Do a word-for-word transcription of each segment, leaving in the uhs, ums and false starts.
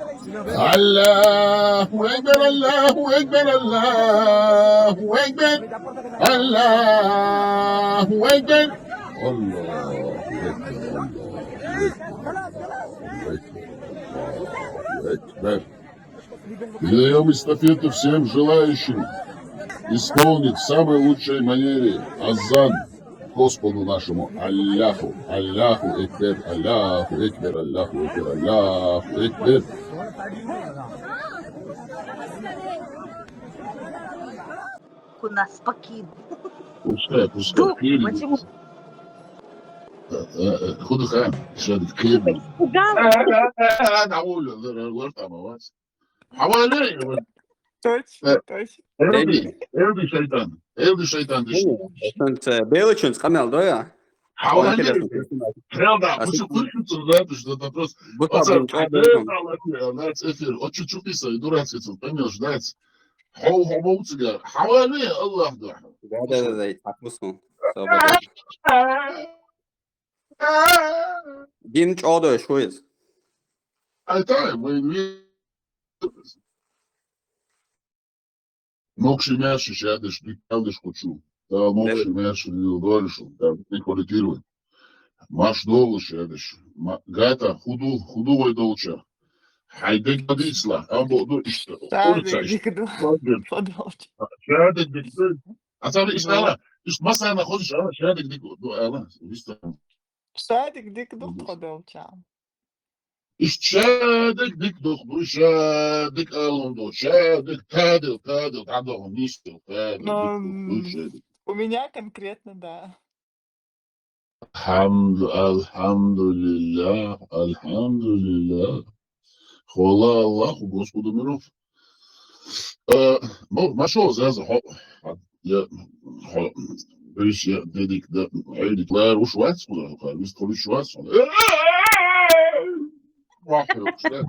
الله أكبر، الله أكبر، الله أكبر، الله أكبر، الله أكبر، الله أكبر، الله أكبر. Передаем эстафету всем желающим исполнить в самой лучшей манере азан Господу нашему. Аллаху, Аллаху Экбер, Аллаху Экбер, Аллаху Экбер, Аллаху Экбер. У нас покинул. Пускай, пускай. Дух, Перед- почему? Э, э, э, худу ха, шадик кирби. Испугал. Э, э, э, э, науля, э, э, вот там, вот. Хавали, вот. Точно, Э, точно. Эльди, Эльди шайтан, Эльди шайтан диши. Шунц, э, белочунц къамел доя. Хавали, Интересно. Эльда, А пусть что- включится запись, что это просто. Бу Вот табун так, чёрный. у нас эфир. Вот чуть-чуть писали, дурацкий цвет, поймёшь, знаете. Хау, хау, хау, цыгар. Хавали, Аллах, да. Да, да, да, да, и так муслим. Свобода. Гин чёдо шуиз. А это мы не Мокши мяши шадыш, биталдыш кучу. Да, мокши мяши дольшу, да, не коллектирует. Маш долу шадыш. Ма-, гата, худу, худу вой долча. Хайдек бадисла, а бо ду ишта. Шадик дик ду. Подолч. Шадик дик ду. А сами ишта ала, ишта масана ходиш ала, шадик дик ду ала. Виста. Шадик дик ду подолча. Иш шадик дик ду, ду шадик алун ду, шадик тадил, тадил, тадил, нистил, тадил, Но, дик ду, ду м, шадик. У меня конкретно, да. Алхамду-, алхамдулиллах, алхамдулиллах. Хвала Аллаху, Господу миров. Э, ну, нашёл, зразу, хо-, я, хо-, то есть я, дедик, да, дедик, лар, уж вац, куда, куда, вист, куда, уж вац, он, э, вах, я, уж, да.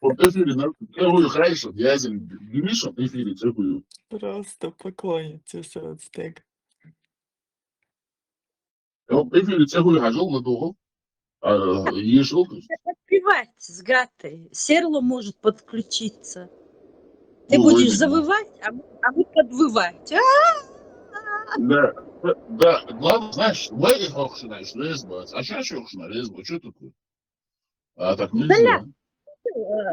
Вот эфире, на, я говорю, хорошо, я, Денис, эфире, я говорю. Просто поклонница Сродстег. Вот эфире, я говорю, хожу, на дугу. А, ешел, то есть. Подпевать с гатой. Серло может подключиться. Ты Ну, будешь выгодно. Завывать, а мы, а мы подвывать. А! Да, да, да, главное, знаешь, вы их охшина, что есть бац. А чё охшина, есть бац, что такое? А так нельзя. Э,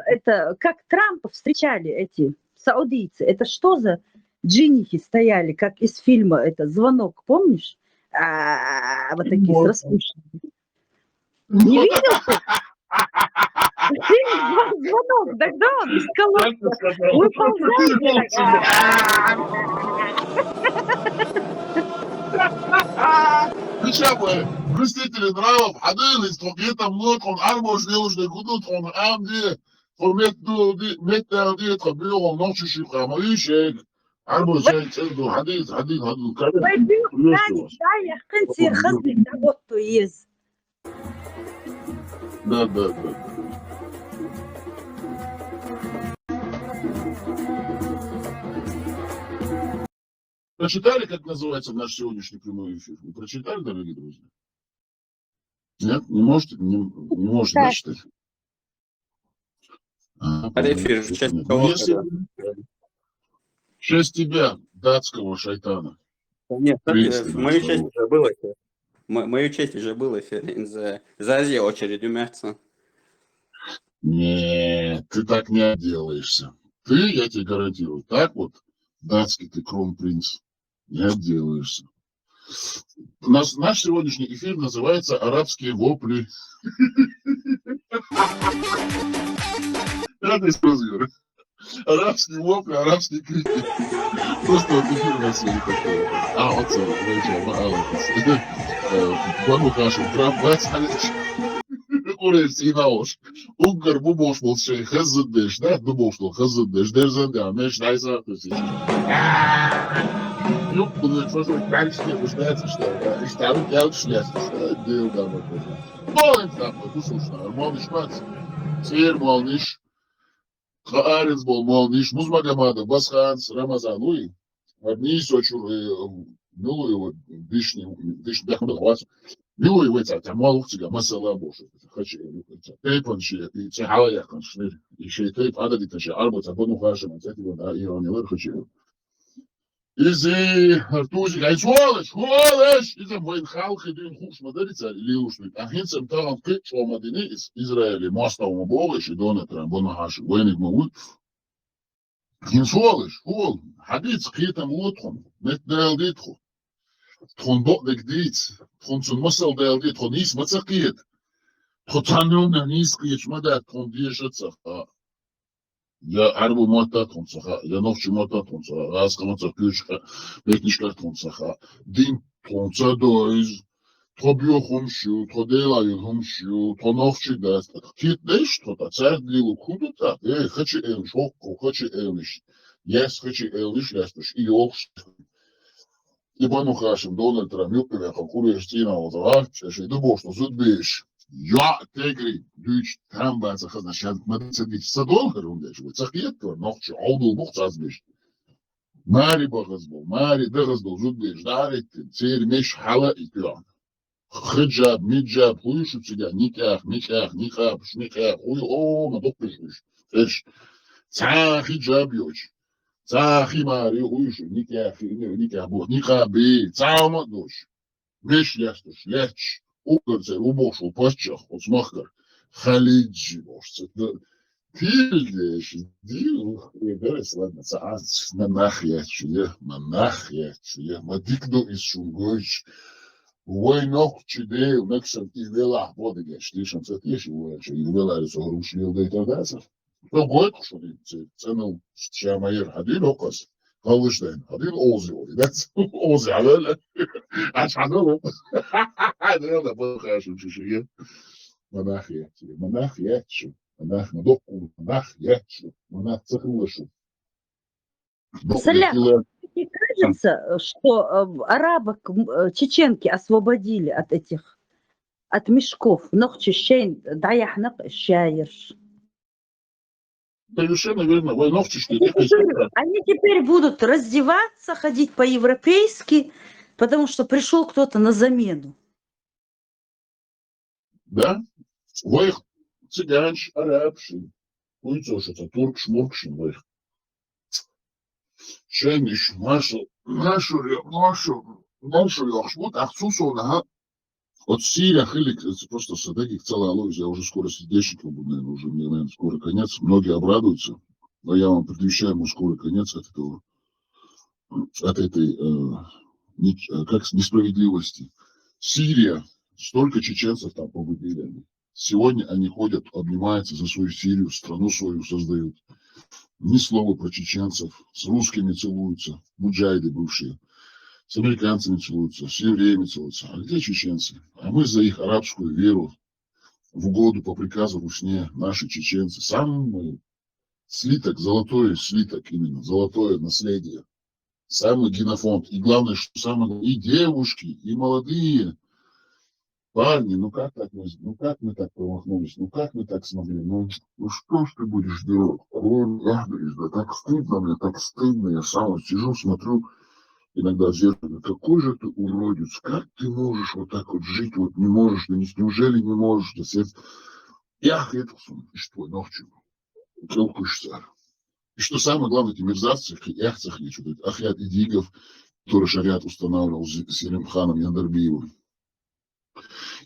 Это как Трампа встречали эти саудийцы. Это что за джинихи стояли, как из фильма, это «Звонок», помнишь? А, вот такие с Вот. Распущенными. Не видел ты? Фильм «Звон-, Звонок», да, да, он из колодца. Выползает. Причём, э, блюстители нравов, один из, где-то много, он армош не нужно, гудут, он амди, он мет, ну, ди-, мет, да, ди, это, блин, он ночью шипха, мой ищек. Армош, ещё, ну, один, один, один, кабель. Пойдём, Приветствую Даник, вас. да, я хрен тебе хазни, да, вот то есть. Да, да, да. Прочитали, как называется наш сегодняшний прямой эфир? Вы прочитали, дорогие друзья? Нет, не можете, не, не можете, да, Так. Читать? А, А эфир в нет, честь нет. кого Ну, если тогда? в честь тебя, датского шайтана. Нет, так, э, Приветствую в мою вас, честь Павел. уже был эфир. М-, мою честь уже был эфир. Инза, за азия очередь умятся. Нет, ты так не отделаешься. Ты, я тебе гарантирую, так вот, датский ты кронпринц, не отделаешься. Наш, наш сегодняшний эфир называется «Арабские вопли». Я не сразу говорю. Арабские вопли, арабские крики. Просто вот эфир у нас сегодня такой. А, вот, э, знаете, ма-, а, вот, э, Бану Хашим, Трамп, бац, Алич. Урез, Инаош. Уггар бу бош бол шей, хазыдеш, да, бу бош бол, хазыдеш, дерзен да, меш, найса, то есть. Юк, bunu çok ben işte, işte, işte, işte, abi, gel, işte, işte, değil, da, bak, işte. Mol, işte, bu suçlar, mol, işte, seyir, mol, iş. Хааринц бол молниш, Музмагомадов, Басханц, Рамазан, уй. Одни из очень, э, ну, и вот, дишни, дишни, да, хватит. Юй, вай цӀа, цӀа молух цига, масала бошу, хачи, цӀа, тайпан ши, и цӀа хала яхан шнир, и ши тайп ада дита ши, арба цӀа Бану Хашим, цӀа тиба да, и он елар хачи. Изи, артузи, гай суалыш, суалыш, иза вайн халхи дин хуш мадарица, лилушник. А хин сам талан кычо мадини из, Израиле, мостов ма богыш, и Дональд Трамп, Бану Хашим, вайник ма вуй. Хин суалыш, суал, хадиц, кхетам лотхун, мет дал дитху. Тхун бо дег диц, тхун цун масал дал дит, тхун нис ма цакиет. Тхун цанюн нис киеч ма да, тхун дешат цаха. Я арбу мотта тхун цаха, я нохчи мотта тхун цаха, газ кама цаха, ключ ха, метнишка тхун цаха. Дин тхун ца доиз, тхо био хумшу, тхо дела ю хумшу, тхо нохчи даст. Кит деш, тхо та цард лилу куду та, э, хачи элниш, хокко, хачи элниш. Яс хачи элниш, яс туш, и ёлхш. И Бану Хашим, Дональд Трамп, юппи веха, куреш цина лоза, а, чеши, ду бошто, зуд беш. Я тегри, дуч, Трамп баца хазна шант, мадица дич, са доллар ундеш, вы цахиет твор, нохчи, аудул бух цаз беш. Мари багаз бол, мари дагаз бол, зуд беш, дарит, цер меш хала и тюан. Хиджаб, миджаб, хуй шу цига, никях, микях, никап, шникях, хуй, о, ма доккуш хуйш. Эш, ца хиджаб ёч. Ца химари хуйш, никях, никях бу, никаби, ца ма дош. Меш лестуш, леч. Укр цер, убош, упачах, уцмахкар. Халиджи бош, цер. Пилдеш, дил, э, дерес, ладно, ца, а, ц-, ма нах ячу, я, ма нах ячу, я, ма дикдо из шунгойч. Вой нохчи дел, мексен и велах бодыгеш, тишам ца тиши, вой, чё, и велари со руш вел дей тогда ца. То гойт кушо дей, ц-, ценел, чамаер, хадил окас. Халыш дей, хадил ози, ой, да, ози, а веле. Ач хадил, о. Хадил, да, бо хашим, чё, чё, я. Ма нах ячу, ма нах ячу. Монах, ма докку, монах, ячу, монах, цехлышу. Док Саля, лекила. Тебе кажется, что, э, арабок, м, э, чеченки освободили от этих, от мешков? Нохчи шейн даяхнак шаерш. Совершенно верно. Вой нохчи, что Они теперь, они теперь будут раздеваться, ходить по-европейски, потому что пришёл кто-то на замену. Да? Вайх цыганш, арабши. Уйцо шо ца туркш, муркшин вайх. Шайниш, машу, машу, машу, машу, яхш бут, ах, цусона, ха. Вот Сирия хылик, это просто садагик целая луиза, я уже скоро сердечником буду, наверное, уже мне, наверное, скоро конец. Многие обрадуются, но я вам предвещаю, ему скоро конец от этого, от этой, э, не-, э, как с-, несправедливости. Сирия, столько чеченцев там погубили они. Сегодня они ходят, обнимаются за свою Сирию, страну свою создают. Ни слова про чеченцев, с русскими целуются, муджайды бывшие, с американцами целуются, с евреями целуются. А где чеченцы? А мы за их арабскую веру в угоду по приказу Русне, наши чеченцы, самый слиток, золотой слиток именно, золотое наследие, самый генофонд. И главное, что самое, и девушки, и молодые парни, ну как так мы, ну как мы так промахнулись, ну как мы так смогли, ну, ну что ж ты будешь делать? Ой, я говорю, да так стыдно мне, так стыдно, я сам вот сижу, смотрю, иногда в зеркало, какой же ты уродец, как ты можешь вот так вот жить, вот не можешь, да не, неужели не можешь, да сердце. Я ответил, что твой ногчик, целкуешься. И что самое главное, эти мерзавцы, хи-, эхцах, я что-то, Ахьяд Идигов, который шариат устанавливал с, с Зелимханом Яндарбиевым.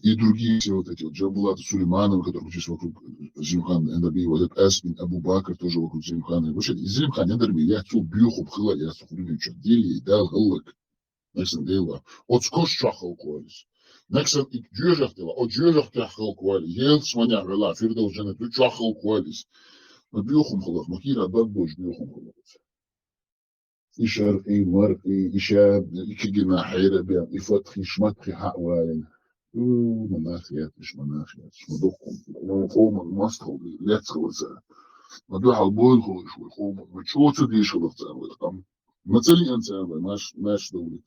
И другие все вот эти вот Джамбулаты Сулеймановы, которые крутились вокруг, э, Зелимхана Яндарбиева, этот Ас бин Абу Бакр тоже вокруг Зелимхана. Вообще, и Зелимхан Яндарбиев, я отцу бьюху пхыла, я отцу худуни чё, дили, дал гыллык. Нексан дела. Оцкош чахал куалис. Нексан ик джёжах дела, о джёжах чахал куали. Ел сманя гыла, Фирдоус джаннет, чахал куалис. Ма бьюхум хылах, ма кира бак боч бьюхум хылах. И шаркъи, и маркъи, и шаб, и кигина хайра бян, и фатхи, шматхи хьа валин. У, ма нах ятиш, ма нах ятиш, ма духкум. Ма хоман маст хал, лец хал ца. Ма духал бойл хал иш вай хоман, ма чоца диш хал ца вай там. Ма цали ан ца вай, маш, маш довли.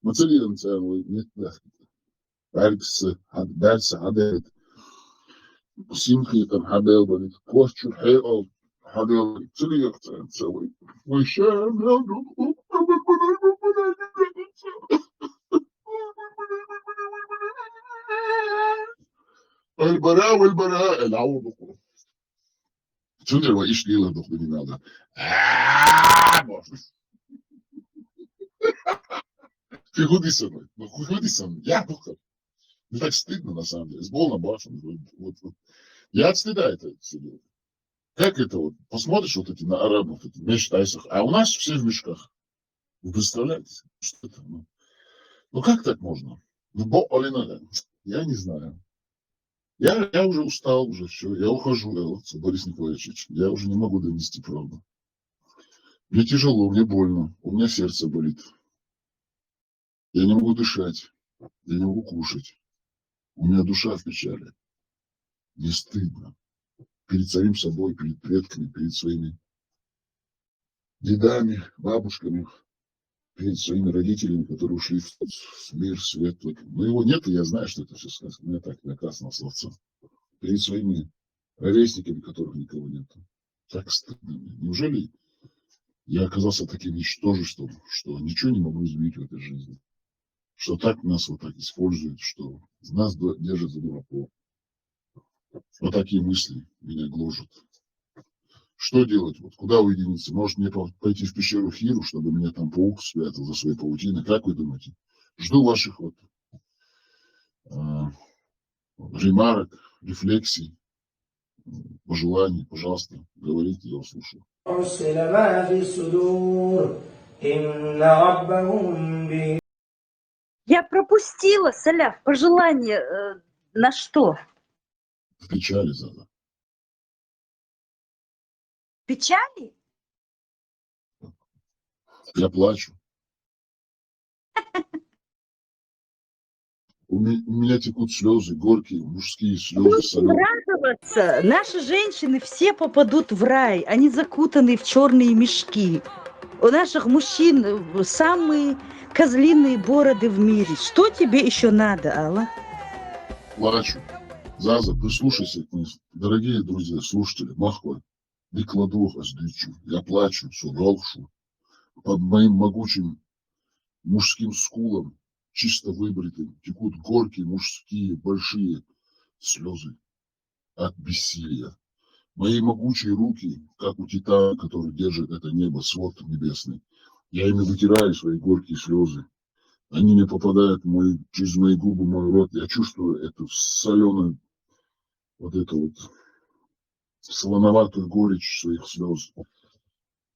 Ма цали ан ца вай, нет, да. Бальгса, хад-, бальса хадет. Симхи там хабел балит. Квас чур хей ал хабел балит. Цали як ца, ца вай. Вай ша, мя, ду, у, у, у, у, у, у, у, у, у. Аль-бара, аль-бара, аль-ауду. Цундер ва иш дила духу не надо. А, боже. Ты гудисан, ну, гудисан, я духу. Ну, так стыдно, на самом деле. С полным башен. Вот, вот, вот. Я от стыда это все делаю. Как это вот? Посмотришь вот эти на арабов, эти мешать айсах. А у нас все в мешках. Вы представляете, что это? Ну, ну как так можно? Ну, бо, Алина, я не знаю. Я, я уже устал, уже все. Я ухожу, я вот, Борис Николаевич, я уже не могу донести правду. Мне тяжело, мне больно, у меня сердце болит. Я не могу дышать, я не могу кушать. У меня душа в печали. Мне стыдно. Перед самим собой, перед предками, перед своими дедами, бабушками, перед своими родителями, которые ушли в, в мир светлый. Но его нет, и я знаю, что это все сказка. У меня так, для красного словца. Перед своими ровесниками, которых никого нет. Так стыдно мне. Неужели я оказался таким ничтожеством, что ничего не могу изменить в этой жизни? Что так нас вот так используют, что нас д- держат за дураков? Вот такие мысли меня гложут. Что делать? Вот куда уединиться? Может, мне по- пойти в пещеру Хиру, чтобы меня там паук спрятал за своей паутиной? Как вы думаете? Жду ваших вот э, ремарок, рефлексий, пожеланий. Пожалуйста, говорите, я услышал. حصل ما في الصدور إن ربهم بهم Я пропустила, Саляф, пожелание э, на что? В печали, Заза. Печали? Я плачу. У ме- у меня текут слезы, горькие, мужские слезы, Будем соленые. радоваться. Наши женщины все попадут в рай. Они закутаны в черные мешки. У наших мужчин э, самые козлиные бороды в мире. Что тебе еще надо, Алла? Плачу. Заза, прислушайся к ней. Дорогие друзья, слушатели, махва, дикладух аздычу. Я плачу, все ролхшу. Под моим могучим мужским скулом, чисто выбритым, текут горькие мужские большие слезы от бессилия. Мои могучие руки, как у титана, который держит это небо, свод небесный, я ими вытираю свои горькие слезы. Они мне попадают в мой, через мои губы, мой рот. Я чувствую эту соленую, вот эту вот солоноватую горечь своих слез.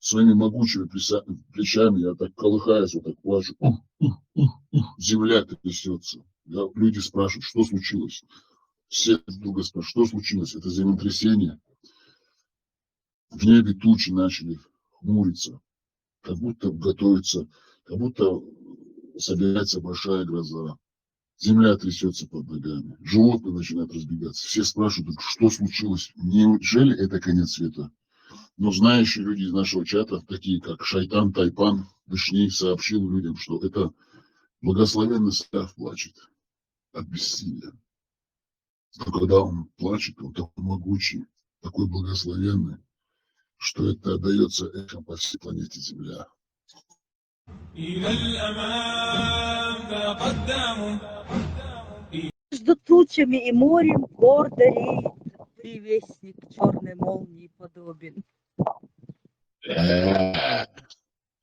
Своими могучими плеса- плечами я так колыхаюсь, вот так плачу. Земля трясется. Я- люди спрашивают, что случилось? Все друг друга спрашивают, что случилось? Это землетрясение. В небе тучи начали хмуриться, как будто готовится, как будто собирается большая гроза. Земля трясется под ногами, животные начинают разбегаться. Все спрашивают, что случилось? Неужели это конец света? Но знающие люди из нашего чата, такие как Шайтан Тайпан, точнее сообщил людям, что это благословенный Саляф плачет от бессилия. Но когда он плачет, он такой могучий, такой благословенный, что это отдается эхом по всей планете Земля. إلى الأمام تقدموا. Между тучами и морем гордо реет буревестник, черной молнии подобен. Э,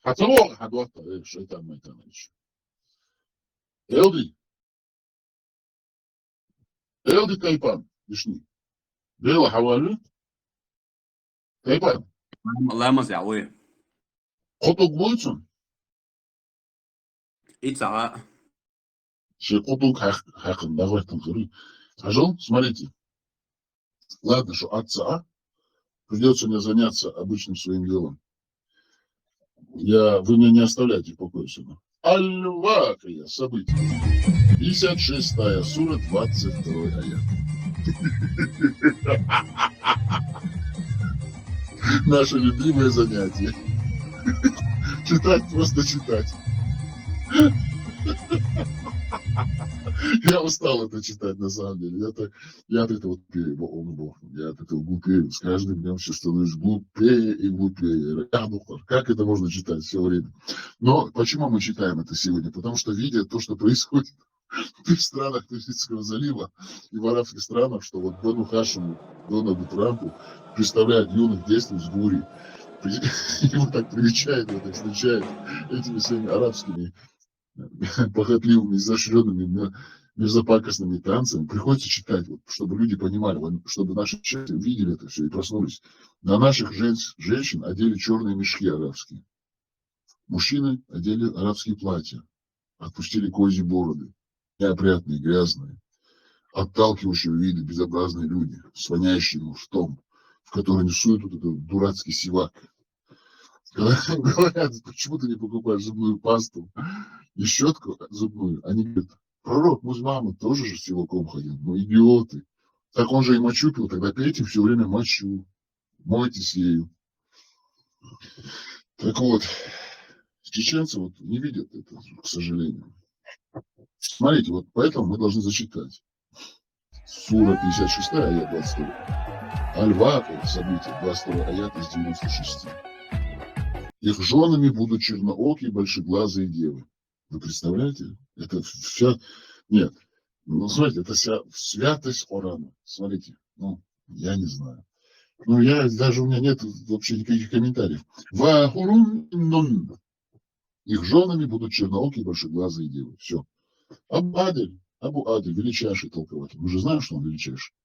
хатало, хадуата, э, Шайтан Майтанович. Элди. Элди Тайпан, ишни. Бела хавали. Тайпан. Ламаз яуи. Хотук бойцун. Ица. Ши хотук хак, хакын, давай там, говори. Хажал, смотрите. Ладно, что отца, придется мне заняться обычным своим делом. Я, вы меня не оставляете в покое сегодня. Аль-Вакия, событие. Пятьдесят шестая сура, двадцать второй аят. Наше любимое занятие. Читать, просто читать. Я устал это читать, на самом деле. Я так, я от этого глупею, бо- о, бо- я от этого глупею. С каждым днем все становлюсь глупее и глупее. Я думал, как это можно читать все время? Но почему мы читаем это сегодня? Потому что, видя то, что происходит, в странах Персидского залива и в арабских странах, что вот Бану Хашиму, Дональду Трампу представляют юных девственниц гури. И вот так привечает, вот так встречает этими всеми арабскими похотливыми, изощренными, мерзопакостными танцами. Приходится читать, вот, чтобы люди понимали, чтобы наши читатели видели это все и проснулись. На наших жен- женщин одели черные мешки арабские. Мужчины одели арабские платья, отпустили козьи бороды, неопрятные, грязные, отталкивающего вида безобразные люди с воняющим ртом, в который не суют вот этот дурацкий сивак. Когда говорят, почему ты не покупаешь зубную пасту и щетку зубную, они говорят, пророк Мухаммад тоже же с сиваком ходил. Ну, идиоты. Так он же и мочу пил, тогда пейте все время мочу, мойтесь ею. Так вот, чеченцы вот не видят это, к сожалению. Смотрите, вот поэтому мы должны зачитать. Сура пятьдесят шестая, аят двадцать второй. Аль-Вакъи, событие, двадцать второй аят из девяносто шести. Их женами будут черноокие, большеглазые девы. Вы представляете? Это вся... Нет. Ну, смотрите, это вся святость Корана. Смотрите, ну, я не знаю. Ну, я даже, у меня нет вообще никаких комментариев. Ва хурум нун. Их женами будут черноокие, большеглазые девы. Все. Абу Адель, Абу Адель, величайший толкователь. Мы же знаем, что он величайший.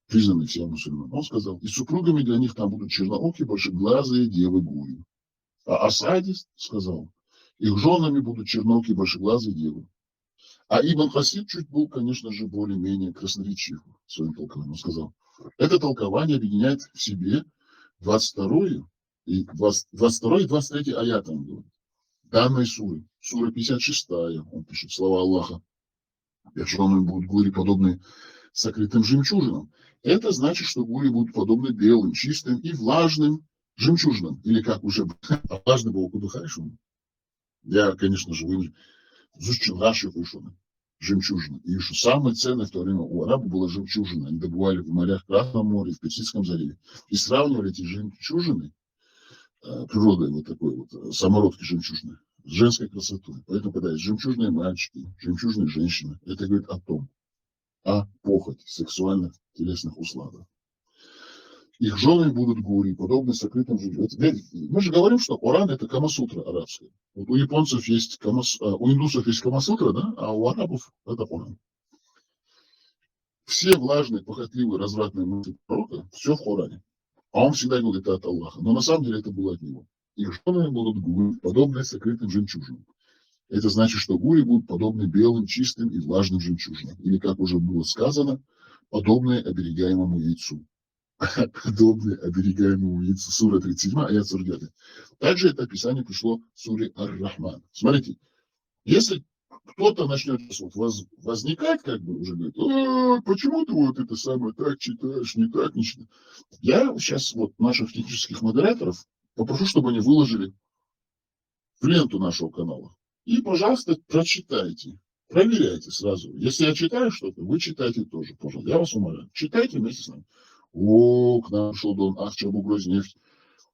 Признанный всем мусульманам. Он сказал, и супругами для них там будут черноокие, большеглазые девы гури. А Асади сказал, их женами будут черноокие, большеглазые девы. А Ибн Касир чуть был, конечно же, более-менее красноречив в своем толковании. Он сказал, это толкование объединяет в себе двадцать вторую и двадцать, двадцать второй и двадцать третий аят, он говорит, данной суры. Сура пятьдесят шестая, он пишет слова Аллаха. Их женами будут гури, подобные сокрытым жемчужинам. Это значит, что гури будут подобны белым, чистым и влажным жемчужинам. Или как уже влажный был куда хорошо. Я, конечно же, вынужден. Зустрічна жемчужина. Жемчужина. И еще самое ценное в то время у арабов была жемчужина. Они добывали в морях Красного моря, в Персидском заливе. И сравнивали эти жемчужины, э, природой вот такой вот, э, самородки жемчужины, с женской красотой. Поэтому, когда есть жемчужные мальчики, жемчужные женщины, это говорит о том, о похоти, сексуальных, телесных усладах. Их жены будут гури, подобны сокрытым жемчужинам. Мы же говорим, что Коран — это Камасутра арабская. Вот у японцев есть Камас... а, у индусов есть Камасутра, да, а у арабов это Коран. Все влажные, похотливые, развратные мысли пророка, все в Коране. А он всегда говорит, это от Аллаха. Но на самом деле это было от него. Их жены будут гури, подобные сокрытым жемчужинам. Это значит, что гури будут подобны белым, чистым и влажным жемчужинам. Или, как уже было сказано, подобные оберегаемому яйцу. Подобные оберегаемому яйцу. Сура тридцать семь, аят сорок девять. Также это описание пришло в суре Ар-Рахман. Смотрите, если кто-то начнет вот воз, возникать, как бы уже говорит, «О, почему ты вот это самое так читаешь, не так, не читаешь?» Я сейчас вот наших технических модераторов попрошу, чтобы они выложили в ленту нашего канала. И, пожалуйста, прочитайте. Проверяйте сразу. Если я читаю что-то, вы читайте тоже, пожалуйста. Я вас умоляю. Читайте вместе с нами. О, к нам пришел Дон Ахчи Абу Грознефть.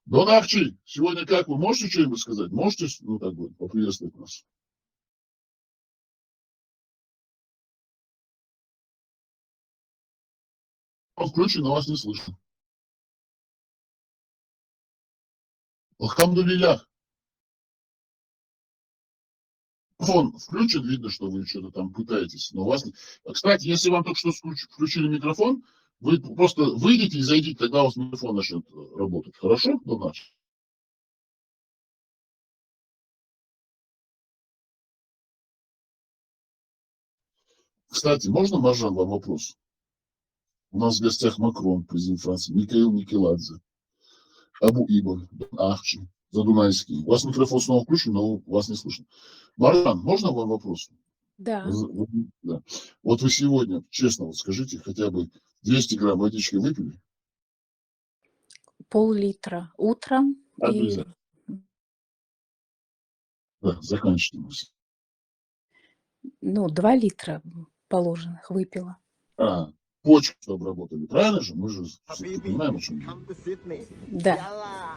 Дон Ахчи, сегодня как вы? Можете что-нибудь сказать? Можете, ну, как бы, поприветствовать нас? Он включен, но вас не слышно. Алхамдулиллях. Микрофон включен, видно, что вы что-то там пытаетесь, но у вас не... Кстати, если вам только что включили микрофон, вы просто выйдите и зайдите, тогда у вас микрофон начнет, э, работать. Хорошо? До нас. Кстати, можно, Маржан, вам вопрос? У нас в гостях Макрон, президент Франции, Микаил Микеладзе, Абу Ибн, Дон Ахчи, Задунайский. У вас микрофон снова включен, но вас не слышно. Маржан, можно вам вопрос? Да. Да. Вот вы сегодня, честно, вот скажите, хотя бы двести грамм водички выпили? Пол-литра утром. Обязательно. Да, заканчивайте. Ну, два литра положенных выпила. А, почки, чтобы работали. Правильно же? Мы же понимаем, о чем мы. Да.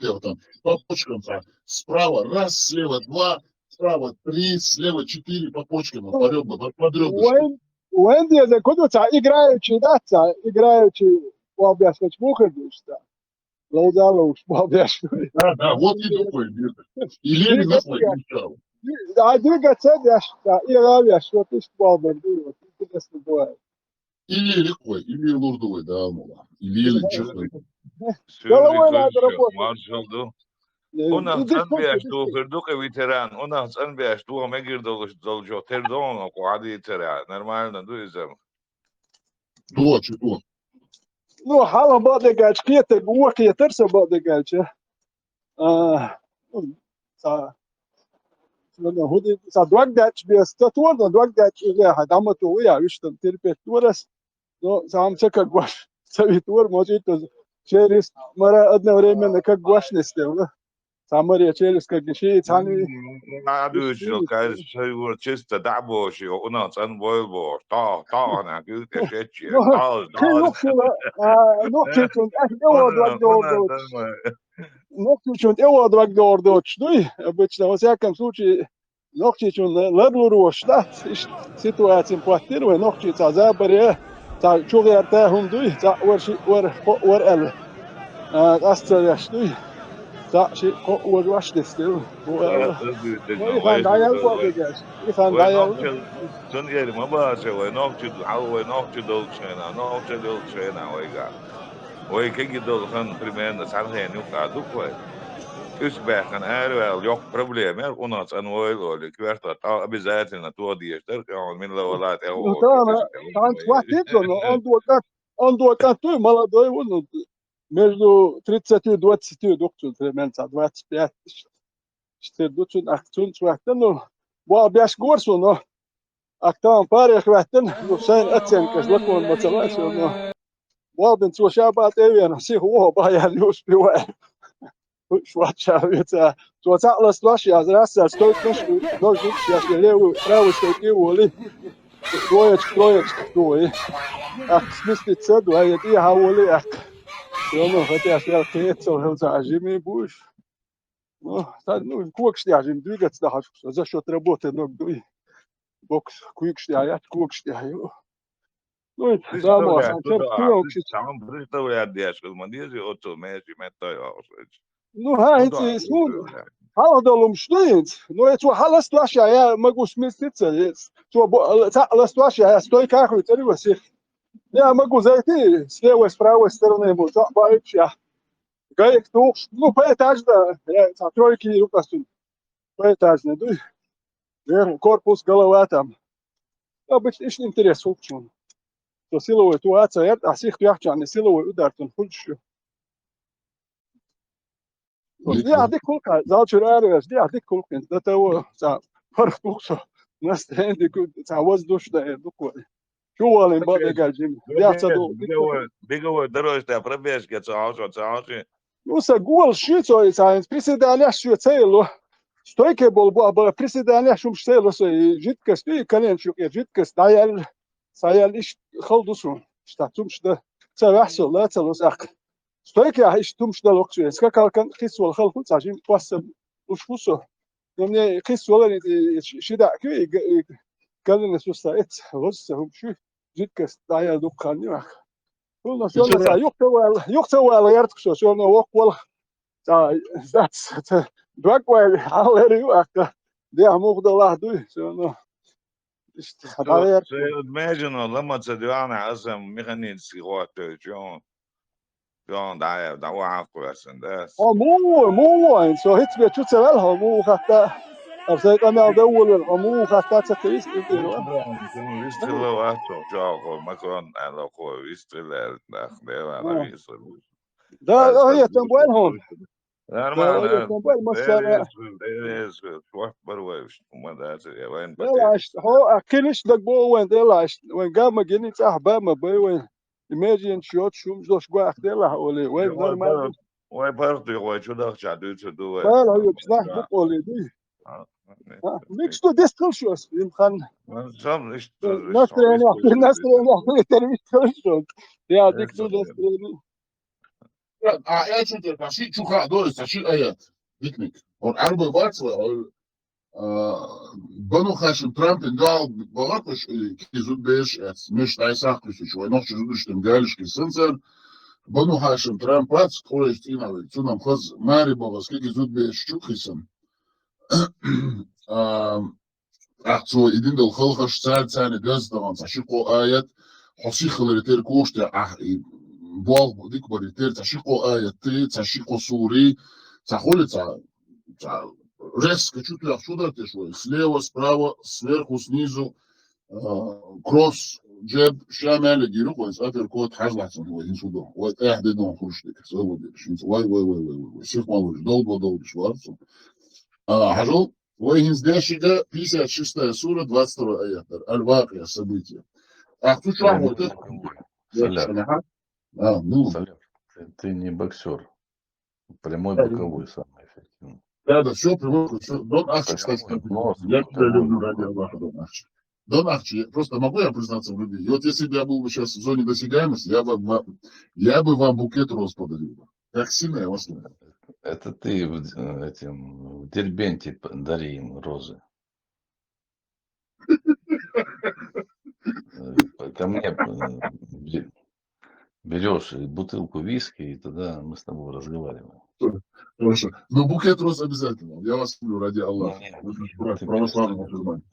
те вот там, по почкам там. Справа раз, слева два, справа три, слева четыре, по почкам, вот, по ребра, по, под ребрышки. Вайн, вайн деза кодо ца играючи, да, ца играючи, объяснить мухадишта. Лоудалоуш, объяснить. Да, да, вот и такой, и Левин такой кричал. А двигаться дяшта, и лавяш, вот и спалбер, вот интересно бывает. Или легко, или лурдовый, да, мула. Или, или честно. Головой надо работать. Маршалду. Унах цӀанбеш духир ду кӀа ветеран, унах цӀанбеш духа мегир долуш долчо тер долу кӀу гӀадийцара. Нормально ду иза. Ду, чу ду. Ну, хьала бакъдерг аьлча, кхетарг, вон кхетар со бакъдерг аьлча. А, ну, ца, ну, ну, хӀуди, ца дог даьча беса, ца тор, но дог даьча иза хьа, дӀа ма ту, я, вуьштан, терпеть торас. Но, ца хьама ца кагваш, ца вит вор, мочит, через, мара одновременно кагваш не стелла. цхьа маре челюсть как ши, цхьаьна. М, а дуьйцуш йолу кайраш шайгур чисто дӀа а бохуш, йо, унах цӀан бойла бохуш. Тох, тох, нах, гуьлтӀе шечче. Ну, Тох, кхин тох. юххила, а, нохчичун тӀе, тӀе Вон, воду ваг вон, догӀу доцуш. вон. Нохчичун тӀе воду ваг догӀу доцуш, дуй? Обычно, во всяком случае, нохчичун ларлур ваш дац, иштта ситуаци хӀоттийра вай нохчий цхьа забаре, цхьа чугӀерта хӀума дуй, цхьа вар ши, вар кхо, вар аьлла. А, къаста ца веш дуй. Цхьа ши, кхо вожа ваш дистира. Бу аьлла. Вай хан дӀаял боху дегаш. И хан дӀаял. Цунна эр ма баха, вай нохчи, хьал вай нохчи долчу хенахь, нохчи долчу хенахь вайгахь. Вай кегий долу хан примерно цхьана хенан юкъа ду-кх вай. Уьск баьхкина араваьлла йоккха проблема яра, унах цӀан войла олий, коьрта тӀе обязательно тоха дезаш дара, кхин милла вала тӀе. Ну, тахана, тахана хӀоттийта, но он докат, он докат дуй, молодой ву, ну, между тридцатью и двадцатью ду-кх цуьнан примерно цхьа двадцать пять. Иштта ду цуьнан, ах, цуьнца хӀоьттина, ну, боху беш гора суна, но, ах, тахана парех хӀоьттина, ну, шайн оценкаш лакон ма ца лаьа суна, но, боху бен цо ша бан тӀе а веана, сиха воху бан яьлла юуш би вай. Уьш вац ша веца. Цо цхьаъ ластош яз, рассар стойкаш, нож дукхаш еш, я левый, правый стойки а воли. Троечка, троечка, троечка. Ах, сместиться ду, я тӀехьа воли, ах. Всё, ну, хотя ж я кхетцал, хӀинца а жимий буш. Ну, та, ну, когаш тӀехь жим дуьйгац дахьаш, за счёт работы ног дуй. Бокс, куьйгаш тӀехь яц, когаш тӀехь ю. Ну, и да, ма, сан чер куьйгаш. Цхьаьна представлять деш хила ма дезий оцу межи меттой вахуш. Ну, хӀа, хӀинца суна хьалха долу хӀумаш ду хӀинца. Ну, я цо хьаластош я, я могу сместиться, я цо бо-, цхьаъ ластош я, я стойка хуьйцур ю аса. Я могу зайти с левой, с правой стороны, ему цхьаъ баьлча я. Гайка тухуш, ну, по этажу, да, я цхьа тройки юкъа суна. По этажу дуй. Вер-, корпус, голова там. Обычно иштта интерес хӀума чунна. Со силовой ту а ца гӀерта, а сиха тоьхчарна силовой удар цунна хуьлуш ю. Дика. Диа дика хӀуллакх, зал чуьра ара веш, диа дика хӀуллакх, до того, ца, паргӀат ву со, настроение дика, ца, воздушное, дукха. Чу валин бан дегай жима. Диа ца ду. Беговой, беговой дорожка, пробежка, ца, хьо, ца, хьо. Ну, са голаш ши, цо, ца, приседаниеш шо ца ело. Стойке болу бо-, бо-, приседаниеш хӀумаш ца ело, со, и жидкость, и коленчук, и жидкость, дӀаяьлла, ца яьлла, иштта хала ду суна. Иштта цумаш да. Ца ваьхьа со, ла ца ло сакх. Стойкехь иштта тумаш дала воккхачу, скакалкан кхиссавала хала хӀун ца жима кхоссам луш ву со. Но мне кхиссавала и, и, ши даьӀа куьй, и г-, и галина суста эц, воза ца хӀума шуьй, жидкость дӀаяла дукха хан ю ахь. ХӀунда со ца юха ца вала, юха ца вала гӀертах со, со но воккхавала. Ца, дац, ца, дог вай, хьалера ю ахь, дехьа муха далахь дуй, со но. Иштта, дӀагӀертах. Межено лама ца доьгӀна, аса механически хӀоттоьчу. Йо, дӀа-, дӀа вахьа кхоьссина, да? Хьо муха ву, муха ву, со хӀинца бен чу ца ваьлла, хьо муха хатта? Аса сайн къамел дан волавелла, хьо муха хатта ца кхийса, и тӀера ван. Вистхила вац хьо, чохь хьо, Макрон аьлла хьо, вистхила аьлла, нах, Дела, вистхила. Да, а, я там вайн хьо. Нормально. Да, я там вайн, массара. Дела, вистхила, дела, вистхила. Шорт бар вай, ма дац, я вайн. Дела, аш, хьо, а, килиш даг бо вайн, дела, аш, вайн гамма гини, цӀахь ба ма бай вайн. Имеджин счёт шумаш дош гуахделахь олий, вай нормально. Вай паргӀатуьйху, вай чудахча дуьйцур ду вай. Бала хьоьгуш нах бу олий дуй. Микс ду дестхал шуас, им хан. Настроение, настроение, интервью шуас. Я дик ду настроение. А я чу тера, ши чу ха дой, са ши аят. Дикник. Он арба бацла, он А, Бану Хашим Трампин дуьхьал бахархуш, и, кхин зудбераш эц, меш дӀай сах кхуьссуш, вай нохчий зудуш тем галиш кхиссанцара, Бану Хашим Трамп ац, Къурайш цӀийнахь вай, цунам хаза маре бахаз кхин зудбераш чу кхиссан. А, ахь цо и дин дал халхаш, цара царна газ тахана, ца ши-кхо аят, хьо сихалари тера коште, ахь и болх дика бари тера, ца ши-кхо аят, ца ши-кхо сури, ца хули ца, ца Резко чу тоьхча шу дара те шо вай. Слева, справа, сверху, снизу, а, кросс, джеб, ша маьле гира вай, апперкот, хьажа лахьцун вай, хӀинца хӀу до. Вай тӀехь де дон хуш дика, ца вай дика, хӀинца вай, вай, вай, вай, вай, вай. Сих ма луш, дол бо долдуш вар цун. А, хьажал, вай хӀинца дешига, пятьдесят шестая сура, двадцать второй аят дар. Аль-Вакъия, событие. Ах, цу чохь вот это. Саляр. А, ну. Саляр, ты, ты не боксёр. Прямой боковой самый эффективный. Да, да, все, привыкли, все. Дон Ахчи, кстати, я тебя люблю ради Аллаха, Дон Ахчи. Дон Ахчи, просто могу я признаться в любви? И вот если бы я был бы сейчас в зоне досягаемости, я бы, я бы вам букет роз подарил бы. Как сильно я вас люблю. Это ты в, э, этим, в Дербенте п- дари им розы. Э, Ко мне э, бе- берешь бутылку виски, и тогда мы с тобой разговариваем. Хорошо. Но букет роз обязательно. Я вас люблю ради Аллаха. Нет, Вы же ты православный перестань. Мусульманин.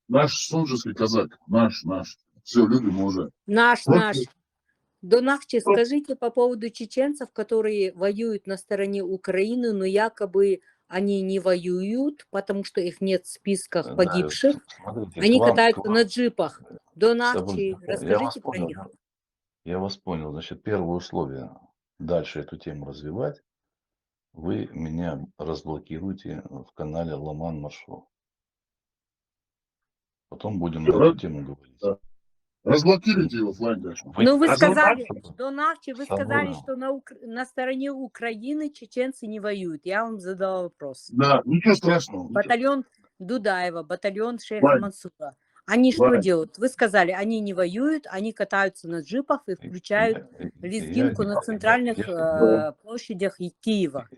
Наш сунжинский казак, наш, наш. Все, любим, уважаем. Наш, Просто- наш. Дон Ахчи, скажите по поводу чеченцев, которые воюют на стороне Украины, но якобы они не воюют, потому что их нет в списках Да, погибших. Смотрите, Они к вам, катаются к вам- на джипах. Дон Сабрина, Ахчи, я вас расскажите про понял, них. я- я вас понял. Значит, первое условие. Дальше эту тему развивать. Вы меня разблокируете в канале Ломан Маршо. Потом будем на Раз- эту тему говорить. Да. Разблокируйте его, Флайн, дальше. Вы- Ну, вы А сказали, Дон Ахчи? Дон Ахчи, вы сказали, Сабрина. Что на, Укра- на стороне Украины чеченцы не воюют. Я вам задала вопрос. Да, ничего страшного. Батальон Дудаева, батальон шейха Вань. Мансура. Они что Вань. делают? Вы сказали, они не воюют, они катаются на джипах и включают Я- я- лезгинку я- на центральных я- э, площадях и Киева.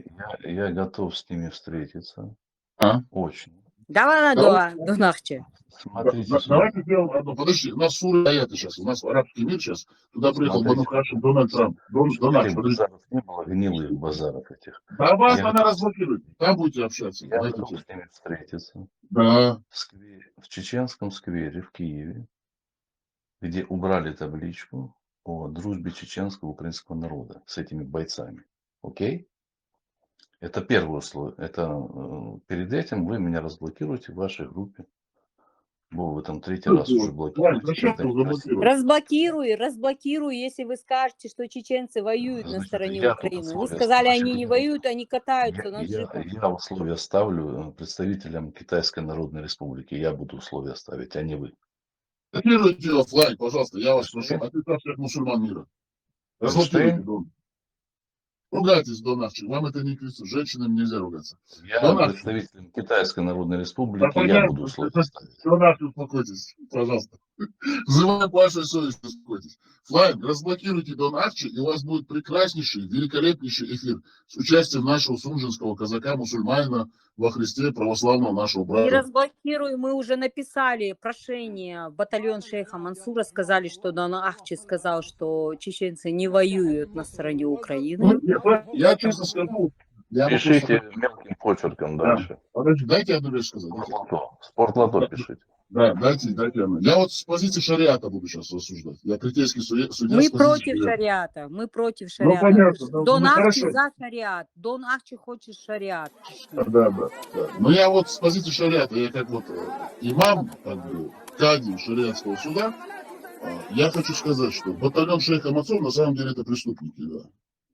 Я, я готов с ними встретиться. А? Очень. Да ладно, Да Дон- Дон Ахчи. Смотрите Да, сюда. Давайте сделаем одно. Подожди, у нас Суры аяты сейчас, у нас арабский мир сейчас. Туда приехал Смотрите. Бану Хашим, Дональд Трамп. Дон, Дональд, Этих подожди. базаров не было, гнилых базаров этих. Да вас Я- она разблокирует. Там будете общаться. Я Давайте. Готов с ними встретиться. Да. В, скве- в чеченском сквере в Киеве, где убрали табличку о дружбе чеченского и украинского народа с этими бойцами. Окей? Это первое условие. Это э, перед этим вы меня разблокируете в вашей группе. Бо вы там третий раз уже Вань, блокируете. зачем ты его заблокируешь? Разблокируй, разблокируй, если вы скажете, что чеченцы воюют на Значит, стороне я тут Украины. Вы условия сказали, ставлю. они не воюют, они катаются Я, на я- джипах. я условия ставлю э, представителям Китайской Народной Республики. Я буду условия ставить, а не вы. Блокируйте его, Флайн, пожалуйста, я вас прошу. От лица всех мусульман мира. Разблокируйте, Дон. Ругайтесь, Дон Ахчи. Вам это не к лицу. С женщинами нельзя ругаться. Я Дон Ахчи. Представителям Китайской Народной Да, Республики я понятно. буду условия ставить. Дон Ахчи, успокойтесь, пожалуйста. Взываю к вашей совести, успокойтесь. Флайн, разблокируйте Дон Ахчи, и у вас будет прекраснейший, великолепнейший эфир с участием нашего сунжинского казака, мусульманина во Христе, православного нашего Не брата. разблокируй, мы уже написали прошение в батальон шейха Мансура, сказали, что Дон Ахчи сказал, что чеченцы не воюют на стороне Украины. Ну, я, я честно скажу, я бы Пишите просто- мелким почерком Да. дальше. Подожди, дайте одну вещь сказать. Спортлото. Спортлото пишите. Да, дайте, дайте одну. Я вот с позиции шариата буду сейчас рассуждать. Я третейский суе- судья Мы с позиции против шариата. Шариата, мы против Ну, шариата. понятно. Да, Дон ну, Ахчи хорошо. За шариат, Дон Ахчи хочет шариат. Да, да, да. Но я вот с позиции шариата, я как вот э, имам, как бы, кади шариатского суда, э, я хочу сказать, что батальон шейха Мансура на самом деле это преступники, да.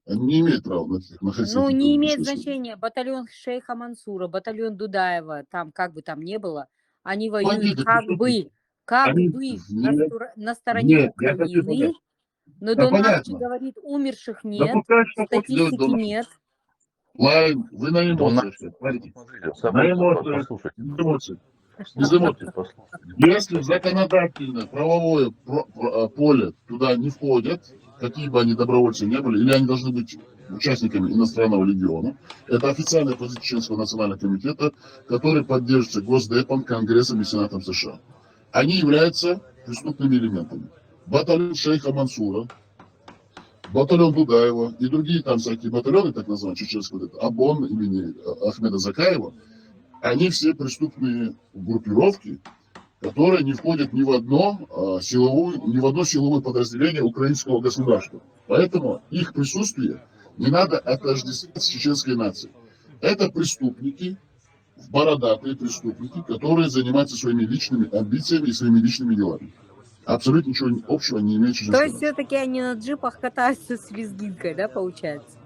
Они не имеют права на этих, находиться Ну, на не территории имеет России. Значения. Батальон шейха Мансура, батальон Дудаева, там как бы там не было, они воюют Бандиты, как преступники. бы, как Они- бы на, нет, стра- на стороне нет, я хочу Украины. сказать. Но Да, Дон Ахчи понятно. говорит, умерших Да нет, пускай что хочет делать статистики Дон Ахчи. нет. Лайн, вы на Дон эмоциях Ахчи, сейчас, смотрите. Смотрите, На Сабрина, эмоциях, послушайте. без эмоций. Без Послушайте, эмоций. послушайте. Если в законодательное правовое про- про- э, поле туда не входят, какие бы они добровольцы не были, или они должны быть участниками иностранного легиона, это официальная позиция Чеченского национального комитета, который поддерживается Госдепом, Конгрессом и Сенатом США. Они являются преступными элементами. Батальон шейха Мансура, батальон Дудаева и другие там всякие батальоны, так называемые чеченские, вот это, ОБОН имени э, Ахмеда Закаева, они все преступные группировки, которые не входят ни в одно а, силовое, ни в одно силовое подразделение украинского государства. Поэтому их присутствие не надо отождествлять с чеченской нацией. Это преступники, бородатые преступники, которые занимаются своими личными амбициями и своими личными делами. Абсолютно ничего общего не имеют с То чеченской есть нацией. Все-таки они на джипах катаются с лезгинкой, да, получается?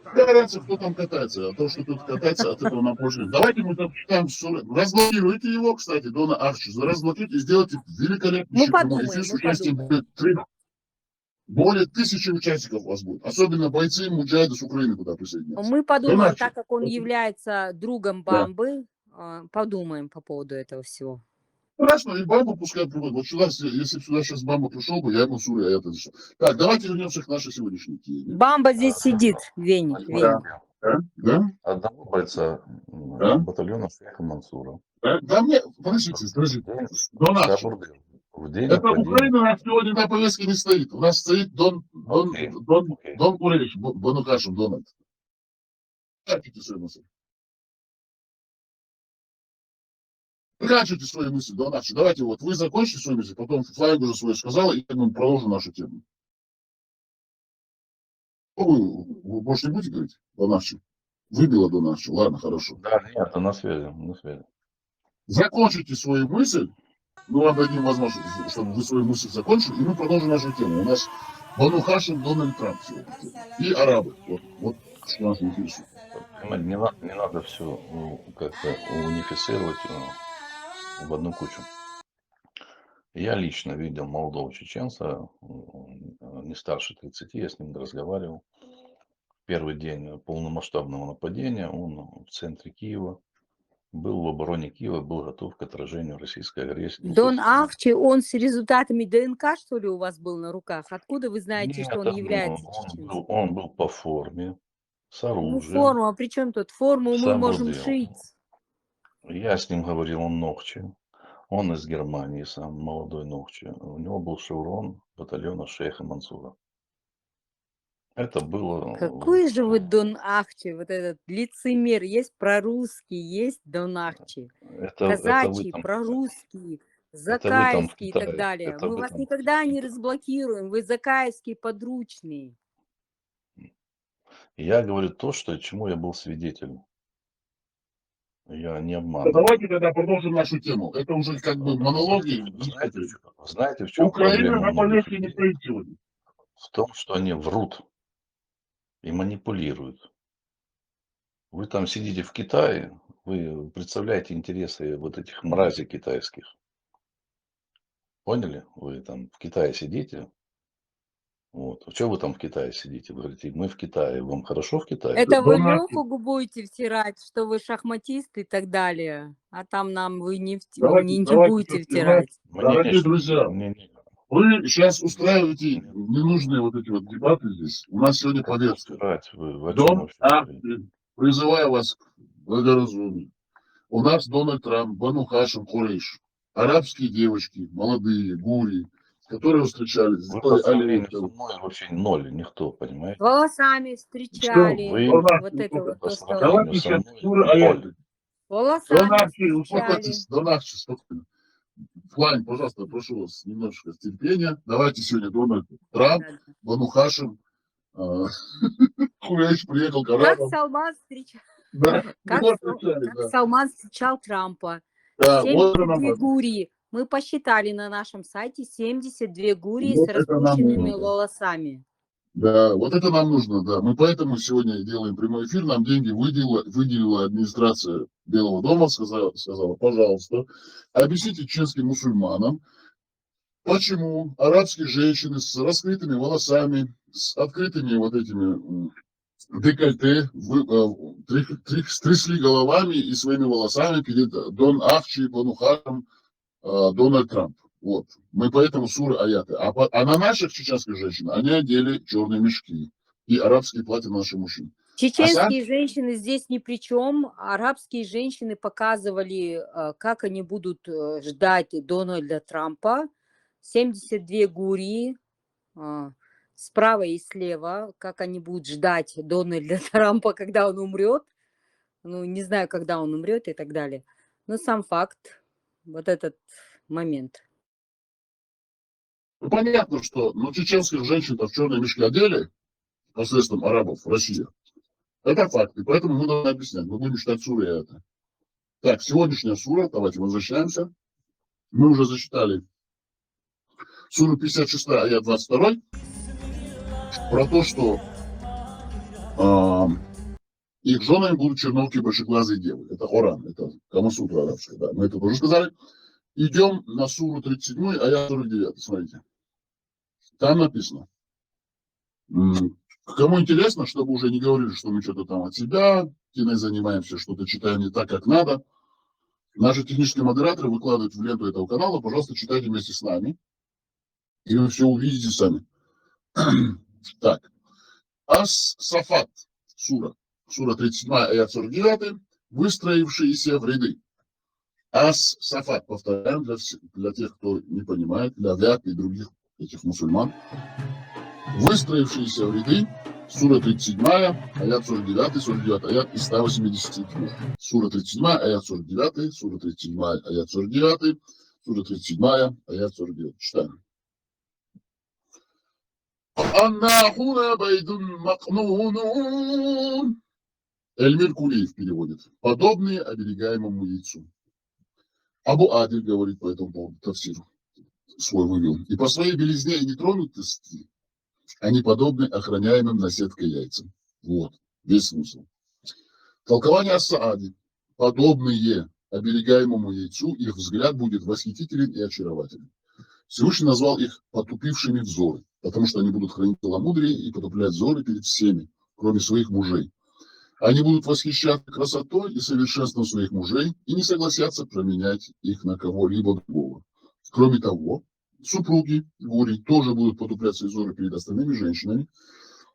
Какая разница, кто там катается, а то, что тут катается, от этого нам пользы. Давайте мы там читаем суры. Разблокируйте его, кстати, Дона Ахчи, разблокируйте и сделайте великолепнейший Мы прямой подумаем, эфир с мы участием подумаем. будет три- Более тысячи участников у вас будет. Особенно бойцы муджахиды с Украины туда присоединятся. Мы подумаем, Донатчик. Так как он является другом Да. Бамбы, а, подумаем по поводу этого всего. Страшно, и Бамба пускай приходит. Вот сюда, если, если бы сюда сейчас Бамба пришел бы, я ему суры аят разрешил. Так, давайте вернемся к нашей сегодняшней теме. Бамба здесь А, сидит в Вене. В Они Вене. Да, проблемы. да, да. Одного бойца м, Да? батальона шейха Мансура. Да, да мне, подождите, подождите. День Донатчик. Сабурдин. В день Это нападения. Украина у нас сегодня на повестке не стоит. У нас стоит Дон, Дон, Окей, Дон, окей. Дон Курейш, Бо- Бану Хашим, Дональд. Заканчивайте свою мысль. Заканчивайте свою мысль, Донатчик. Давайте вот вы закончите свою мысль, потом Флайг уже свою сказала, и мы продолжим нашу тему. Что вы, вы больше не будете говорить, Донатчик? Выбило Донатчик. Ладно, хорошо. Да, нет, на связи, на связи. Закончите свою мысль. Мы вам дадим возможность, чтобы вы свою мысль закончили, и мы продолжим нашу тему. У нас Бану Хашим, Дональд Трамп сегодня. И арабы. Вот, вот что нас интересует. Понимаете, не, на- не надо все как-то унифицировать э, в одну кучу. Я лично видел молодого чеченца, м, не старше тридцати, я с ним разговаривал. В первый день полномасштабного нападения он в центре Киева был в обороне Киева, был готов к отражению российской агрессии. Ну, Дон собственно, Ахчи, он с результатами ДНК, что ли, у вас был на руках? Откуда вы знаете, что нет, он он, является он чеченцем? был, он был по форме, с Ну, оружием. Форма, а при чем тут форма? Мы можем Сабурдин. Шиить. Я с ним говорил, он нохчи. Он из Германии, сам молодой нохчи. У него был шеврон батальона шейха Мансура. Это было... Какой же вы Дон Ахчи, вот этот лицемер. Есть прорусский, есть Дон Ахчи. Это, это вы Казачий, там, прорусский, это вы там в закаевский и так Китае. Далее. Это Мы вы вас там в никогда не Китае. Разблокируем. Вы закаевский подручный. Я говорю то, что, чему я был свидетелем. Я не обманываю. Давайте тогда продолжим нашу тему. Это уже как бы монологи. Знаете, в чё- знаете, в чем Украина проблема на многих повестке не людей? стоит сегодня. В том, что они врут и манипулируют. Вы там сидите в Китае, вы представляете интересы вот этих мразей китайских. Поняли? Вы там в Китае сидите. Вот. Что вы там в Китае сидите? Вы говорите, мы в Китае, вам хорошо в Китае? Это вы Дональд Лёху будете втирать, что вы шахматист и так далее. А там нам вы не, вти- Давайте, не, не давайте будете всё втирать. Мне Дорогие нечего, друзья, мне не- вы сейчас устраиваете Нет. ненужные вот эти вот дебаты здесь. У нас сегодня Как повестка. втирать? Вы, вы о Дон чём вообще говорите? Ахчи призываю вас к благоразумию. У нас Дональд Трамп, Бану Хашим, Курейш. Арабские девочки, молодые, гури, которые встречались, Вы по сделали сравнению аллюзию. Со мной вообще ноль, никто, понимаете? Волосами Что? встречали. Вы Вот это по вот то, что сравнению Давайте со сейчас мной суры ноль. аяты. Волосами Дональд, встречали. успокойтесь, Дональд, спокойно. Флайн, пожалуйста, прошу вас немножко терпения. Давайте сегодня Дональд Трамп, Да, да. Бану Хашим, а, Курейш приехал к Как арабам. Салман встречал, Да, как, вот Сал- встречали, как да. Салман встречал Трампа. Да, вот это семьдесят две нормально. Гурии. Мы посчитали на нашем сайте семьдесят две Гурии Вот с это нам распущенными нужно. Волосами. Да, вот это нам нужно, да. Мы поэтому сегодня делаем прямой эфир. Нам деньги выделила, выделила администрация Белого дома, сказала, сказала, пожалуйста, объясните чеченским мусульманам, почему арабские женщины с раскрытыми волосами, с открытыми вот этими м, декольте, вы, э, тряс- тряс- трясли головами и своими волосами перед Дон Ахчи, Бану Хашим, э, Дональд Трамп. Вот. Мы поэтому суры аяты. А, по- а на наших чеченских женщин они одели черные мешки и арабские платья наших мужчин. Чеченские женщины здесь ни при чем. Арабские женщины показывали, э, как они будут э, ждать Дональда Трампа. семьдесят две Гурии а, справа и слева, как они будут ждать Дональда Трампа, когда он умрет. Ну, не знаю, когда он умрет и так далее. Но сам факт, вот этот момент. Ну, понятно, что ну, чеченских женщин-то в черные мешки одели посредством арабов в России. Это факт. И поэтому мы должны объяснять. Мы будем считать суры это. Так, сегодняшняя сура, давайте возвращаемся. Мы уже засчитали суру пятьдесят шесть, аят двадцать два, про то, что а, их женами будут чернокожие большеглазые девы. Это Коран, это Камасутра арабская, да, мы это тоже сказали. Идем на суру тридцать седьмой, аят сорок девятый, смотрите. Там написано. М, Кому интересно, чтобы уже не говорили, что мы что-то там от себя, киной занимаемся, что-то читаем не так, как надо, наши технические модераторы выкладывают в ленту этого канала, пожалуйста, читайте вместе с нами, и вы все увидите сами. Так, Ас-Саффат, сура, сура тридцать седьмая, аят сорок девятый, выстроившиеся в ряды. Ас-Саффат, повторяем для, вс- для тех, кто не понимает, для вяк и других этих мусульман. Выстроившиеся в ряды, сура тридцать седьмая, аят сорок девятый, сорок девятый аят из ста восьмидесяти двух. Сура тридцать седьмая, аят сорок девятый, сура тридцать седьмая, аят сорок девятый, сура тридцать седьмая, аят сорок девятый. Читаем. Аннахуна байдун макнунун. Эльмир Кулиев переводит. Подобные оберегаемому яйцу. Абу Адиль говорит по этому поводу, тафсир свой вывел. И по своей белизне и нетронутости они подобны охраняемым наседкой яйцам. Вот, весь смысл. Толкование Ас-Саади. Подобные оберегаемому яйцу, их взгляд будет восхитителен и очарователен. Всевышний назвал их потупившими взоры, потому что они будут хранить целомудрие и потуплять взоры перед всеми, кроме своих мужей. Они будут восхищаться красотой и совершенством своих мужей и не согласятся променять их на кого-либо другого. Кроме того, супруги Гури тоже будут потуплять свои взоры перед остальными женщинами,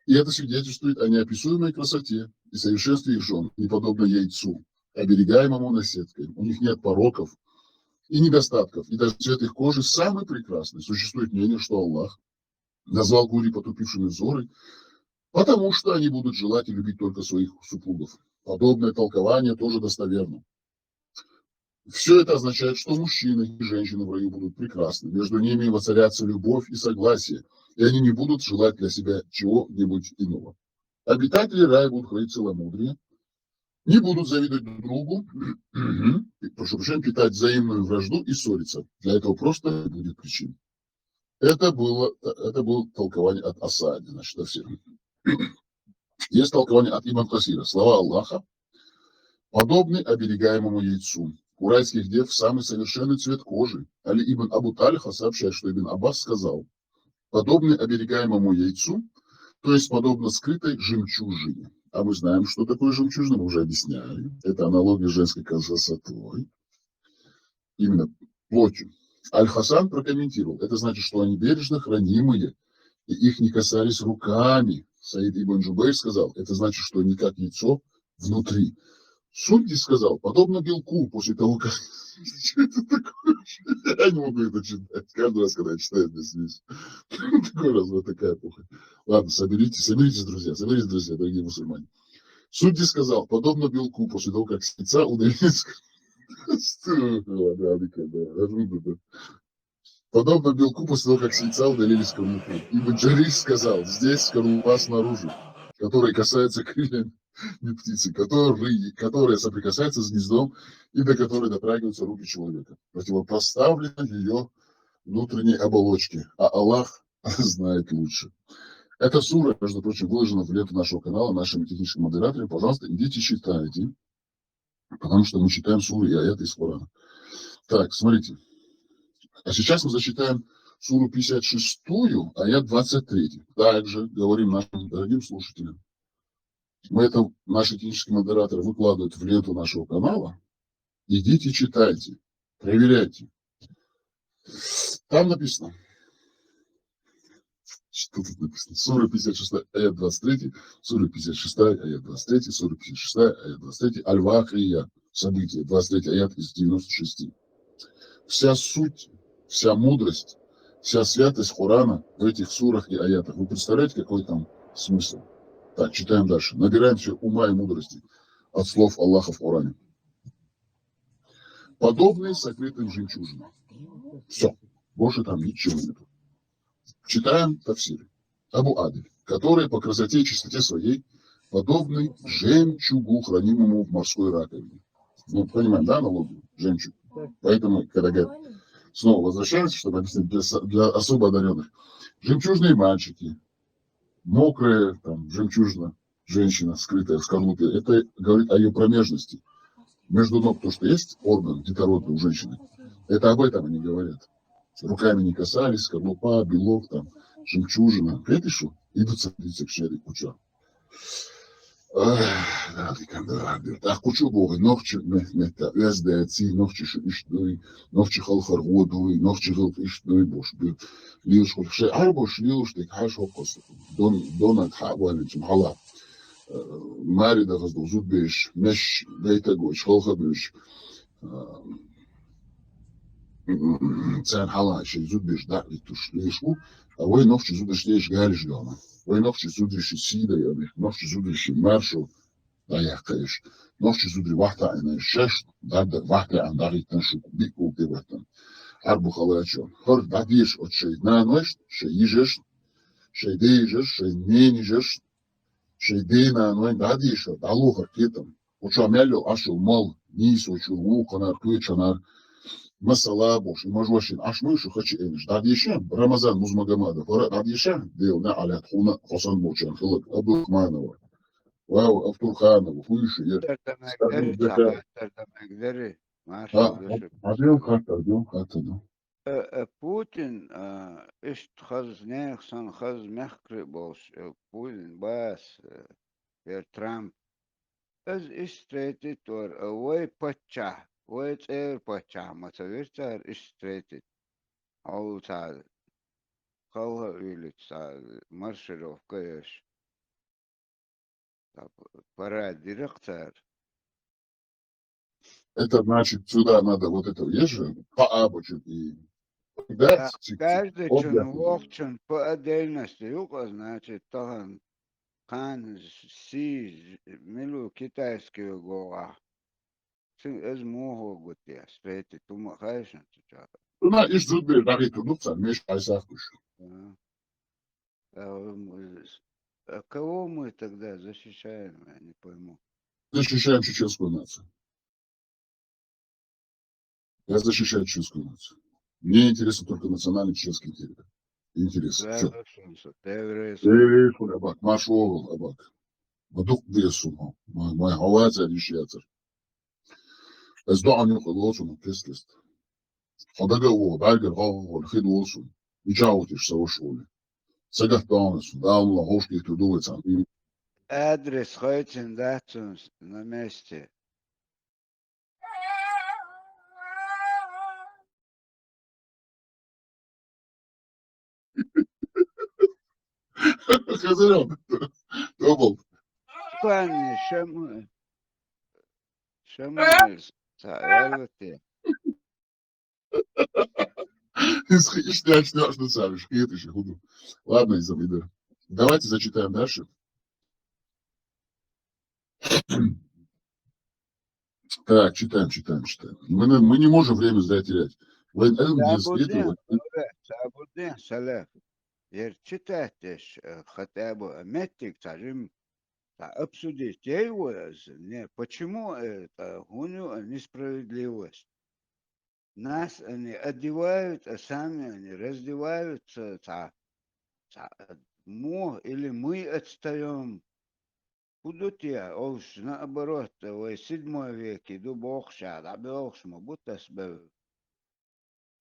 и это свидетельствует о неописуемой красоте и совершенстве их жен, не подобно яйцу, оберегаемому наседкой. У них нет пороков и недостатков, и даже цвет их кожи самый прекрасный. Существует мнение, что Аллах назвал Гури потупившими взоры, потому что они будут желать и любить только своих супругов. Подобное толкование тоже достоверно. Все это означает, что мужчины и женщины в раю будут прекрасны. Между ними воцарятся любовь и согласие, и они не будут желать для себя чего-нибудь иного. Обитатели рая будут хранить целомудрие, не будут завидовать друг другу, прошу прощения, питать взаимную вражду и ссориться. Для этого просто не будет причин. Это было, это было толкование от Ас-Саади, значит, тафсир. Есть толкование от Ибн Касира. Слова Аллаха подобны оберегаемому яйцу. У райских дев самый совершенный цвет кожи. Али ибн Абу Талиха сообщает, что Ибн Аббас сказал: подобны оберегаемому яйцу, то есть подобно скрытой жемчужине. А мы знаем, что такое жемчужина, мы уже объясняли. Это аналогия с женской красотой. Именно плотью. Аль-Хасан прокомментировал: это значит, что они бережно хранимые, и их не касались руками. Саид ибн Джубейр сказал: это значит, что они как яйцо внутри. Судди сказал: подобно белку после того, как... Что это такое? Я не могу это читать. Каждый раз, когда я читаю, мне смеюсь. Такой раз, вот такая эпоха. Ладно, соберитесь, соберитесь, друзья, соберитесь, друзья, дорогие мусульмане. Судди сказал: подобно белку после того, как с яйца удалились... Подобно белку после того, как с яйца удалились скорлупы. Ибн Джарир сказал: здесь скорлупа снаружи, которая касается крыльями птицы, который, которая соприкасается с гнездом и до которой дотрагиваются руки человека. Противопоставлено ее внутренней оболочке, а Аллах знает лучше. Эта сура, между прочим, выложена в ленту нашего канала нашими техническими модераторами. Пожалуйста, идите читайте, потому что мы читаем суры и аяты из Корана. Так, смотрите. А сейчас мы зачитаем суру пятьдесят шестую, аят двадцать третий. Также говорим нашим дорогим слушателям. Мы это, наши технические модераторы выкладывают в ленту нашего канала. Идите, читайте, проверяйте. Там написано. Что тут написано? Сура пятьдесят шестая, аят двадцать третий, сура пятьдесят шестая, аят двадцать третий, сура пятьдесят шестая, аят двадцать третий, Аль-Вакия, событие, двадцать третий аят из девяносто шести. Вся суть, вся мудрость, вся святость Корана в этих сурах и аятах. Вы представляете, какой там смысл? Так, читаем дальше. Набираемся ума и мудрости от слов Аллаха в Коране. Подобные сокрытым жемчужинам. Все. Больше там ничего нету. Читаем тафсир. Абу Адиль, которые по красоте и чистоте своей подобны жемчугу, хранимому в морской раковине. Ну, понимаем, да, аналогию? Жемчуг. Поэтому, когда говорят, снова возвращаемся, чтобы объяснить для, со- для особо одаренных. Жемчужные мальчики, мокрая там жемчужина, женщина, скрытая в скорлупе, это говорит о ее промежности. Между ног то, что есть орган детородный у женщины, это об этом они говорят. Руками не касались, скорлупа, белок, там, жемчужина. Понимаете, что? И ду цара дийцаг шерик кхуча. Ах, да, дикан да, да. ТӀаккха кхучу боху, нохчи мет-, метта, оьзда, ци, нохчи шу иштта дуй, нохчи халхар гӀо дуй, нохчи гӀилкх иштта дуй, бош бир. Лелаш хуьлу шай, ай, бош лелаш дика, хьаш хӀокхус. Дон, донаг хьа а валин цум хьала. Э, мари дахаз ду зудбеш, меш, гайтагоч, халхабеш. Э, царна хьала шайн зудбеш дӀа а виттуш леш ву, а вай нохчи зудаш деш галиш гална. Вай нохчи зудаш сийда яна, нохчи зудаш маршо дӀаяьккха еш. Нохчи зудри вахта айна шаш, дагда вахта ан дагиттан шу бикку де ваттан. Арбу халачо. Хар дадиш от шай нанойш, шай йижеш, шай дейжеш, шай ненижеш, шай дена нойн дадиш, далухар кетам. Уча мялло ашул мал, нисочу, вуханар, кучанар. Масала бош, и мажвашин ашмушу хачи эниш. Дадиша, Рамазан Музмагомадов, хора дадиша, дел на алят хуна, Хосан Бочан, Хилак, Абдурахманова. Вау, Автурханова, хуйшу, ер. Сардан Сардан Магдери, Бека. Сардан Магдери. Маршал А, души. Адил хатта, адил хатта, да. Э, э, Путин, э, иштта хаза нехан санна хаза мехкарий болуш, э, Путин бас, э, ер Трамп. Иза иштта встретить вара, э, вай паччахь, вай цӀера паччахь ма ца вира цара иштта встретить. Хьо ца халха а уьйлуьйту ца маршировка а еш. Ца парад дира-кх цара. Это значит, сюда надо вот это, есть же, по обочине и Да, да, цик-цик, каждый чун обязательно. Вохчун по отдельности юкъа, значит, тахан кхана си милу китайский гогӀа. Цин эз муха гути, встретить, тума хайшан цу ча. Ну, на, иш зудбе дагитту дуца, меш айсахкуш. Да. А, мы, а кого мы тогда защищаем, я не пойму. Защищаем чеченскую нацию. Я защищаю чеченскую нацию. Мне интересен только национальный чеченский интерес. Интерес. Да, Всё. Абак. Марш вогал, Абак. Бадук бесу. Мой, мой хаваца дишьяцар. Эс доан юкъа лоцун кест-кест. Хо дага вогал, бальгар гӀо-гӀо хид волсун. Мича вутиш са ваш воли. Сагат доанас, Далла хошки ту дувацан. Адрес хайцин дацун на месте. Хазаров. Добал. Пани, Шаму-, Шамуэль, са-, Элвати. Ишта, ишта, ишта, ишта, ишта, ишта, ишта. Ладно, Изам, иди. Давайте зачитаем дальше. Так, читаем, читаем, читаем. Мы, не- мы не можем время зря терять. Вайн Элм Ца без бурден, этого. Ца бурден, салаф. Ер читать деш, э, хотя бы, э, меттиг ца жим, ца обсудить ей ваз, не, почему это, у него несправедливость? Нас они одевают, а сами они раздеваются, ца, ца, мо, или мы отстаём. Куда те, олш, наоборот, вай седьмой веке ду бохуш, а, да, бохуш, ма бу тас бев.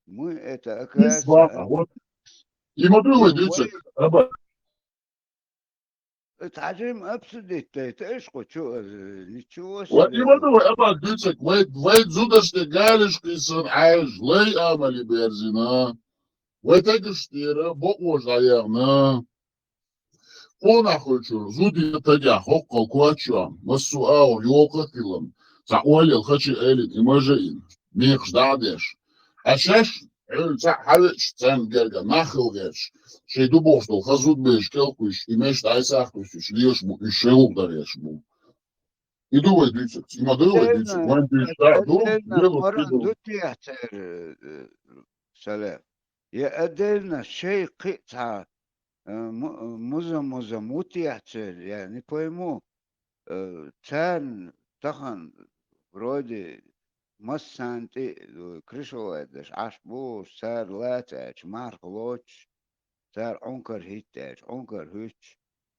Мы это, Ишта оказывается, бакъа, вот. Има ду вай, ну, дуьйцург, вай аба. Цхьа жим обсудить дайта, иш кху чу, э, ничего себе. Вот именно вай, аба, дуьйцург, вай, вай зудаш де галиш кхийсан Ӏаьржа, лай амали берзина. Вай тегаш тӀера бокъо дӀаяхна. Къонахуьлчуьра зудина тагехь хӀоккхал коччо, массо а агӀор йоккха а тиллина, цхьа ойлел хачи айлина, и мажа ина, мекхаш дӀа а деш. Ткъа шаьш, Ӏуьллу цхьаъ хьавеача, царна герга нах хила гӀерташ, шайн дубохуш долу хаза зудбераш кӀелхуьйсуш, и меш дӀасахкуьйсуш лелаш бу, уьш шайн гӀуллакх дан гӀерташ бу. И ду вай дуьйцург, и ма ду вай дуьйцург, вайн дуьйцург дӀа а ду, Отдельно лелаш Коран ду. Ду те церан, э, сале. Я отдельно шай кхин а цхьа, э, му-, муза-муза мутехь церан, я не пойму, э, царна тахана вроде массанна тӀе, э, крышевать деш Ӏаш бу, цара лаца аьлча, марха лоцуш, цара Ӏункар хӀитта аьлча, Ӏункар хӀуьттуш.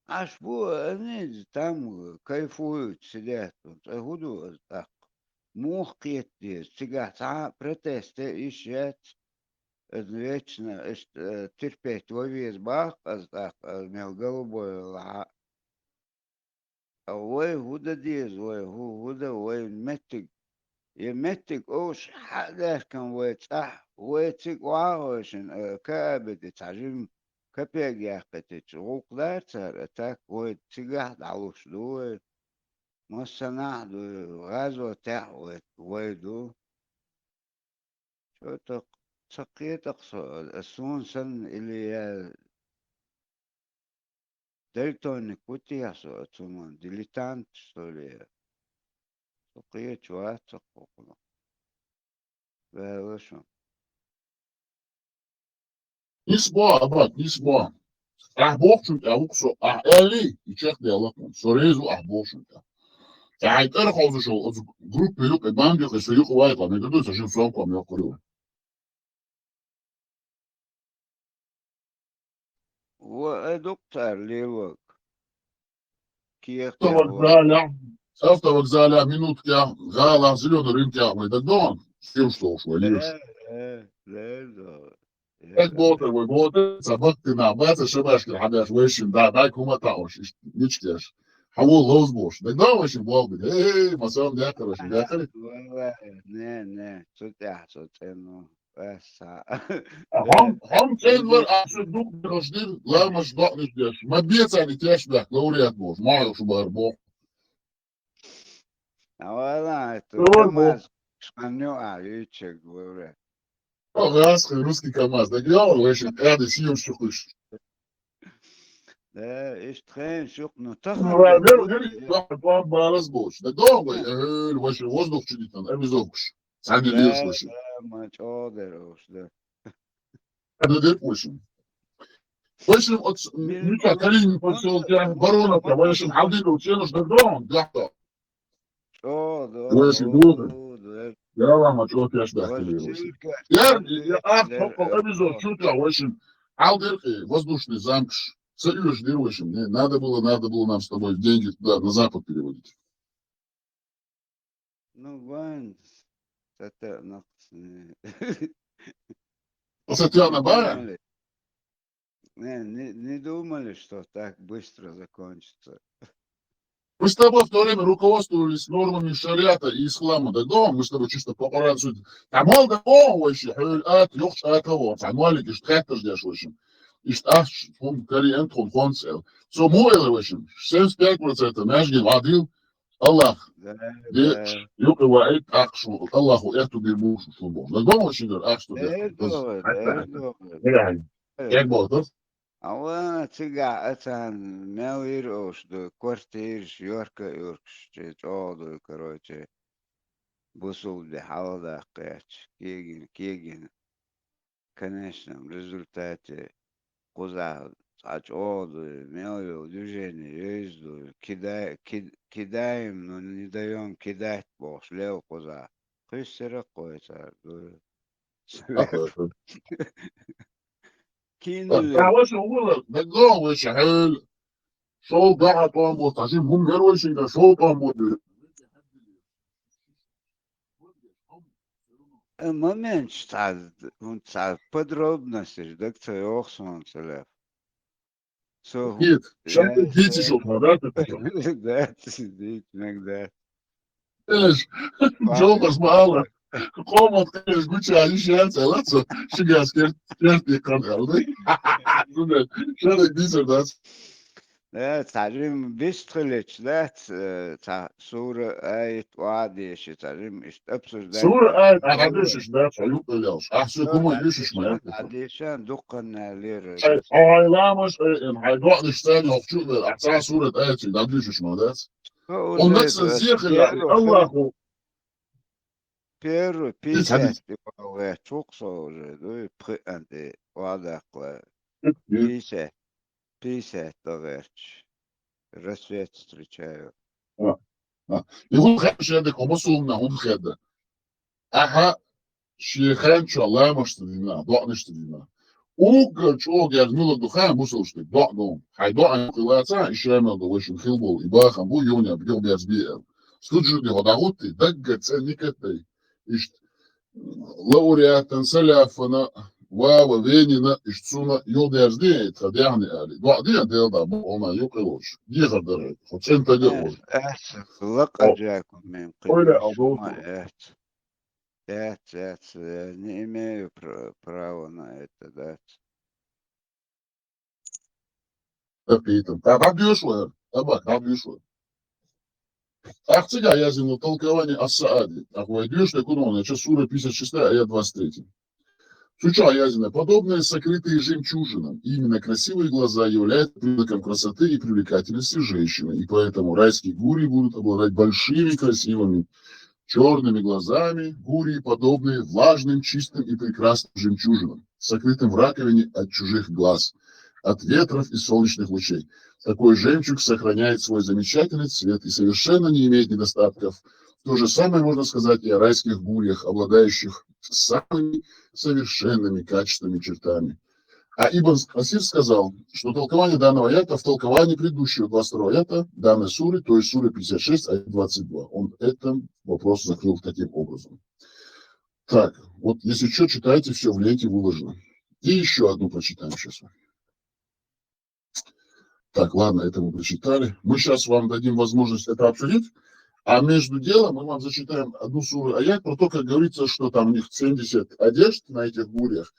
Ӏаш бу, они там кайфуют, сидят, цӀе хӀун ду аса тӀаккха? Муха кхета деза? Цигахь цхьа а протест а йиш яц, Из вечно, иштта, э, терпеть ван веза баккха аз тӀаккха, аз мел голубой велахь а. Вай хӀу дан деза, вай хӀу, хӀу дан, вай меттиг, е меттиг овш хьа а даьхкина вай цӀахь, вай цига охьа а гӀойшина, э, каабиди цхьа жима капег яьккхийтича, гӀуллакх дара цара, а так вай цигахь а дӀалуш ду вай. Массанахьа ду, гӀазотехь а вай, вай ду. Чо тӀаккха ца кхетакх со, а суна санна или я дальтоник ву техьа со, а цунан дилетант, что ли, я? Со кхеташ вац ца кхокхунах. Ваьлла шун. Нийса боху, Абат, нийса боху. Ахь бохучун тӀехь ву-кх со, ахь аьллий, и чекхдаьлла-кх хьуна. Со реза ву ахь бохучун тӀехь. Ткъа хьайн тӀера хьовзуш волу оцу группа юкъа, банди юкъа, со юкъа вайтӀа, мегар ду, сан жима сомкъам йоккхур ю. Ва, ай дукха цара лелорг. Кехат Автовокзалехь, автовокзалехь минуткехь, гӀалахь зелёный рынкехь вай дагадогӀу, севш лохуш вай леш. Э, э, э, да. Э, Как да. Ботар вай, ботар, ца баккхина, баца шабашкина хьабеш, вайшин да, дай кума таӀош, иш, ничкеш. Хьавол ловз бош. ДагадогӀу вайшин болх бина. Эй, ма сан декхар вайшин, декхар. Вай, вай, не, не, цу тӀехь, цу цӀено. Эсса. Хьом, хьом цӀен вар ахча дукха дераш дир, ламаш доӀнаш деш. Ма бецани теш бехк, лауреат бош, ма йош бар бох. Авала, это Лаур бох. КамАЗ, шканю, а, ючек, лауреат. О, газ, русский КамАЗ. Да, я, вайшин, я, да, съем, что хочешь. Да, иштта хен шух, ну, Ну, тахана, ра-, да, вер-, вер-, да, да, балас бош. Да, да, вай, э, вайшин, воздух чудит, там, обезовкаш. Цхьаьна лелаш вайшин. Да, ма чӀогӀа дер уж, да. Ада дерг вайшин. Вайшин оц-, Мин-, Миша Калинин посёлке, Бароновка, вайшин хьалдин у ченуш дагдон, дяхта. О, да, Вайшин да, дуга. да, да. Я вам отчёт, я ждать Вайшин телевизор. чилка, Я, чилка, я, ах, дер, хоппал, э, обезор, о. чё ты, вайшин. Хьалдеркъи, воздушный замкаш. Са уьш дир вайшин. Не, надо было, надо было нам с тобой деньги туда, на запад переводить. Ну, вайн, это, ну, э, Кстати, она не бая? думали. Не, не, не думали, что так быстро закончится. Мы с тобой в то время руководствовались нормами шариата и ислама. Да, да, мы с тобой чисто по Коран судим. Там мол, да, о, вообще, хьёл ат, йохч ат, о, там мол, иш хаттаж деш, вообще. Иш аш, хум, кари, эн, хум, хонцел. Со муэлэ, вообще, семьдесят пять процентов мяжгин вадил, Аллах. Да, Де, да. юкъе ваид ахшу, Аллаху эту бир бушу шун бу. Да, да, вообще, ахшу, да. Да, да, да, да. Э. Як бохуш? Ава, цигахь а царна мел йира ош ду, квартираш, йорка а юркаш, чи чӀогӀа ду, короче, бусулба де хьаладаккха гӀерташ, кегина, кегина. Конечно, в результате кхузахь цхьа чӀогӀа ду, мел йолу движение йовза ду, кида-, кид-, кидаем, но не даем кидать бохуш, лел кхузахь. Кхуьссира кхой цара ду. Кинули. Ахьа ваша хӀума, дагадогӀу вайша хьоьлу. Шоу дахьа тӀом бу, тхьажин хӀума яра вайшинга, шоу тӀом бу. Э, момент цхьа, хӀун цхьа подробностей даг ца йоху суна ца лаьа. Со хӀу-, Нет, щас я дети шо, да, ты потом? Да, ты сидеть иногда. Эш, Ладно. Джолас ма ала. Къоман къеш гуча йиш яц, ала цо, шигас керт, керт и кан ала. Шуна, шуна дизер дац. Э, цхьа жим бистхилич дац, э, цхьа сура аят ва деши, цхьа жим ишт обсуждать. Сура аят, а хадишиш дац, а юкъа ялш. А су кума юшиш ма яц. Хадишан дуккханна лера. Ай, ай, ламаш, ай, эм, ай, доъ диш цани, хохчу бер, а цхьа сурат аят, да дишиш ма дац. Хо, Он уже дац это зехе, первый, Аллаху. Первый, Ис хадис. пятьдесят, ваьчча вукху со уже, дуй, пхиъанте, вадаккхла. Ис. пятьдесят, пятьдесят до гӀерташ. Рассвет встречаю. А, а. И хӀун хеда шен дика, хӀума суна, хӀун хеда? Ахьа шен хенчо ламашца дина, доънашца дина. Уггар чӀогӀа герз мила ду хан мусалшниг, доъ ду. Хьай доъ хилаца, и шамал ду, вайшин хил болу, и бахам бу, юня, бигал берз биъал. Суджуди хьо дагӀутти, даггар цӀе никат дай. Ишт, лауреатан, саляфана, ва, ва венина, иштцуна, юлдерзди, тадягни али. Дуадия делда, бу, она, юкъилуш. Дихар дара, хуцен тага Э, уж. э, лакъа О, жаку мен ойла къидуш, алдовту. ма, э, э, э, э, не имею пра-, права на это, да. Апитан. Та, та дюшла, та бак, та дюшла. Ахцига язину толкование Ас-Саади. Ахуй дюшла куну, значит, сура пятьдесят шестая, аят двадцать третий. Суча язина. Подобные сокрытые жемчужинам. Именно красивые глаза являются признаком красоты и привлекательности женщины. И поэтому райские гурии будут обладать большими красивыми черными глазами, гурии, подобные влажным, чистым и прекрасным жемчужинам, сокрытым в раковине от чужих глаз, от ветров и солнечных лучей. Такой жемчуг сохраняет свой замечательный цвет и совершенно не имеет недостатков. То же самое можно сказать и о райских гуриях, обладающих самыми совершенными качествами и чертами. А Ибн Касир сказал, что толкование данного аята в толковании предыдущего двадцать второго аята данной суры, то есть суры пятьдесят шесть, аят двадцать два. Он этот вопрос закрыл таким образом. Так, вот если что, читайте, все в ленте выложено. И еще одну прочитаем сейчас. Так, ладно, это мы прочитали. Мы сейчас вам дадим возможность это обсудить. А между делом мы вам зачитаем одну суру аят про то, как говорится, что там у них семьдесят одежд на этих гуриях,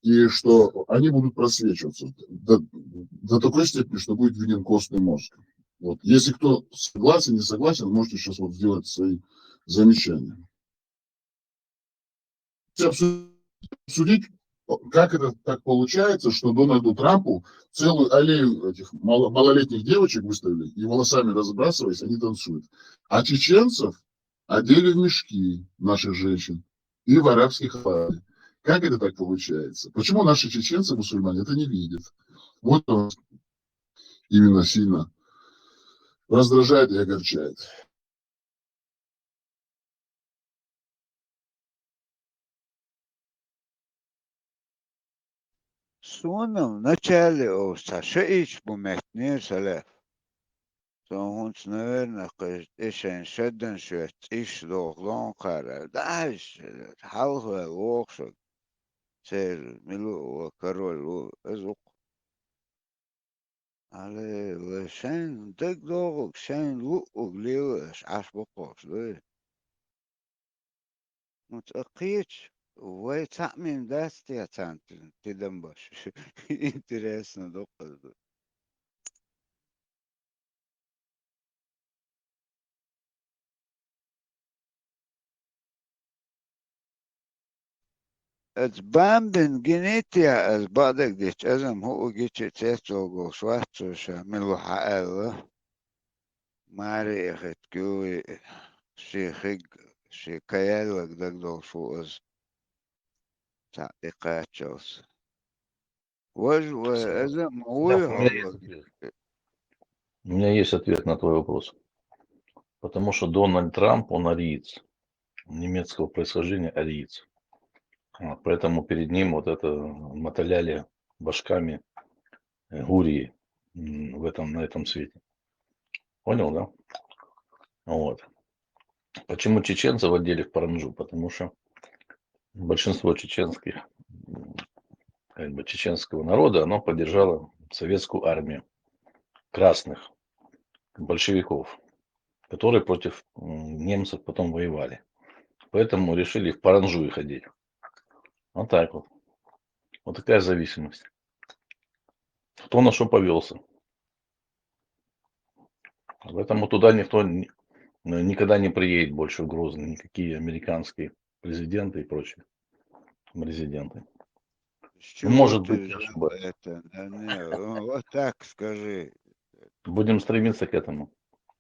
и что они будут просвечиваться до, до такой степени, что будет виден костный мозг. Вот. Если кто согласен, не согласен, можете сейчас вот сделать свои замечания. Обсу-, обсудить, как это так получается, что Дональду Трампу целую аллею этих мало-, малолетних девочек выставили, и волосами разбрасываясь, они танцуют. А чеченцев одели в мешки наших женщин и в арабских халаты. Как это так получается? Почему наши чеченцы, мусульмане, это не видят? Вот он именно сильно раздражает и огорчает. Суна вначале овца шаич бу меттнер салаф. Сон хунц, наверное, кхы эшен шеддан шуэц иш дох лон кара. Даш, халхвел вохшуг. Цер милу ва король ву эзук. Але ле шен даг догуг, шен луъуг лила эш аш бокъош, ле. Ну, ца кхеча, вай цхьаъ мин дац те цан ти-, тидам баш. Интересно докъазду. Эц бамбин гинития, эц бадагдич, эзам хуу гичи цецлого шварцуша милу хьаалла. Мари эхет кюви ши хиг, ши каяллаг дагдол шу эз. Цхьаъ икъачалс. Вож-, ва-, Всё. Эзам, Да, у меня есть ответ. У меня есть ответ на твой вопрос. Потому что Дональд Трамп, он ариец. Немецкого происхождения ариец. Вот, поэтому перед ним вот это мотыляли башками, э, гурии, м, в этом, на этом свете. Понял, да? Вот. Почему чеченцев одели в паранджу? Потому что большинство чеченских, м, как бы, чеченского народа, оно поддержало советскую армию красных, большевиков, которые против, м, немцев потом воевали. Поэтому решили в паранджу их одеть. Вот так вот. Вот такая зависимость. Кто на что повелся. Поэтому туда никто ни-, никогда не приедет больше в Грозный, никакие американские президенты и прочие президенты. С Ну, чего может ты быть, я взял ошибаюсь. Это? Да не, ну, вот так скажи. Будем стремиться к этому.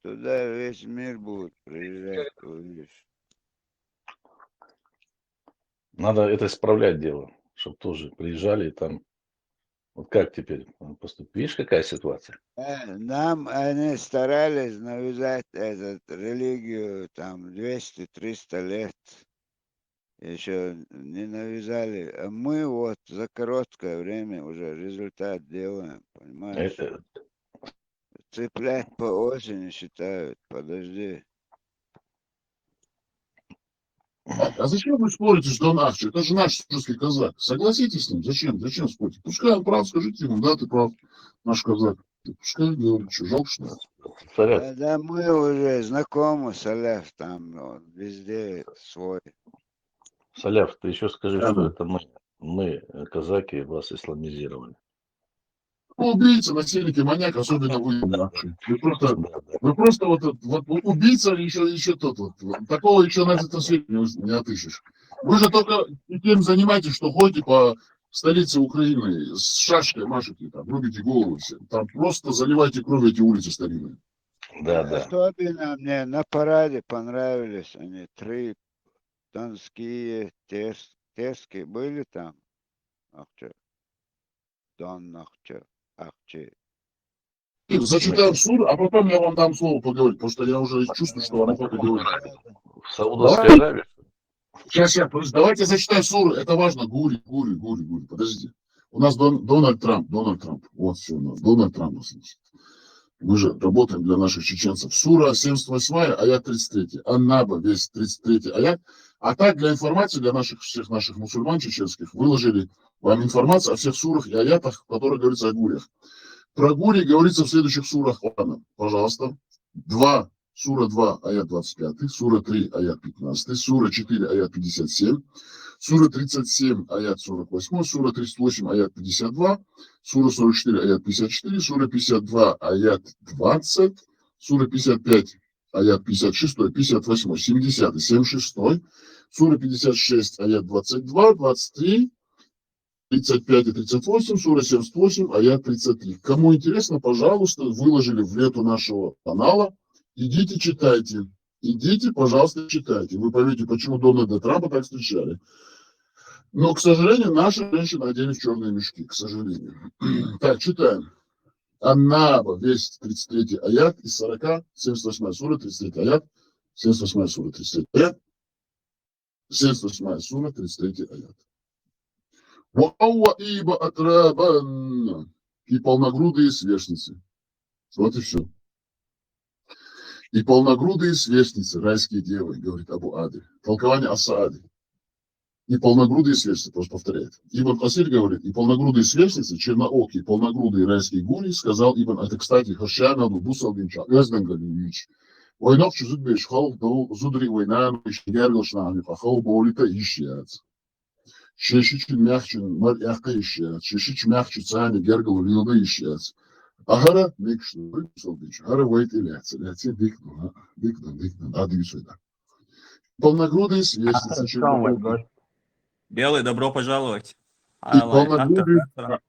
Туда весь мир будет приезжать, увидишь. Надо это исправлять дело, чтоб тоже приезжали и там. Вот как теперь, э, поступить? Видишь, какая ситуация? Э, нам они старались навязать этот, религию там двести-триста лет. Ещё не навязали. А мы вот за короткое время уже результат делаем, понимаешь? Э, э. Цыплят по осени считают. Подожди. А, а зачем вы спорите с Дон Ахчи? Это же наш суржский казак. Согласитесь с ним. Зачем? Зачем спорить? Пускай он прав, скажите ему, да, ты прав, наш казак. Пускай говорит, что жалко, что ли? Саляф, Да, да, мы уже знакомы с Аляф, там он везде свой. Саляф, ты еще скажи, Да, что да. Это мы, мы, э, казаки, вас исламизировали. Вы убийца, насильник и маньяк, особенно вы, Дон Ахчи. Вы просто, Да, да. вы просто вот, этот- вот убийца, еще, еще тот вот. Такого еще на этом свете не, уз- не отыщешь. Вы же только и тем занимаетесь, что ходите по столице Украины, с шашкой машете, там, рубите головы все. Там просто заливайте кровью эти улицы старинные. Да, да. Особенно мне на параде понравились они, три донские, терс- терские были там. Ахчи. Дон Ахчи, Ахчи. Зачитаем суру, а потом я вам дам слово поговорить, потому что я уже чувствую, что она пока говорит. В Саудовской Аравии. Сейчас, сейчас, подожди, давайте зачитаем суру, это важно. Гури, Гури, Гури, Гури, подождите. У нас Дон- Дональд Трамп, Дональд Трамп. Вот все у нас, Дональд Трамп у нас. Мы же работаем для наших чеченцев. Сура семьдесят восьмая, аят тридцать третий. Аннаба, весь тридцать третий аят. А так, для информации, для наших, всех наших мусульман чеченских, выложили вам информацию о всех сурах и аятах, в которых говорится о гурях. Про гури говорится в следующих сурах Корана. Пожалуйста. Два, сура два, аят двадцать пятый, сура три, аят пятнадцатый, сура четыре, аят пятьдесят семь, сура тридцать семь, аят сорок восемь, сура тридцать восемь, аят пятьдесят два, сура сорок четыре, аят пятьдесят четыре, сура пятьдесят два, аят двадцать, сура пятьдесят пять, аят пятьдесят шестой, пятьдесят восьмой, семидесятый, семьдесят шестой, сура пятьдесят шесть, аят двадцать два, двадцать три, тридцать пять и тридцать восемь, сура семьдесят восемь, аят тридцать три. Кому интересно, пожалуйста, выложили в ленту нашего канала. Идите, читайте. Идите, пожалуйста, читайте. Вы поймете, почему Дональда Трампа так встречали. Но, к сожалению, наши женщины одели в черные мешки, к сожалению. Так, читаем. Аннаба, весь тридцать третий аят из сорока, семьдесят восьмая сура, тридцать третий аят, семьдесят восьмая сура, тридцать третий аят, семьдесят восьмая сура, тридцать третий аят. Ва ауа иба атрабан. И полногрудые сверстницы. Вот и все. И полногрудые сверстницы, райские девы, говорит Абу Ади. Толкование Ас-Саади. И полногрудые сверстницы, просто повторяет. Ибн Касир говорит, и полногрудые сверстницы, черноокие, полногрудые райские гури, сказал Ибн, это, кстати, Хашана, ну, Бусалгинча, Эзден Галиевич. Войнок чузук беш, хал, дол, зудри, война, ну, иш, гергал, шна, ну, хал, болита, иш, яц. Шеши чин мяхчин, мар, яхта, иш, яц. Шеши чин мяхчин, цани, гергал, лилда, иш, яц. Ахара, мекш, ну, Бусалгинча. Ахара, вайт, и ляц, ляц, и дик, ну, а, дик, ну, дик, ну, а, дик, сойда. Полногрудые сверстницы, Ахара, черноокие. Исламович. Белый, добро пожаловать. И Айлай, полногрудые- ахара, ахара.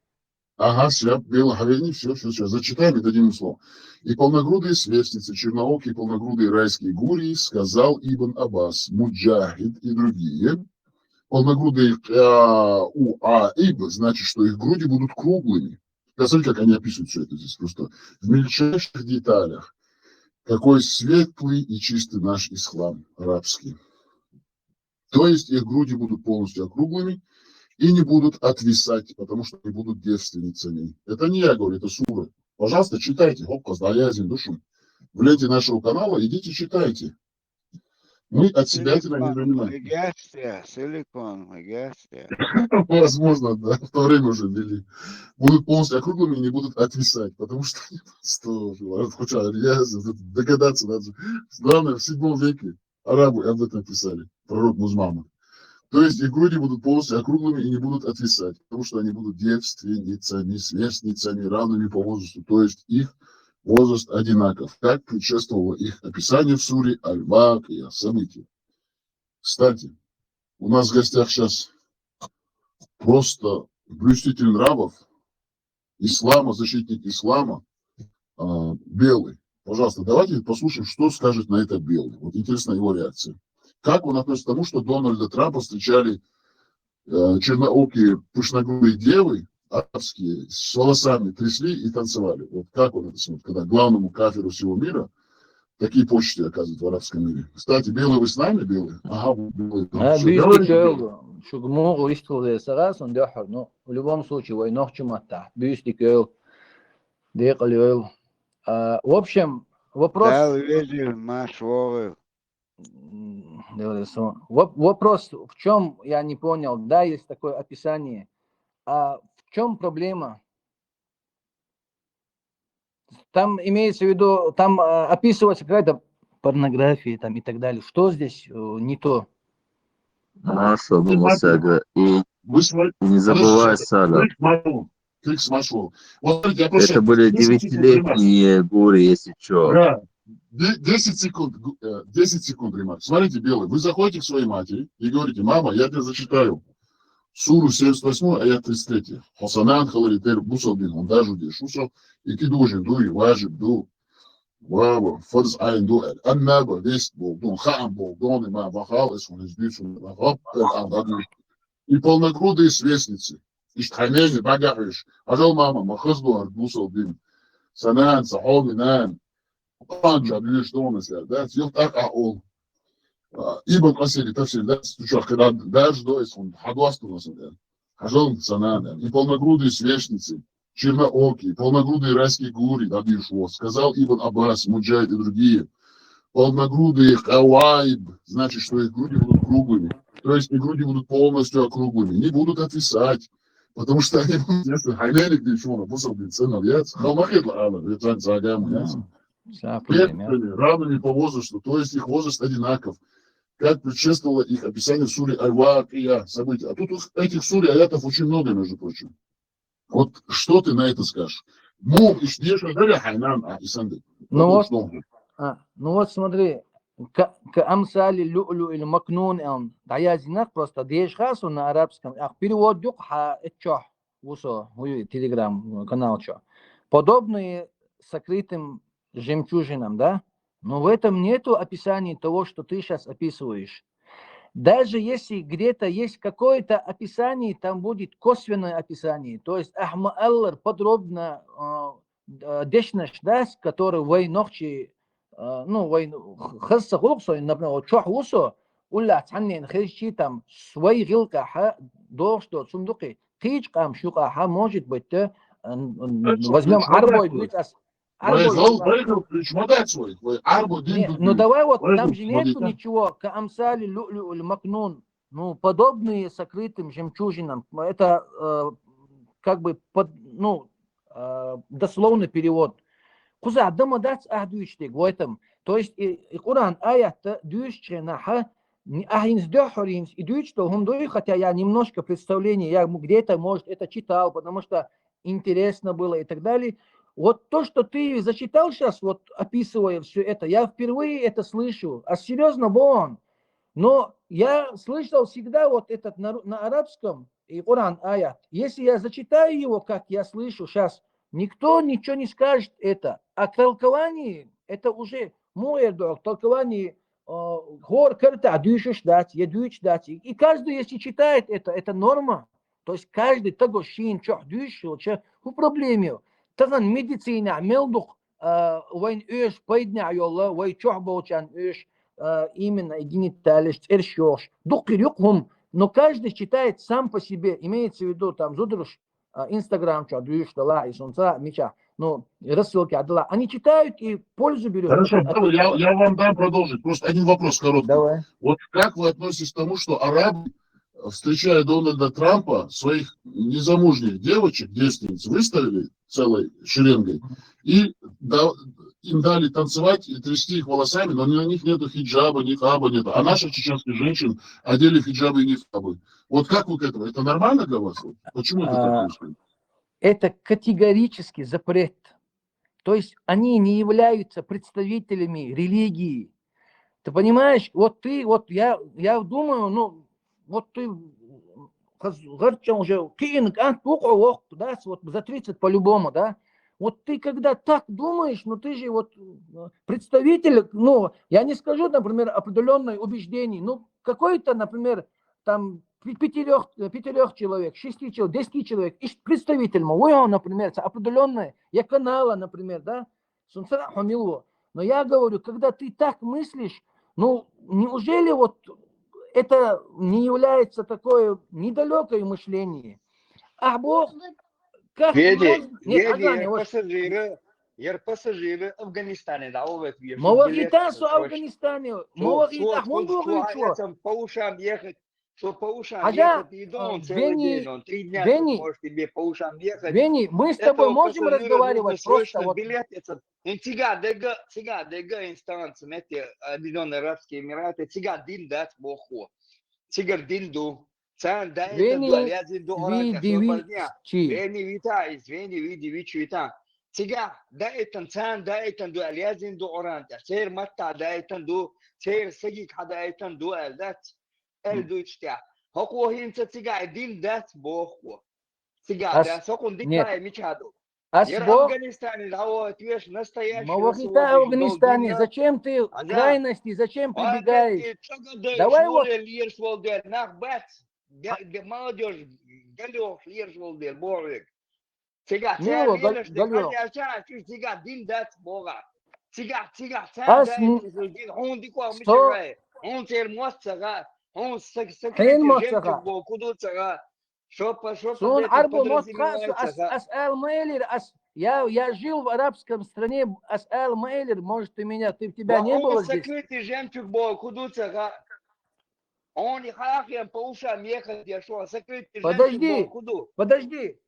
Ага, все, бело, хавени, все, все, все, зачитаем и дадим им слово. И полногрудые сверстницы, черноокие, полногрудые райские гури, сказал Ибн Аббас, Муджахид и другие. Полногрудые, а, у, а, иб, значит, что их груди будут круглыми. Посмотрите, как они описывают все это здесь, просто в мельчайших деталях. Какой светлый и чистый наш ислам арабский. То есть их груди будут полностью округлыми и не будут отвисать, потому что они будут девственницами. Это не я говорю, это сура. Пожалуйста, читайте. Хоккас, да, я душем. В ленте нашего канала идите, читайте. Мы от себя тебя не Силикон, занимаем. Мегасия, Силикон, Мегасия. Возможно, да, в то время уже ввели. Будут полностью округлыми и не будут отвисать, потому что они просто, хотя я догадаться надо. Главное, в седьмом веке арабы об этом писали, пророк Музмамад. То есть их груди будут полностью округлыми и не будут отвисать, потому что они будут девственницами, сверстницами, равными по возрасту. То есть их возраст одинаков, как предшествовало их описание в суре Аль-Вакия, событие. Кстати, у нас в гостях сейчас просто блюститель нравов, ислама, защитник ислама, а, Белый. Пожалуйста, давайте послушаем, что скажет на это Белый. Вот интересна его реакция. Как он относится к тому, что Дональда Трампа встречали э, черноокие пышногрудые девы арабские с волосами трясли и танцевали. Вот как он это смотрит, когда главному кафиру всего мира такие почести оказывают в арабском мире. Кстати, Белый, вы с нами, Белый? Ага, вы Белый. А, Всё, бюстик говорите, эл, Белый. шугмур истлдесарас, он дяхар. Ну, в любом случае, войнок чумата. Бюстик эл, декал эл. А, в общем, вопрос... Дал видел Маш Вовы. м, говорю, что- воп- вопрос, в чем я не понял, да, есть такое описание. А в чем проблема? Там имеется в виду, там а, описывается какая-то порнография там и так далее. Что здесь э, не то? Маша, думал, Сага. И Вы смотрите, не забывай, подождите, Сага. Крик Машул. Крик Машул. Вот смотрите, я просто... Это были десять секунд, Римас. девятилетние гори, если что. Да. Де- десять секунд, гу- э, десять секунд, Римас. Смотрите, Белый, вы заходите к своей матери и говорите: «Мама, я тебе зачитаю суру семьдесят восьмую, аят тридцать три. Хосанан халаритер бусалбин, он даже здесь шусо, и ты должен, дуй, важиб, ду, вава, фарз айн, ду, аннаба, вест, бол, дун, хаам, бол, дон, и ма, вахал, эс, он, из, дюсун, вахал, э, а, да, дюс. И полногрудые сверстницы. Ишт ханези багахиш. Ажал мама, махаз дуар бусалбин. Санан, сахоми, нан. Анча дюш дона сер, да? Сил так а ол. А, Ибн Асири тафсир, да? Стучах, когда даже до эс, он, хадуасту на сер. Ажал санан, да? И полногрудые сверстницы. Черноокие, полногрудые райские гури, да, дюш вот. Сказал Ибн Аббас, Муджахид и другие. Полногрудые каваиб, значит, что их груди будут круглыми. То есть их груди будут полностью округлыми. Не будут отвисать. Потому что они будут, если ханелик дешона, бусалбин ценов яц, хамахет ла ала, ветран цагам яц. Всё, проблема. Первыми, равными по возрасту, то есть их возраст одинаков. Как предшествовало их описание в суре Аль-Вакия, события. А тут ух- этих сур и аятов очень много, между прочим. Вот что ты на это скажешь? Мух, ишдеш, а дали хайнан, а, исанды. Ну вот, Что? а, ну вот смотри, к, к амсали люлю или макнун, он, да я знак просто, деш хасу на арабском, ах, перевод юк ха, э, чё, вусо, хуй, телеграм, канал чё. Подобные сокрытым жемчужинам, да? Но в этом нету описания того, что ты сейчас описываешь. Даже если где-то есть какое-то описание, там будет косвенное описание. То есть Ахма Аллар подробно э, э, дешнаш дас, который вай нохчи, э, ну, вай хасса хулуксо, например, вот чох усо, улла цаннен херчи там свай гилка ха, дох что сундуки, кич кам шука ха, может быть, э, н- н- Это возьмем ключевой арбой, вопрос. блядь, ас- Вай арбой, зал, ма- вай зал, ключ мадат свой, вай арбо дин Не, тут ну дин. давай вот, Вай там зал, же нету смотри. Ничего, к амсали люлю или макнун, ну, подобные сокрытым жемчужинам. Это э, как бы под, ну, э, дословный перевод. Куза дама дац ахдуйчтег в этом. То есть и, и Коран аятта дюйччена ха, ахинс дёхоринс и дюйчто хумдуй, хотя я немножко представление, я м- где-то, может, это читал, потому что интересно было и так далее. Вот то, что ты зачитал сейчас, вот описывая все это, я впервые это слышу, а серьезно, вон. Но я слышал всегда вот этот на, ру- на арабском и Коран аят. Если я зачитаю его, как я слышу сейчас, никто ничего не скажет это. А толкование, это уже мой толкование э, гор карта дюшиш дать, я дюш дать. И каждый, если читает это, это норма. То есть каждый того шин чох дюш, че у проблеме. Таган медицина мелдук, э, вайн эш пайдня йола, вай чох болчан эш, э, именно гениталиш, цершош. Дук юк хум. Но каждый читает сам по себе, имеется в виду там зудруш, э, Инстаграм чох дюш дала и сунца мича. Ну, и рассылки отдала. Они читают и пользу берут. Хорошо, От Белый, я, этого. я вам дам продолжить. Просто один вопрос короткий. Давай. Вот как вы относитесь к тому, что арабы, встречая Дональда Трампа, своих незамужних девочек, девственниц, выставили целой шеренгой и да- им дали танцевать и трясти их волосами, но на них нету хиджаба, нихаба нету. А наших чеченских женщин одели в хиджабы и нихабы. Вот как вы к этому? Это нормально для вас? Вот почему это А, так происходит? Это категорический запрет. То есть они не являются представителями религии. Ты понимаешь, вот ты, вот я, я думаю, ну, вот ты хаз- гарчан уже киин кан пуко вок, да, вот за тридцать по-любому, да. Вот ты когда так думаешь, ну ты же вот э, представитель, ну, я не скажу, например, определенное убеждение, ну, какой-то, например, там пятерех, пятерех человек, шести человек, десяти человек, и представитель мой, он, например, определенное, я канала, например, да, сунца хумилу. Но я говорю, когда ты так мыслишь, ну, неужели вот это не является такое недалекое мышление? А Бог, как Геди, может- Нет, Геди, Аганя, вот- пассажиры, Яр пассажиры Афганистане дӀавахийта везаш. Ма вахийтар со Афганистане. Ма вахийтар, хӀунда вахийт шо? По ушам ехать. Шо по ушам Хьажа, ехать, и дон а, целый Вени, день, он три дня Вени, может тебе по ушам ехать. Вени, мы с тобой можем разговаривать просто вот. Билет, это, ин цига дега, цига дега инстанция, метте, Объединённые Арабские Эмираты, цига дин дац боху. Цигар дин ду. Цан да это Вени, ду, алязин ду, ви оранка, диви шо парня. чи. Вени вита из, вени ви диви чуита. Цига да это, цан да это ду, алязин ду, оранка. Цер матта да это ду, цер сагик хада это ду, алдац. Эл дуйчтя. Хокхо хӀинца цига дин дац боху. Цига Ас- дац, хокхун нет. Дикая мечаду. Ас Яр бог, Афганистане дӀавахийта везаш, настоящий ма вахийтар националист Афганистане, дол зачем ты в Ага. крайности, зачем прибегаешь? Давай вот. Лирш волдер, нах бац. Га- га- Молодежь, галёх лирш волдер, бовик. Цига, Мило, цига, гал- галёх. Цига дин дац бога. Цига, цига, Ас цига, н- дин, хун дикох сто- мишагай. Хун цер моццага. Хун саг саг Хен жемчуг моццага. Бо кудуцага. Шопа, шопа. Сон арбо моцха ас, ас, ас ал маэлир, ас, я, я жил в арабском стране, ас ал маэлир, может, ты меня, ты, тебя не было здесь. Сокрытый жемчуг бо кудуцага. Он и хахем по ушам ехать, я шо, сокрытый жемчуг Подожди, бо куду. Подожди.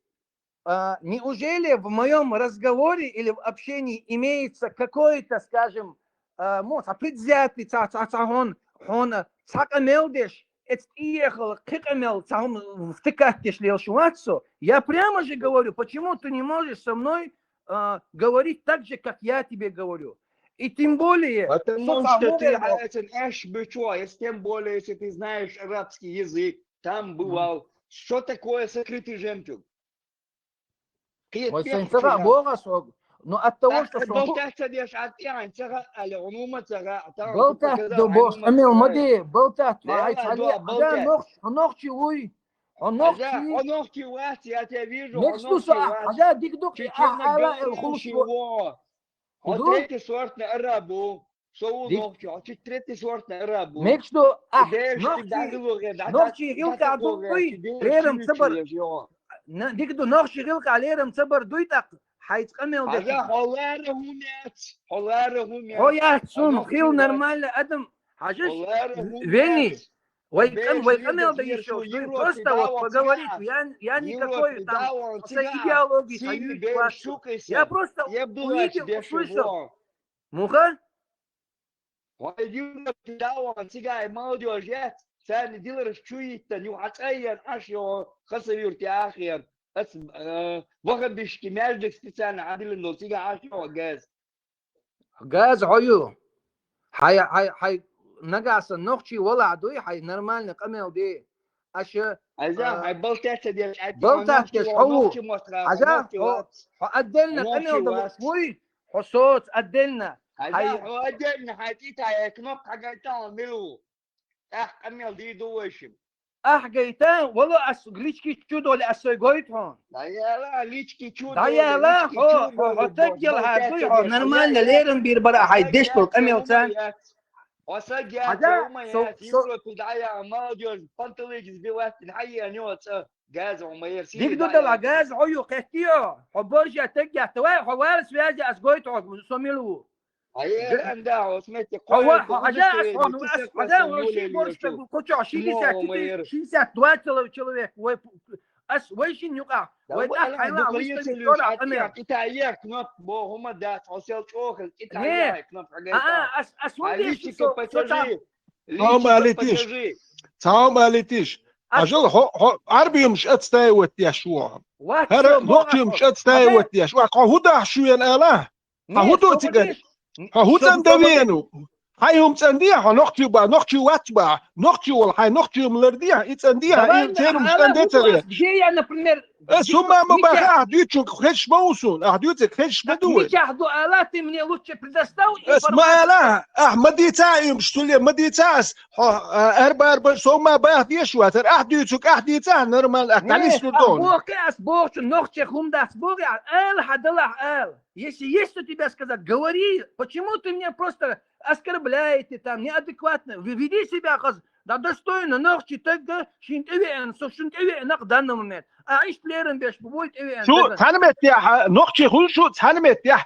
А, неужели в моем разговоре или в общении имеется какой-то, скажем, а, мо, ца предвзятый, ца, ца, ца, хӀун, хӀун, ца къамел деш, эц иехал, кхы къамел, ца хӀун втыкать деш лел шувацу? Я прямо же говорю, почему ты не можешь со мной а, говорить так же, как я тебе говорю? И тем более, Потому со что ца ты хӀун этим эш бычо, если тем более, если ты знаешь арабский язык, там бывал. Что такое сокрытый жемчуг? Ой, сэн цага бога сог. Но от того, что сон Болтаться деш от ян цага, али онума цага, а там Болтат показал, до бос, онума амел цага. маде, болтат, Да, ай, да, али, да, ада болтат. Нохч, Нохчи уй, Нохчи. Нохчи вас, я тебя вижу, Мексуса, ада дикдук, а, ала, эл, хулшо. Он третий сортный арабу. Соу Нохчи, а чуть третий сортный арабу. Мексу, а, Деш Нохчи, ти дагылуге, да, Нохчи гилка аду уй, лерам цабар. Дикду Нохчи гилка лерам цабар дуйтак, хайц къамел деш. Ага, холара хумец, холара хумец. Ой, я, сун, хил нормально, адам. Хажиш, Вени, вай къам, вай къамел да ещё, просто вот поговорить, я, я никакой там, идеологии, я просто увидел, услышал. Муха? Вай дилра цига молодёжь яц, царни дилараш чуйитта, ню хьацӀайян, аш йо, хасавирти ахиян. Ас, э, вахабишки мяждик специально хьадилан дол цига аш йо газ. Газ хьою. Хьай, хьай, хьай, нагаса Нохчи вала дуй, хьай нормально къамел ди. Аша, Аза, а, хьай балтаца деш, ай, балтаца деш, хьо ву. Аза, хьо, хьо отдельно къамел да вуй, хьо соц отдельно. Аза, хьо отдельно, хьай тӀитая кнопка гайтал милу. Ах, къамел ди ду вайшим. Ах, гайта, вало ас лички чудоли ас сой гойт хьо. Да яла, лички чудоли. Да яла, хьо, хьо, хьо таггел хьа дуй, хьо нормально лерам бир бара хьай деш дол къамел ца. Хьо саг я, Аза, Европе дая, молодёжь, панталыги сбивать, хьай я, нёца. Газ хьо ма ерси. Дигду дала газ хьо ю хеттио. Хьо боржа тегга, давай, хьо вара связи ас гойт хьо, со милу. Ай, анда, хьо смете, хьо ва, хьо, Аза, ас, хьо, ас, Аза, хьо ши боржа тегу, кучо, шестьдесят, шестьдесят два человек, вай, ас, вай шин юка, вай, да, хайла, вай шин юка, кнопка бо, хьо ма дац, хьо сел чохал, китая, кнопка гайта. А, ас, ас, вон деш, со, со там. Цаум алитиш. Цаум алитиш. Ажал хо, хо, арбиумш отстаивать деш ву. Хара, Нохчиумш отстаивать деш ву. Хо худа шуен ала? Хо худа цигар? Хо хуцан давену. Хай хум цан дия, хо Нохчи ба, Нохчи вац ба. Нохчи вол, хай Нохчиум лар дия, и цан дия, и церум цан де царе. Где я, например, Э, сума ма баха, ах дючук хеш ма усун, ах дюцек хеш ма дуэ. Ничах ду ала, ты мне лучше предоставь информацию. Эс ма ала, ах ма дица им, что ли, ма дица ас, хо, э, арба, арба, сума бах деш ватер, ах дюцук, ах дица, нормально, ах калис турдон. Бог, ас Бог, что Нохчи хум дас Бог, ал, хадала, ал. Если есть что тебе сказать, говори. Почему ты мне просто оскорбляете там, неадекватно? Вы веди себя, хаз, да достойно, Нохчи тегга шин тӀевеана, со шин тӀевеана в данный момент. А иш лерам беш бу вай тӀевеана. Шу цхьана меттехь, Нохчи хул шу цхьана меттехь,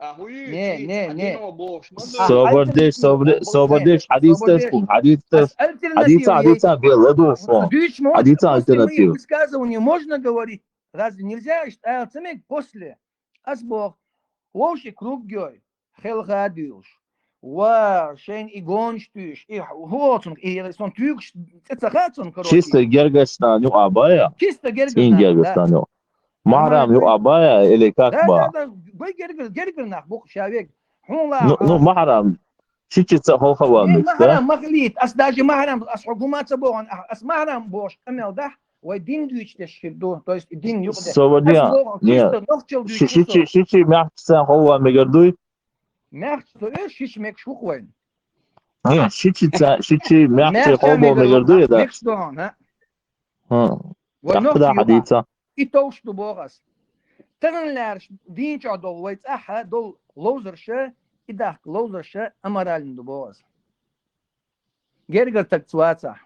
Не, не, не. Собардеш, собардеш, хьадийцаш, хьадийцаш, хьадийца, хьадийца, бела ду фон. Хьадийца альтернатива. Высказывание можно говорить? Разве нельзя? Ишта аьлла ца мег после? Ас бох, вовши круг гой, хелха дуьйлуш. Ва, шайн и гонаш туьйш, и ху-, ху оцунг, и сон туьйгаш цӀе ца хаьа цунна, короче. Чисто гергашна юкъа бая? Чисто гергашна, да. Гергашна юкъа. Маьхьрам юкъа бая, или как ба? Да, да, да, гой гергар, гергар нах бу-кх ша вег. Хьуна ла. Ну, ну, маьхьрам, шичи ца хьалха ван мегаш, да? Маьхьрам ма хилийта, ас даже маьхьрам, ас хьо гума ца бохун, ас маьхьрам бохуш къамел дахь, вай дин дуьйцуш деш хир ду, то есть дин юкъа де. Собардеш. Ас бохун, не, чисто нохчал дуьйцу шичи, со. Шичи маьхьча цхьана хьалха ван мегар дуй? Маьхьча ца оьшу, шичи мегаш ву-кх вайна. Не, шичи ца, шичи маьхьча хьалха ван мегар дуй, да? Мегаш ду хьуна, а? Хм. Вай нохчий юкъа. И товш ду боху ас. Тахана лаьраш дийна чохь долу вай цӀахь долу ловзарша, и дахка ловзарша аморальна ду боху ас. Гергара тагца вацахь.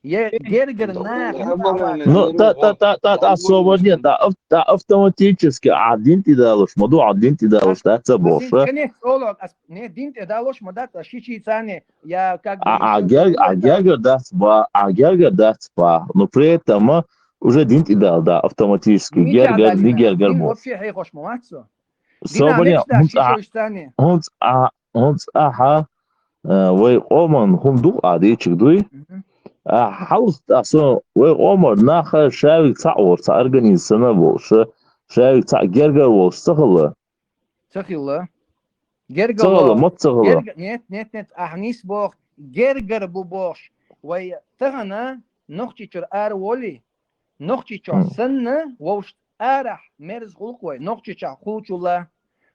Я гергара наха. Ну, та, та, та, та, та, собардеш, та, ав-, та автоматически а дин тӀедалуш ма ду, а дин тӀедалуш дац ца бохуш. Конечно, олаг, ас, не, дин тӀедалуш ма дац, а шичи цхьана, я как бы, а, а гер-, а гергара дац ба, а гергара дац ба. Ну, при этом, а, уже дин тӀедала да автоматически. Гергар, дин гергар бу. Вообще хьехош ма вац со. Собардеш, хӀунца а, хӀунца а, хӀунца ахьа, а, вай къоман хӀума ду-кх а дийчиг дуй. Мгм. А, хьалха а со вай къоман наха шавиг цхьаъ волуш, цхьа организм санна волуш, шавиг цхьаъ гергар волуш ца хилла. Ца хилла. Гергар ца хилла, ма ца хилла. Герга-, нет, нет, нет, ахьа нийса боху, гергар бу бохуш. Вай тахана Нохчийчуьра ара волий, Нохчийчохь санна, вовшашца арахь мерза хуьлу-кх вай, Нохчийчохь хуучул а.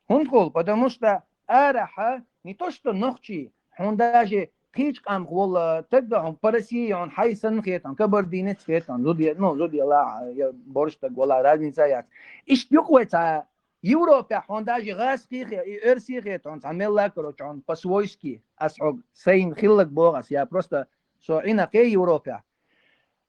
ХӀунда хуьлу? Потому что арахьа не то что нохчий, хьуна даже кхечу къамах волу таг а хьуна, по России хьуна хьайн санна хета хьуна, кабардинец хета хьуна, зуде-, ну, зуделла, я борша стаг вала, разница яц. Иштта ю-кх вай цхьа Европехь хьуна даже гӀазкхий хе-, и оьрсий хета хьуна, цхьа мелла а, короче, хьуна по-свойски, ас хьо сайна хилларг боху ас, я просто со Ӏина кхе Европехь.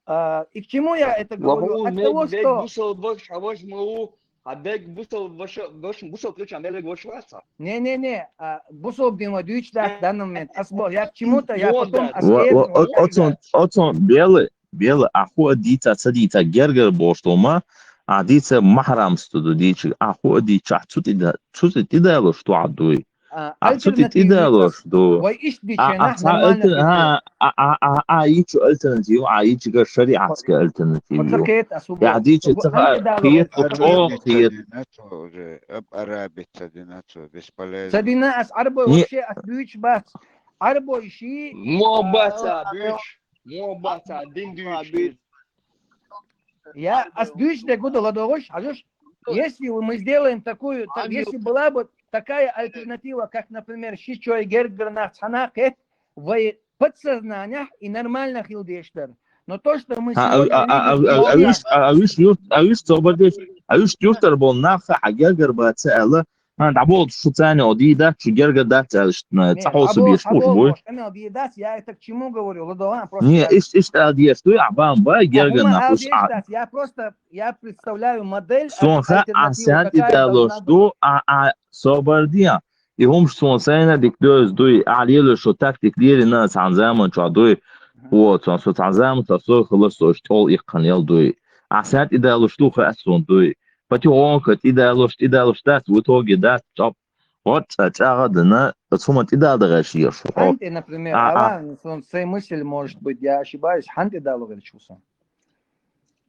А, и к чему я это говорю? От того, что бусалба ваша, а ваша ма ву, а бег бусалба ваша, ваша, бусалба ключа меллиг ваша ваца. Не-не-не, а, бусалба дин ва дуьйцуш дац в данный момент. Ас бо-, я к чему-то, я потом ас... Ва, ва, о-, оцун, оцун белла, белла, а хӀу а дийца, ца дийца, гергар бохуш ду ма, а дийца маьхьрамс ду дийчиг, а хӀу а дийца, цу тӀе да-, цу тӀе тӀедалуш ду а дуй. А, а цу тӀе тӀедалош ду. Вай иштта дича, а, нах а, нормально аль-, дича. А, а, а, а, а, йичу альтернатива, а, йичига шариатская альтернатива. Оцу хета ас угу. Я дича ца хета, чӀогӀа хета. Арабица дина цо уже, аб-, арабица дина цо, бесполезно. Ца дина ас Ӏарбой вообще ас дуьйцуш бац. Ӏарбой ши. Мо бац а дуьйцуш, мо бац а дин дуьйцуш. Я, ас дуьйцуш дерг гуда ладогӀуш, хьажуш? Если мы сделаем такую, та-, если была бы такая альтернатива, как, например, шичой гергар нах цхьана кхет, вай подсознаниях и нормально хила деш дара. Но то, что мы сегодня видим, а, а, а, а, а, виш, а, а, виш юрт, а, виш собардеш, а, виш юртар болу нах а гергар бац аьлла, ХӀан, дӀаболу шу царна о дийр дац, шу гергар дац аьлла, ш-, н-, ца хьовсу беш хууш буй. Къамел дийр дац, я это к чему говорю, ладогӀа просто. Не, иш, иш аьлла деш дуй, а бан бай, гергар нах уш а. Я просто, я представляю модель, сон ха а сен тӀедалош ду, а, а, собардия. И хӀумаш сон сайна дика доьза дуй, а лело шу тактик лерина цхьана заман чохь дуй. Вот, сон со цхьана заман чохь со хила со тӀол иккхана ял дуй. А сен тӀедалош ду, ха а сон дуй. Потихоньку тӀедалош, тӀедалош дац, в итоге дац, чӀоп, гӀо цӀа чӀагӀа а дина, оцу хӀума тӀедала гӀерташ еш ву хьо. ХӀунда, например, а, а, ала, ну, сон, сай мысль, может быть, я ошибаюсь, хӀунда тӀедала гӀерташ ву сон?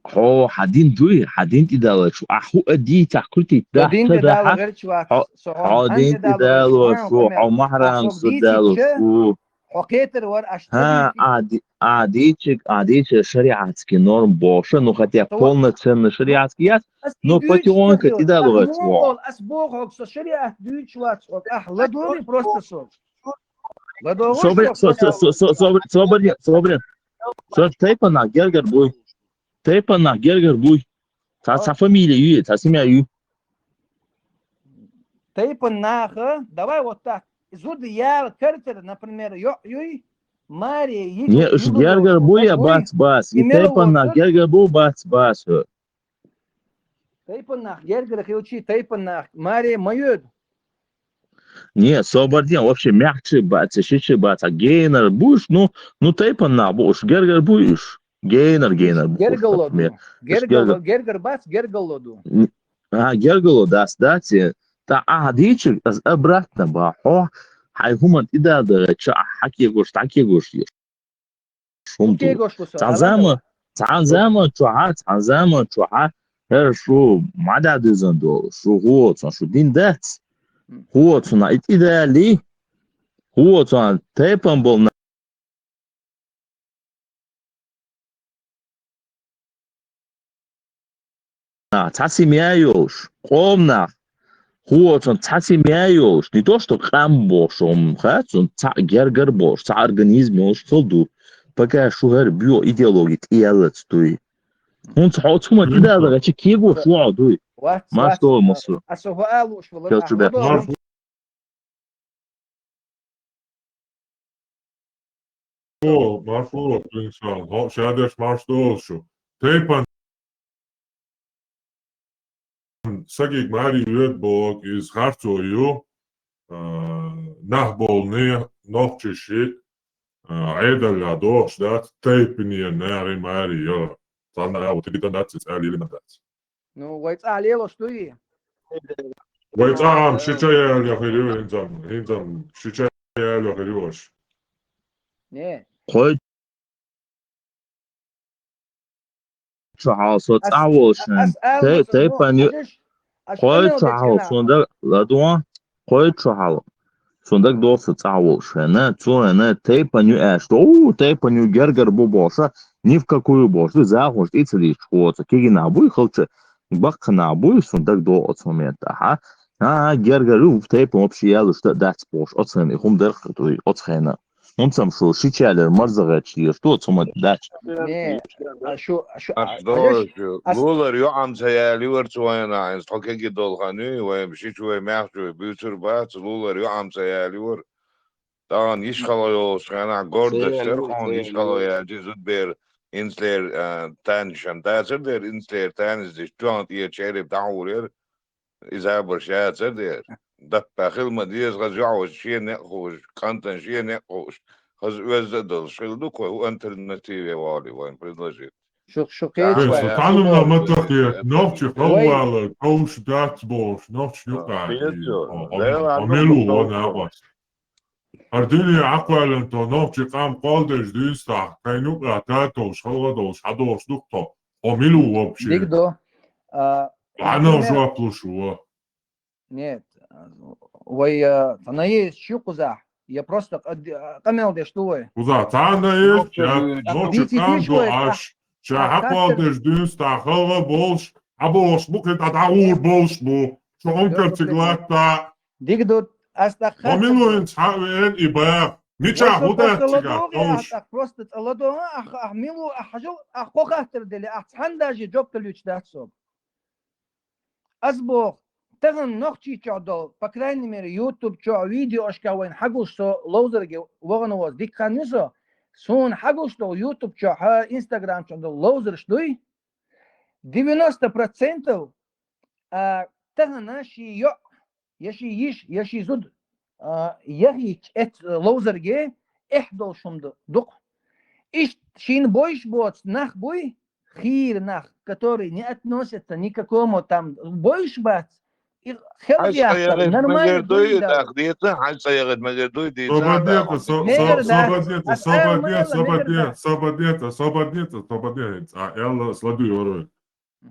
Хьо хьан дин дуй, хьан дин тӀедала гӀерташ ву, а хӀу а дийцахь крутить дац, дин тӀедала гӀерташ вац, хьо, со хьо хьан дин тӀедала гӀерташ ву, хьо маьхьрам со далош ву. Хьо кхетар вара, аш... ХӀа, а ди-, а дийчиг, а дийчиг шариатский норм боша, ну, хотя полноценный шариатский яц, но потихоньку тӀедала гӀерташ ву. Ас боху хьога, со шариат дуьйцуш вац хьога, ахь ладогӀий просто со. ЛадогӀий со, со, со, просто. Со, со, собар, собар, собар. Со тайпанах гергар буй. Тайпанах гергар буй. Цхьа, цхьа фамилия ю, цхьа семья ю. Тайпан наха, давай вот так. Зуда яла картера, например, йоӀ юй, маре йига... Не, уж гергар бу я бац, бац. И тайпан нах гергар бу, бац, бац. Тайпан нах гергар хилчи, тайпан нах маре ма йоьду. Не, собар ден, вообще мягче бац, шиче бац, а гейнар буш, ну, ну, тайпан нах буш, гергар буш, гейнар, гейнар буш, гергало ду. Например. Гергало, гергар бац, гергало ду. А, гергало дац, дац, та а дичи, аз обратно ба, хо, хай хуман ида да, ча, хаке гош, таке гош, еш. Шум ду. Цхьан зама, цхьан зама чухьа, цхьан зама чухьа, хӀер шу мада дизан до, шу хуоцун, шу дин дац. Хуоцун, а ит идали, хуоцун, тайпан бол на. Цхьа семья йолуш, къомнах, хӀу оцун цхьа семья йолуш, не то что къам бохуш, хӀума хац, цхьа гергар бохуш, цхьа организм йолуш хила ду. Пока шу хӀара био идеология тӀеяллац дуй. ХӀунца хьо оцу хӀуманна тӀедаларгӀача кегош вогӀу дуй. Вац, Марш вац, долу, Мусу. Аса хӀу алуш вала, Хелчу ахьа бехк. Марш. О, маршо, инсан, хо, шадеш марш долуш шу. Тайпан сагиг мари вед бог из харцо ю, а, нах болни, нохчиши, а, Ӏедалла дохуш дац, тайпане нари мари йо. Цанна а вот битан дац, цӀа лили ма дац. Ну, вай цӀа лелош дуй? Вай цӀа ам шича ял яхир ю, хинзам, хинзам шича ял яхир ю аш. Не. Кхой чухьал со цӀа волуш, тайпан ю-, кхой чухьал, сонда ладуан, кхой чухьал. Цундаг доцу цӀа волуш хьена, цу хьена тайпан ю аьлла, у, тайпан ю гергар бу бохуша, ни в какую бохуш, ду захуш, тӀе ца дийш, хӀоца, кегина буй, хилча, баккхана буй, цундаг доцу момент, аха. А, гергар ю, тайпан вообще ялуш да, дац бохуш, оцхена, и хум дерх, дуй, оцхена. ХӀунцам шу, шичалер, марзагӀач, еш, ду, цу момент дач. Не, а шу, а шу, а, а, а, лулар ю, амца яли вар цу вайна, ин, тхо кеги долу хан ю, вай, шичу вай, мягчу вай, буьйцур бац, лулар ю, амца яли вар. Тахана йиш хала йолуш хенахь гордаш тера хьуна, йиш хала яьлчи зудбер инцлер, а, танишам дацар дер, инцлер танис диш, туьхан тӀера чериб дӀахьур яра, иза барш яцар дер. Даппа хила ма деза, хаза йоӀ вац шен некъ хууш, кӀантан шен некъ хууш, хаза оьзда а долуш хила ду кхо, хӀу альтернативе вали вайн предложить. Шу, шу кхеча. Со танамна ма тахе, нохчи халвала, ковш дац бохуш, нохчи юкъа. Мелу вон агӀос. Хьар дуьне Ӏакхоьллина тхо нохчи къам кхолдеш дуьйцу тахь, кхайн юкъа татовш, халгӀа долуш, хьадолуш ду тхо. Хьо мила ву вообще? Дика ду. А, Лана например, жоп луш ву. Нет. Вай, а, цхьана есть шу кхузахь. Я просто къа-, къамел деш ду вай. Кхузахь цхьана есть, я нохчи къам ду аш. Ша хьакхолдеш дуьйцу тахь, халгӀа болуш, хьаболуш бу, кхин дӀа дӀагӀур болуш бу. Шу хӀумкар цига латта. Дика ду, ас тӀаккха хӀо мила ву хӀинца хьан веана и баха? Мичахь хӀу дац цигахь товш? Ас тӀаккха просто цӀа ладогӀа, ахь, ахь мила ву, ахь хьажал, ахь кхо хаттар деле, ахь цхьана даже жоп далуьйтуш дац со. Ас боху, тахана Нохчийчохь долу, по крайней мере, YouTube чохь видеошкахь вайна хьагуш со ловзарге вахана воцу дика хан ю со, суна хьагуш долу YouTube чохь, Instagram чохь долу ловзарш дуй, девяносто процентов, а, тахана ши йоӀ, я ши йиш, я ши зуда, а, яхийча эц-, ловзарге эхь долуш хӀума ду-, дукха. Иштта шина бойуш боцу нах буй, хийра нах, которые не относятся ни к какому там, бойуш бац. И хелхиятта, нормально дуй, да. Хьайн цӀа ягӀид магар дуй, дийца. Собадета, со-, мегар со-, дац. Собадета, ас аьлла, собадета, мегар дац. Собадета, собадета, собадета, собадета. А, элла, сладуй, орой.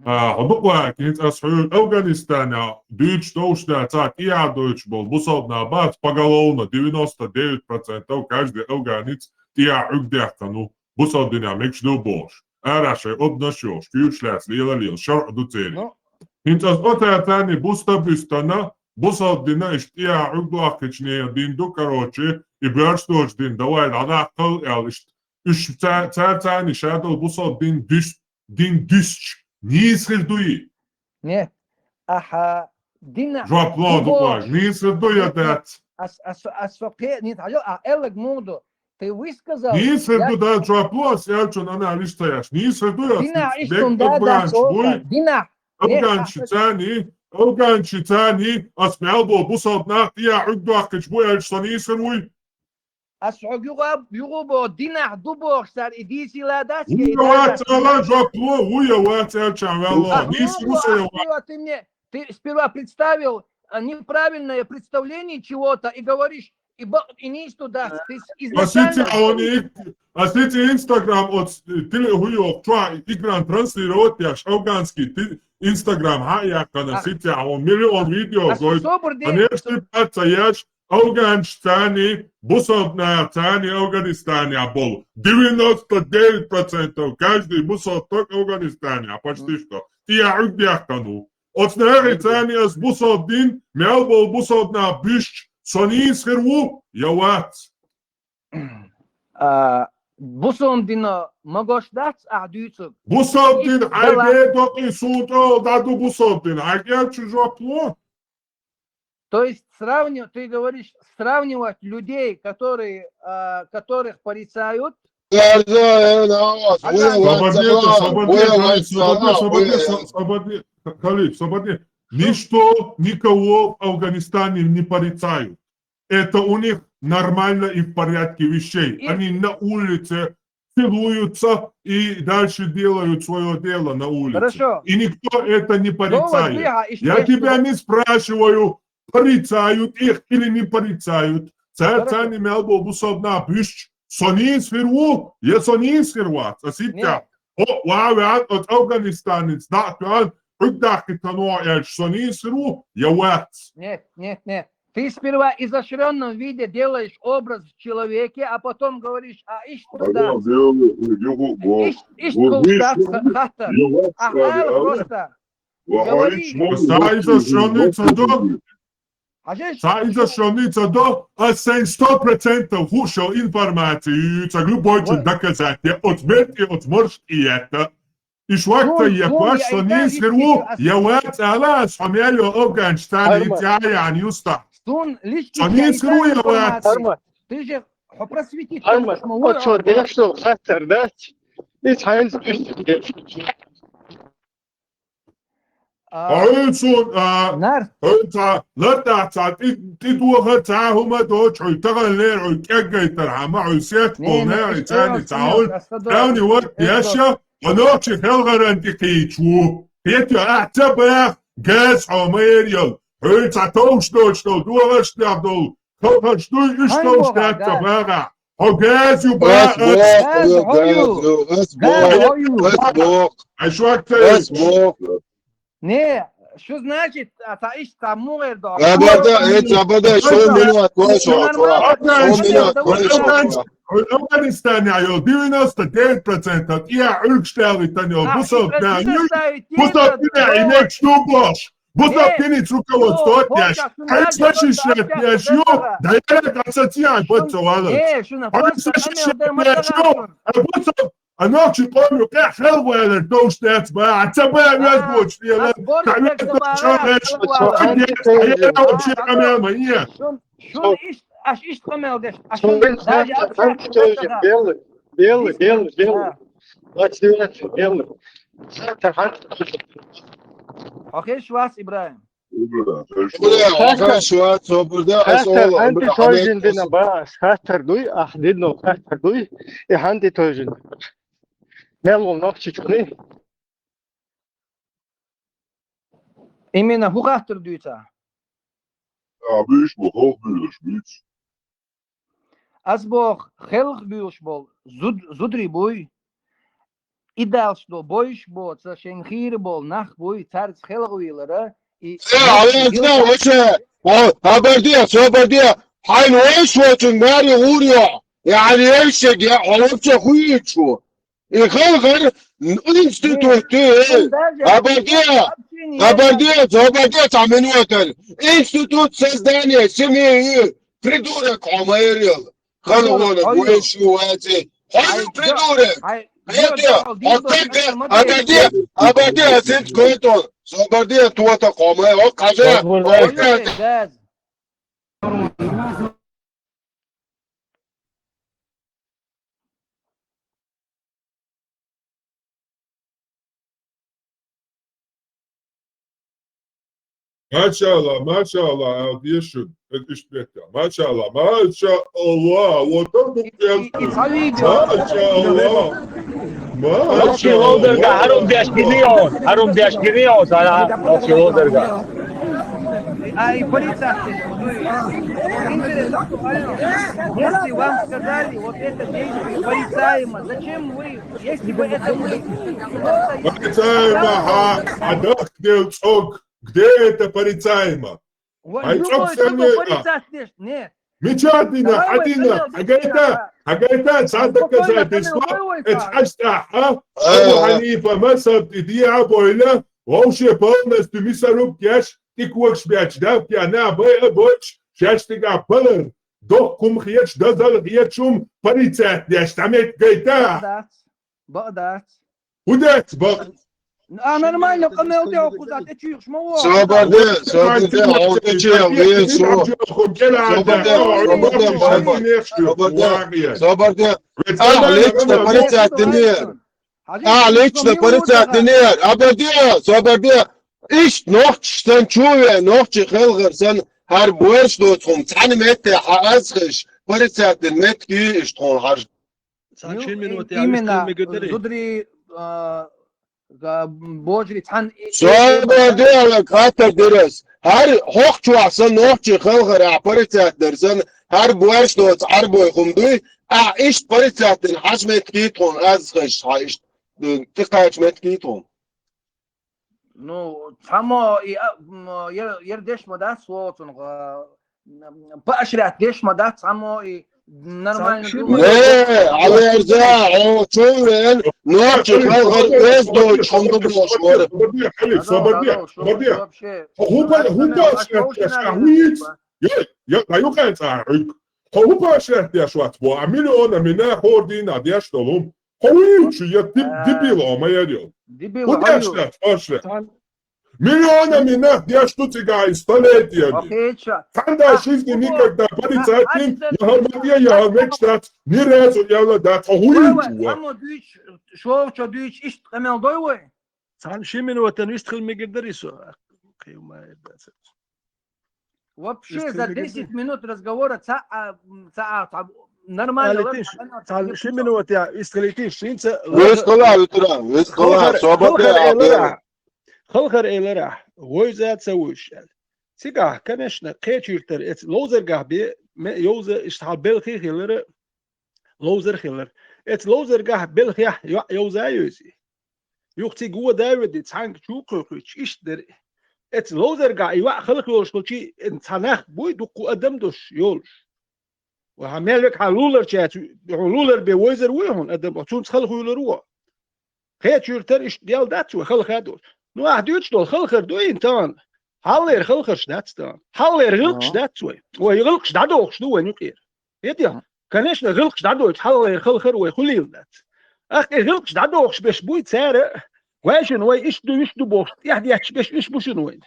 А, хьо букъа, кӀинца ас хьуьйра Афганистанехь дуьйцуш довш да, ца тӀехьа дойтуш болу бусалба нах бац, поголовно, девяносто девять процентов каждый афганец тӀехьа Ӏуьгдаьккхина ву, бусалба динехь мегаш ду бохуш. Арахь шайн обнаш йолуш, куьйгаш лаьцна лела-лела, шарӀ ду церан. Ну. ХӀинца ас оцаьрца царний буста буьстана, бусалба дина иштта тӀехьа Ӏуьгдохкичне дин ду, короче, и боьрша доцу дин, давай, дӀадаккхал, аьлла, иштта. Уьш ца-, цара царний шадолу бусалба дин дуьс-, дин дуьсча, нийса хир дуй? Не. Ахьа дина жоп ло дукъой, нийса хир ду я дац? Ас, ас, ас со кхе-, нийса хьажал, а эллаг муха ду? Ты высказал. Нийса хир ду, дац, жоп ло, ас элчун анализ ца еш. Нийса хир ду я? Дина иштта ду, да, дац, афганча буй. Дина. Афганча царний Афганцаний, ас мел бо бусалба нах тӀехьа Ӏуьрг дохкича бу аьлча, со нийса хир вуй? Ас хьога юха, юха бо динахь ду бохуш цара и дийцийла дац, я и Вуй я вац дац. Ала жоп ло, вуй я вац аьлча ваьлла. А, ну, Нийса хир ву со я вац. Сперва ты мне, ты сперва представил, а, неправильное представление чего-то и говоришь, и ба-, и нийса ду дац. Ты с-, изначально Асица он и, асица Инстаграм от, э, теле хуй йох, чуа экран транслировать яш, афганский, ты Инстаграм, ха, я кана А, сица он миллион видео а гой. Собар де. Конечно, паца яш, афганцаний, бусалба нах цаний Афганистане болу. Девяносто девять процентов каждый бусалба ток Афганистане, а почти что. Ти я Ӏуьрг дехкану. Оцу нахе цаний ас бусалба дин, мел болу бусалба нах буьсча, со нийса хир ву, я вац? А, бусалба дино магош дац ахь дуьйцург? Бусалба дин, хьайн бе докъий суна тӀе дӀаду бусалба дин, хьайн кӀел чу жоп ло. То есть сравнивать, ты говоришь, сравнивать людей, которые, а, которых порицают. Да, да, да, да, вот, а, вот, Свободнее, вот, свободнее, вот, Халид, вот, свободнее, вот, свободнее, Халид, свободнее. Ничто никого в Афганистане не порицают. Это у них нормально и в порядке вещей. И Они на улице целуются и дальше делают свое дело на улице. Хорошо. И никто это не порицает. Я тебя не спрашиваю, порицают их или не порицают. Цара царна мел бо бусалба нах буьсча, со нийса хир ву, я со нийса хир вац, ас иття. О, ва веан, оцу Афганистанец дӀа а тоьхна, Ӏуьрг дахкийтина ву аьлча, со нийса хир ву, я вац? Нет, нет, нет. Ты сперва в изощрённом виде делаешь образ в человеке, а потом говоришь, а иштта ду дац. Иштта, иштта хӀума дац, ха-, хаттар. Ахьа ала просто. Говори. Сан изощрённый ца до. Хьажа, сан изощрённый ца до, ас сайн сто процентов хууш йолу информаци юьйцург, любой чун доказать я, оцу мел тӀе, оцу марш тӀе етта. И шуьга ца ехкош, со нийса хир ву, я вац ала ас, хьо мел йо афганцаний цӀа яьхьна юстахь. Со нийса хир ву, я вац? Ты же хьо просветить. Оцо деш долу хаттар дац? Иза хьайнца дуьсуш деш. А, хьо хӀинца суна, а, Нарт. ХӀинца лартӀахь цхьа тӀе, тӀедохар цхьа хӀума доцуш, хьо таханлера хьо кӀеггайтархьама, хьо сеттаболу нахе царна цхьа хӀума, царна ват деш я, хьо нохчийн хелхаран тӀе кхийча ву. Хетта, ахь ца баха, газ хьо ма эр йолу. Хьо цхьа товш доцуш долу, догӀаш тӀехь долу, кхалхарш дуй, уьш товш дац ца баха. Хьо газ ю баха. Газ хьо ю. Газ хьо ю. Ай шуьга ца ю. Не, что значит, а, та иштта мугӀер до? Забада, э, забада, шо миллион, шо, шо, шо миллион, шо, шо. Афганистане йолу девяносто девять процентов тӀе Ӏуьргаш далийтина йолу бусалба нах ю, бусалба динехь и мегаш ду бохуш. Бусалба динан руководство отъеш, хьайн защищать еш ю, да я ассоциан бац ца валлалц. Хьайн защищать еш ю, а бусалба, а нохчийн къоман юкъахь хелхавалар товш дац баха, ца баха веза боцуш лела, ца веза боцуш лела, ца деш, хьайн вообще къамел ма е. Шуна иштта, аш иштта къамел деш, аш шуна даже антитожин, белый, белый, белый, белый. Двадцать девятый, белый. Хьо хезаш вац, Ибрахим? Хьо хезаш вац, собар де, ас олу, Ибрахим, антитожин дина баха, хаттар дуй, ахь дина хаттар дуй, и антитожин. Мел ву нохчичуни? Именно хӀун хаттар дуьйцу ахь? А, буьйш бу, хӀокху буьйлуш буьйцу. Ас боху, хелха буьйлуш болу зуд-, зударий буй, идалш долу, бойуш боцу, шайн хийра болу нах буй, цаьрца хелхавийлара, и... Э, хьабарде, собарде, хьайна вайш воцун маре гӀур йо, яхьа еш шег, я хьо вообще хуьйцу. И хелхар институт ду, э, хабарде, хабарде, хабарде, цхьа минута. Институт создания семьи, придурок, хьо ма эр йолу. Хана вона, вайш ю ваце. Хьо ю придурок. Хьо тагга, хабарде, хабарде, асинт койтон. Собарде, тота, хьо ма эр, хьо кхажа, хьо кхажа. Машалла, машалла, Алдешин. Эдишпетта. Машалла, машалла. Вот он И, и, и по видео. Машалла. Общий лодырга, Харун Бяшкирион. Харун Бяшкирион, сара общий лодырга. А и полицейский. Если вам сказали, вот это действие порицаемо, зачем вы, если вы это не... Порицаемо, а, а да, где цок? Где это порицаемо? Вот Ай, любой цок сэмэй, другой а. Полицейский, нет. Мича дина, Давай, хьа дина, Василий, хьагайта, Василий, хьагайта, цхьа Спокойно, доказательство, Василий, эц Василий. хьаста, а? Э. Абу Хьанифа мазхаб тӀа дӀа а бойла, вовше полностью мисаруб кеш, тӀиквакш бяч, дав кя на бай а бойч, шаштига палар, дох кум хьеч, дазал хьечум, порицать деш, тамет гайта. Бакъдац. Бакъдац. Худец, бак. А нормально, къамел де охузат, э, чуйхш ма во. Собарде, собарде, алты чел, вен су. Собарде, собарде, собарде. Собарде. А, лично порицать динер. А, лично порицать динер. Абарде, собарде. Ишт нохч сан чуве, нохчи халхар сан, хьар буэрш доцхум, цхьан метте хьа аз хиш, порицать дин мет ки ишт хун хьар. Цхьан ши минут Именно, ял мегадери. Зудри, а, га-, божри, цхьан и- Собарде, ала катар дирес. Хьар хохчуа сан нохчи халхар а порицать дир сан, хьар буэрш доц арбой хум дуй, а ишт порицать дин хьаш мет ки тхун аз хиш, хьа ишт, э, тикач мет ки тхун. Ну, само и, а, м, ер, ер деш ма да, слово цун, а, м, поощрять деш ма да, само и нормально Сам думать. Не, алерза, о, чувен, нохчи халхар эз дой, чунду бош вор. Собарде, Хьали, Алло, собарде, алло, что собарде. вообще? Хупа, А что хупа, надо, а что шеф, вообще шеф, надо хуиц. делать? Я, я, я, я, я, я, я, я, хо хупа шахтеш ват бо, а миллиона мина хордина деш долум. Хо уйчу, я тип дебил, а моя дел. Дебил, Худеш алло. шахт, пошли. Миллиона мина деш тут цига из столетиями. Охеча. Канда шизни никогда порицать ним, я харматия, я хармек штат, ни разу я ла дат, хо Вова, уйчу. само дуйч, шо, шо дуйч, ишт къамел дой вой? Цхьан ши минутан вист хил мегадери со. Кхима эрдаца. Вообще Если за не десять говори. Минут разговора ца, а, м, ца, а, ца, нормально. Алитиш, цхьан ши минут я, вист хил алитиш, синца. Вескала, Витра, вескала, Халхар, собарде, халхар абе. эйлара. Халхар эйлара. Войза ца вуйш. Цига, конечно, кхечиртар, эц лоузаргах бе, ме, йоуза, ишт хал белхи хилара, лоузар хилар. Эц лоузаргах белхи я, йо-, йоуза йози. Юх ци гуа даведи, цхьанг чу кхуьхуьч, ишт дер. Эц лоузаргах и ва халх йолш хулчи, эн цхьанах буй, дукку адам дош йолш. Ва хьа мелвек хьа лулар чац, хьун лулар бе войзар вуй хьун адам, а цунц халх юлар ву. Кхечиртар ишт дел дац вай, халха дош. Ну, ах дуьч дол халхар дуй ин тан. Хьаллер халхарш дац тан. Хьаллер гъилкш дац вай. Вай гъилкш дадохш ду вай нюкъер. Эти, конечно, гъилкш дадойч хьаллер халхар вай хулил дац. Ах, э, гъилкш дадохш беш буй цара. Вай шин вай ишт ду, ишт ду бохш. Яхд ятч беш иш бушин вай.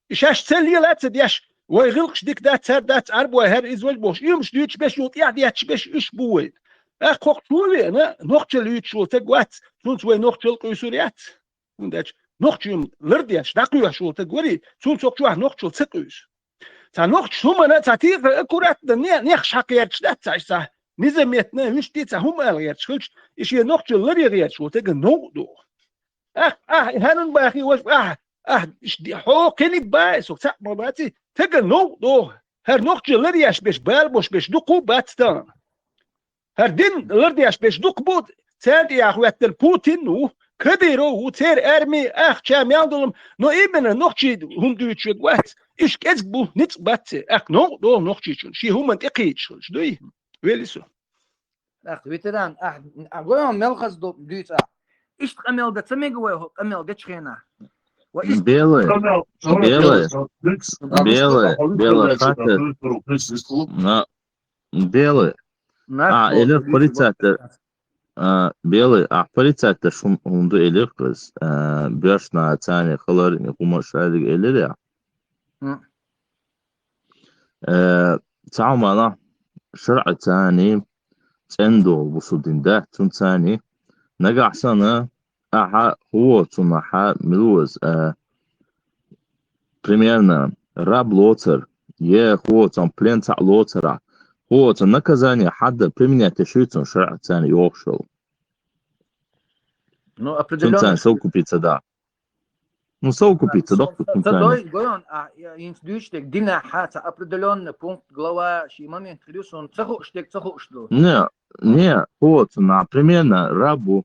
Ишаш цел лелаца деш, вай гъилкш дик дац, цар дац, арб вай хьар из вай бохш. Имш дуьч беш, ю тӀех дечч беш, уьш бу вай. Ах, хохк чу вена, нохчал юьч вол тег вац, цунц вай нохчал къуьсур яц. Ундач, нохчим лар деш, дакъуьяш вол тег вари, цунц хохк чу ах нохчал ца къуьс. Ца нохч хумана, ца тихра аккуратно, не, нех шакъ ярч дац, ца, ца, незаметно, вишти ца хум ал ярч хилч, иши нохчал лар ярч вол тег нов ду. Ах, ах, ханун бахи ваш, ах, ах, ишди, хо, кени бай, со, ца, ма баци, тега нов ду. Хар нохчи лар яш беш, бал бош беш, дукку бацта. Хар дин лар яш беш, дукку бу, цент я хветтер Путин, ну, Кадыров, у цер арми, ах, ча мял долум, но именно нохчи хум дуйчуг вац, иш кецг бу, ниц баци, ах, нов ду нохчи чун, ши хуман текич, дуй, велису. Ах, ветеран, ах, а гойон мел хаз до дуйца. Ишт къамел да ца мега вай хо, къамел да чхена. Ва ишт Белый, белый, белый, белый, хатыр. На, белый. А, или полицейте. А, белый, а полицейте шум, хумду или кыз. А, беш на цани хылар, хума шадик или я. Э, цаъ мана шаръа цани, цӀендол бусу дин да, цун цани. Нагахь сана, аха, хӀуо цун аха, милуаз, э, примерно, раб лоцар, е хӀоца плен цхьаъ лоцарахь, хӀоца наказание хьаддар применять еш ю цунна шарӀаца йохушал. Ну, Цунца определённо. Совкупиться, да. Ну, совкупиться, да, Ца дой, гойон, а, я, инц дуьйцу дек, динахь хьа ца определённо пункт, глава, ши момент хир ю, сон ца хууш дек, ца хууш ду. Не, не, хӀоца, примерно, раб ву.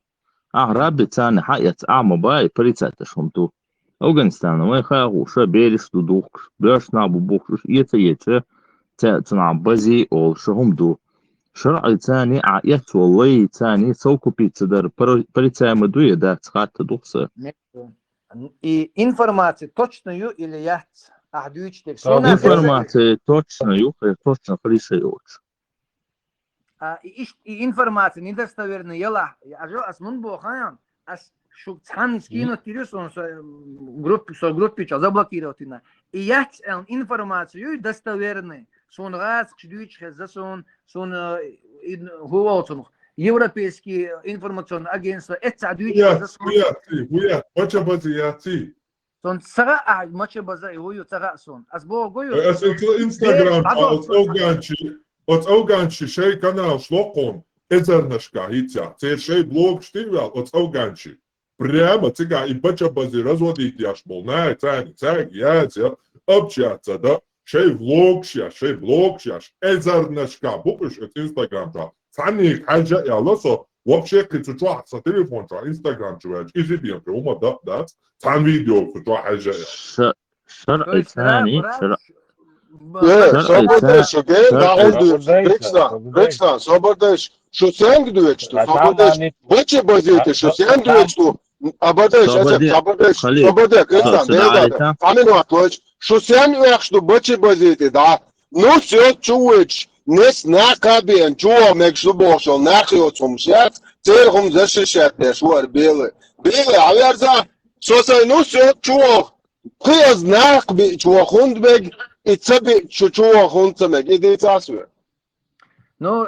Ахь рабби царна хьаэц, ахь ма бай, порицать еш хӀума ду. Афганистана вай хьагӀу, ша бераш ду духкуш, боьрша нах бу бухкуш, уьш эца еча, ца цунахь бази олуш хӀума ду. ШарӀаца а, а эцо лайца а совкупиться дар, пор-, порицаемо ду я дац, хатта ду-кх сан. И информация точно ю или яц? Ахь дуьйцу дек. Сов- Суна Информация точно ю, точно хила йиш йолуш. А, и, иш-, и информация недостоверная ялахь. Ажо ас мун боху, ас шу цхьанна скинуть йира сон, со, м, групп-, со группи чу заблокировать йина. И яц аьлла информация ю достоверная. Суна гӀазакхаш дуьйцу хеза суна, суна, э, ин-, хӀу волу цунах, Европейский информационный агентство, эцца дуьйцу хеза Яц, суна. яц, яц, бача бази яц. Сон ца хаьа, а, мача база и хӀу ю ца хаьа сон. Ас боху ю. Аса цу Instagram чу оцу афганчи, оцу афганчи шайн каналаш локхун, эзарнашка хӀинца. Церан шайн блогаш тӀе а ваьлла, оцу афганчи. Прямо цигахь и бача бази разводить еш болу. Най, царна, цаьрга яц, я, общаться, да, шайн влогаш еш, шайн блогаш еш, эзарнашка бу уьш оцу Instagram чу. Цхьаннега хьаьжжа а яьлла со, вообще кхин цу чохь сан телефон чохь Instagram чу ваьлча, иза бен кхин хӀума дакъа дац, цхьана видео цу чохь хьаьжжа а яьлла. Ша-, шарӀаца а, шарӀа- Э, Шаръ собар айса, дайша, гей, шаръ дагӀал айса. дуьйцу. Риксан, Риксан, собар дайша. Шу сенга дуьйцу, собар дайша. Бача базийта, шу сенга дуьйцу. Абадеш, Собар де, Абадеш, Халид. Собар де, Со-, Риксан, со дайша. дагӀалийтахь. Амин ватлоч. Шу сен оьхуш ду бача базийта, да? Ну, сет чу вуьйцуш, нес нах кхабиен, чу ваха мегаш ду бохуш, нах йоцу хӀумаш яц, церан хӀума защищать деш вара белый. Белый, а верза, со сайн, ну, сет чу ваха. Кхин аз нах биъча ваха хӀунда мега, и ца биъча чу ваха хӀунда ца мега, и дийца ас ве. Ну,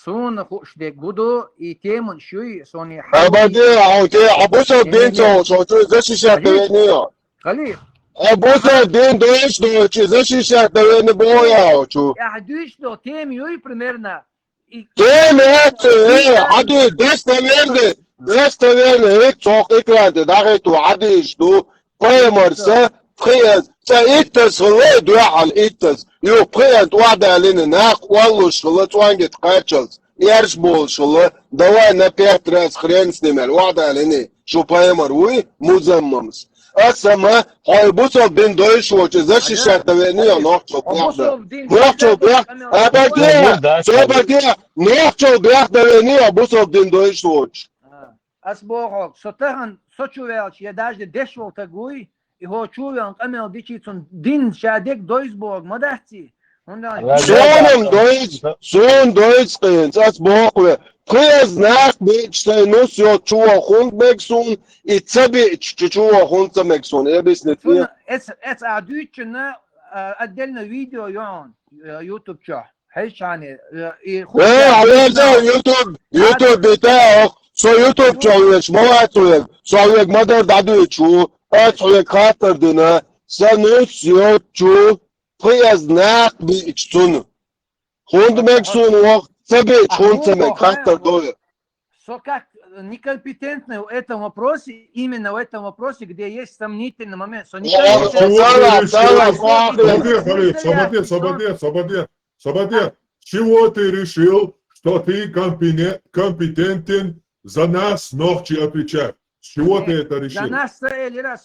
суна хууш дерг гу ду, и теманаш юй, сони Абаде, а те, а бусал дин цо, цо, цо, защищать вени йо. Халид, А бусал дин дойш дойчи, защищать вени боя, чу. я дуьйцу до тем юй примерно. И Тем это, э, а ты достоверный, достоверный, э, цох экран ты, да, это, а ты что, поймарса, пхиэз, ца иттас хилла, дуьхьал иттас. Ю, пхиэз, тӀохдалина, нах оллуш хилла, цуьнгит кхачалц. Эрш болуш хилла, давай на пять раз хрен с ними, тӀохдалина. Шу поймар вуй, музаммамс. Аса ма, хьой бусал дин дойш вочу, защищать давени, я нохчо бяхда. Нохчо бях, а баде, со баде, нохчо бях давени, я бусал дин дойш вочу. Ас боху, со тахан, со чу ваьлча, я даже деш волу таг вуй, и хӀо чу ваьлна къамел дичи цун дин ша дег дойз боху, ма дац и? ХӀунда Сонам дойз, сон дойз къен, ас боху ве. Пхез нах бич сайн нус йо чу ваха хунт мег сун, и ца бич чу чу ваха хунт ца мег сун, я бисни те. Суна эц, эц а дуьйцучунна, а, отдельно видео йон, э, YouTube чохь. Хьайшани, э, и ху- Э, а верза YouTube, YouTube битаох, со YouTube чохь веш, ма вац вег, со вег ма дар дӀадуьйчу, ас вег хаттар дина, сан нус йо чу, пхез нах бич цун. Хунт мег сун вах, ца бич хунт ца мег хаттар дой. Со как, э, некомпетентный в этом вопросе, именно в этом вопросе, где есть сомнительный момент. Со Чего ты решил? Собаде, Халид, собаде, собаде, собаде, собаде. С чего ты решил, что ты компене-, компетентен за нас, нохчи, отвечать? С чего ты это За решил? нас целый раз.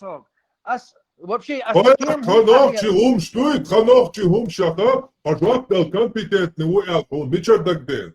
Ас, вообще, ас Хо, кем хо не нохчи проверил. хӀумаш дуй, хо нохчи хӀумаш яха, хо жоп дал компетентный ву аьлла хьуна, мичара дагадеана?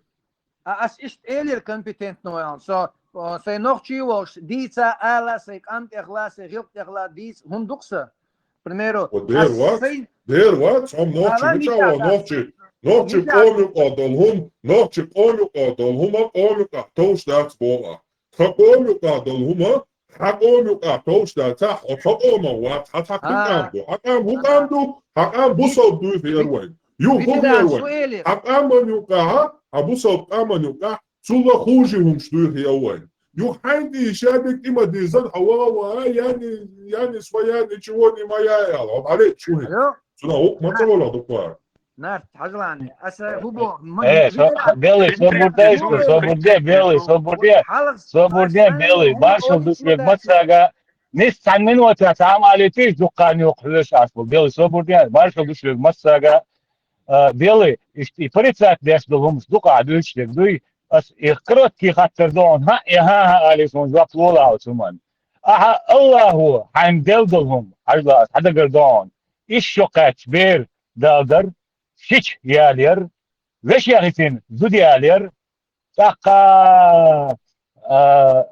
А ас иштта элира компетентный ваьлла. Со, о, сайн нохчий волуш, дийца ала, сайн къам тӀехла, сайн гӀилкъ тӀехла, дийца, хӀун дукха сан? К примеру, Вот дер ас вац, сайн- дер вац, хьо нохчи, Ала мича мича вон дац. нохчи, нохчи Мича къомил къадал хӀум, нохчи къомил къадал хӀума, къомил къа товш дац боху. Тха къомил къадал хӀума, хьа къомил къа товш дац, хьо тха къоман вац, хьа тха кхин къам ду, хьа къам хӀу къам ду, хьа къам бусалба дуй хер вайн. Ю хӀу хер вайн. Хьа къаман юкъа, хьа бусалба къаман юкъа, цула хужи хӀумаш дуй хер вайн. Юха хьайна дийша дика има дийзан, хьо ваха ваха, яни, яни своя, ничего не моя, яла. Хьо баре чу хи. Алло? Цуна гӀук ма ца вала дукха. Нарт, хьажлани. Аса хубо, ма Э, со-, Белый, собурде, что, собурде, Белый, собурде. Собурде, Белый, маршал душвег массага. Нис цан минута, сам алитиш, дукха нюх хлеш ас бу. Белый, собурде, маршал душвег массага. А, Белый, ишти, порицать деш долумс, дукха дуйшлег дуй. Ас, их короткий хаттар дон. Ха, э, ха, ха, алис, он жвап лола, ау, суман. Аха, Аллаху, хьайн дел долум, хьажла, хьадагар дон. Иш шо кач, бер, далдар, шич, ялер, веш яхитин, зуд ялер, тӀаккха, а,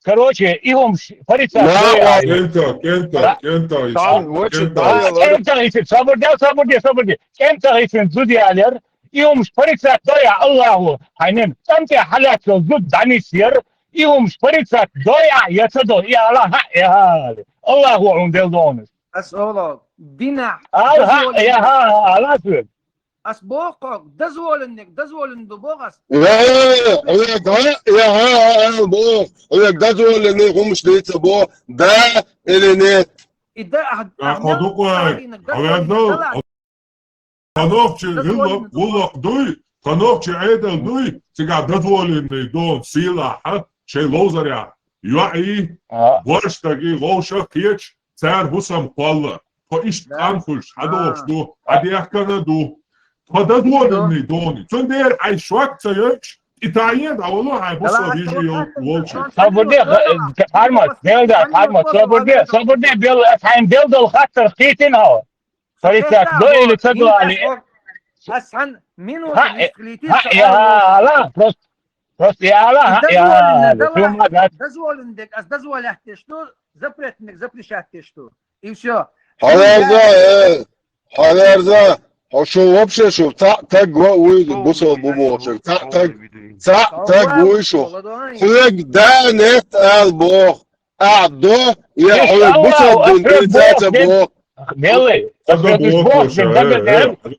короче, и хӀумаш парицах ДояхӀ. КӀентах, кӀентах, кӀентах исин, кӀентах исин. КӀентах исин, собар де, собар де, собар де. КӀентах исин зуда ялар, и хӀумаш парицах ДояхӀ, Аллаху, хьайнин, цӀамтӀе хьалаьцал зуда дӀанисъяр, и хӀумаш парицах ДояхӀ, я ца до, и Аллах, хьа, я хьали. Аллаху хьун дел донаш. Ас ола, динахь, Аллах, я хьа, Аллах. Ас боху хьога, дозволенный, дозволенный ду боху ас. Э, хьоьга, да, я, а, а, боху. Хьоьга дозволенный хӀумаш дийца боху, да или нет? И да, а, а, хьо дукха, а, хьо везал, да ладно. Хьо нохчи гӀуллакх дуй, хьо нохчи Ӏедал дуй, цигахь дозволенный дон сийлахь, шайн ловзарехь, йоӀий, а, борштагий, вовшах кхеташ, цара хӀусам кхолла. Тхо иштта къам хуьлуш, хьадогӀуш ду, хьадехкана ду. Тхо дозволенный дони. Цундела хьайн шок ца йойтуш, и таӀен дӀавало хьайн бусал вижи йол-, волчу. Собар де, Хармат, дел да, Хармат, собар де, собар де, бел, хьайн дел дол хаттар кхийтина хьо. Парицах до или ца до али. Ас хьан минута хьа, нисхлийти хьа, я, ала, просто, просто я, ала, хьа, я, дозволен дек, ас дозволять деш ду, запретник запрещать деш ду. И всё. Хьаверза, э, хьаверза, хьо шу вообще шу, цхьаъ таг ва уй, бусал бу бохуш, цхьаъ таг, цхьаъ таг вуй шу. Хьоьга да нет ал бох. Ахь до, я хьоьга бусал дин тӀе ца боху. Меллай, аса душ боху, ша,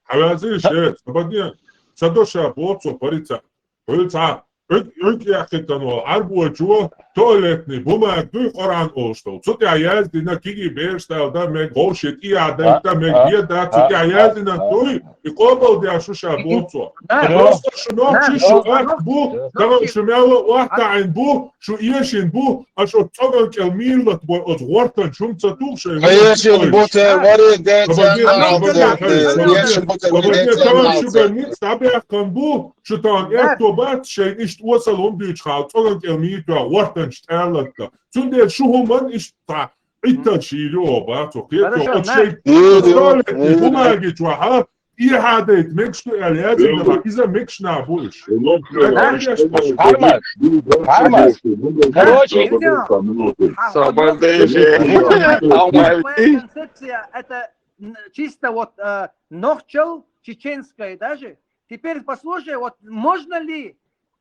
хьавязий ше, сабадне, ца до ша боху цо парица. Хьуьлцхьа, уьг, уьг яхкхийтан волу Ӏарбочо туалетный бумага дуй Къуръан олуш долу. Цу тӀехь яздина киги бераш дала дан мега, вовшийн тӀе яхь дайта мега, беда, цу тӀехь яздина дуй, и къобал деш шу ша боху цо. Просто шу нохчий, шу атта бу, тахана шу мелла охьатаьӀна бу, шу эшина бу, аша оцу цӀоган кӀел мийралат бой оцу гӀортанчу хӀума ца туху шайн. Эшина бу ца варе де, ца варе де, эшина бу ца варе де, ца варе де. Шу бен ницкъ дӀабаьккхина бу, шу тахана аьтто бац, шайн иштта осал хӀума дуьйцу хьала, цӀоган кӀел мийралат гӀортанчу тӀаьллатта. Цундела шу хӀуманна иштта Ӏиттал шийла оха бац, оха кхеташ оцу шайн туалетный бумаги чохь, а, И хьадайта мегаш ду аьлла яздина, иза мегаш нах бу уьш. Хармат, Хармат. Короче, концепция, это, м, чисто вот, э, нохчал чеченская даже. Теперь послушай, вот можно ли,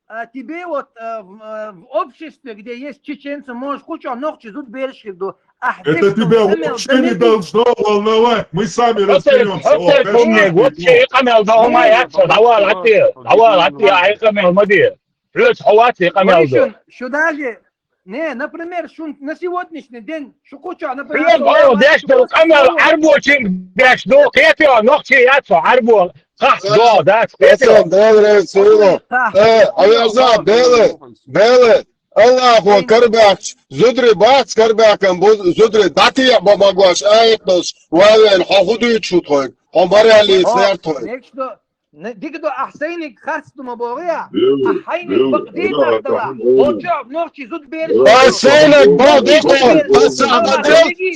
э, тебе вот, э, в, э, в обществе, где есть чеченцы, можешь кучу нохчи зуд береш хир ду, Это тебя вообще не должно волновать. Мы сами разберемся. О, оцерг хӀуманиг, вообще и къамел дан хӀума яц хьо, дӀавала хӀотте, дӀавала хӀотте, и къамел ма де. Хьоьца хьо вац и къамел дан. Шу даже, не, например, шун на сегодняшний день, шу кучу, например, хьоьга деш долу къамел Ӏарбочуьнга деш ду, кхетий хьо, нохчи яц хьо, Ӏарбо, кхахь до, дац, кхетий хьо. Э, Ӏаяза, беле, беле. Аллахо карабаьхча, зударий бац карабаьхкан бу, зударий дӀатеӀа бан магош, аят долуш, валлахӀи, хьо хӀун дуьйцуш ву тхоьга? Хьо моралица лер тхоьга. Мегаш ду, не, дика ду, ахь сайниг харц ду ма боху я? Ахь хьайниг бакъдийр дала, хьо чохь нохчий зудбераш. Ас сайниг бакъдийр дала, ас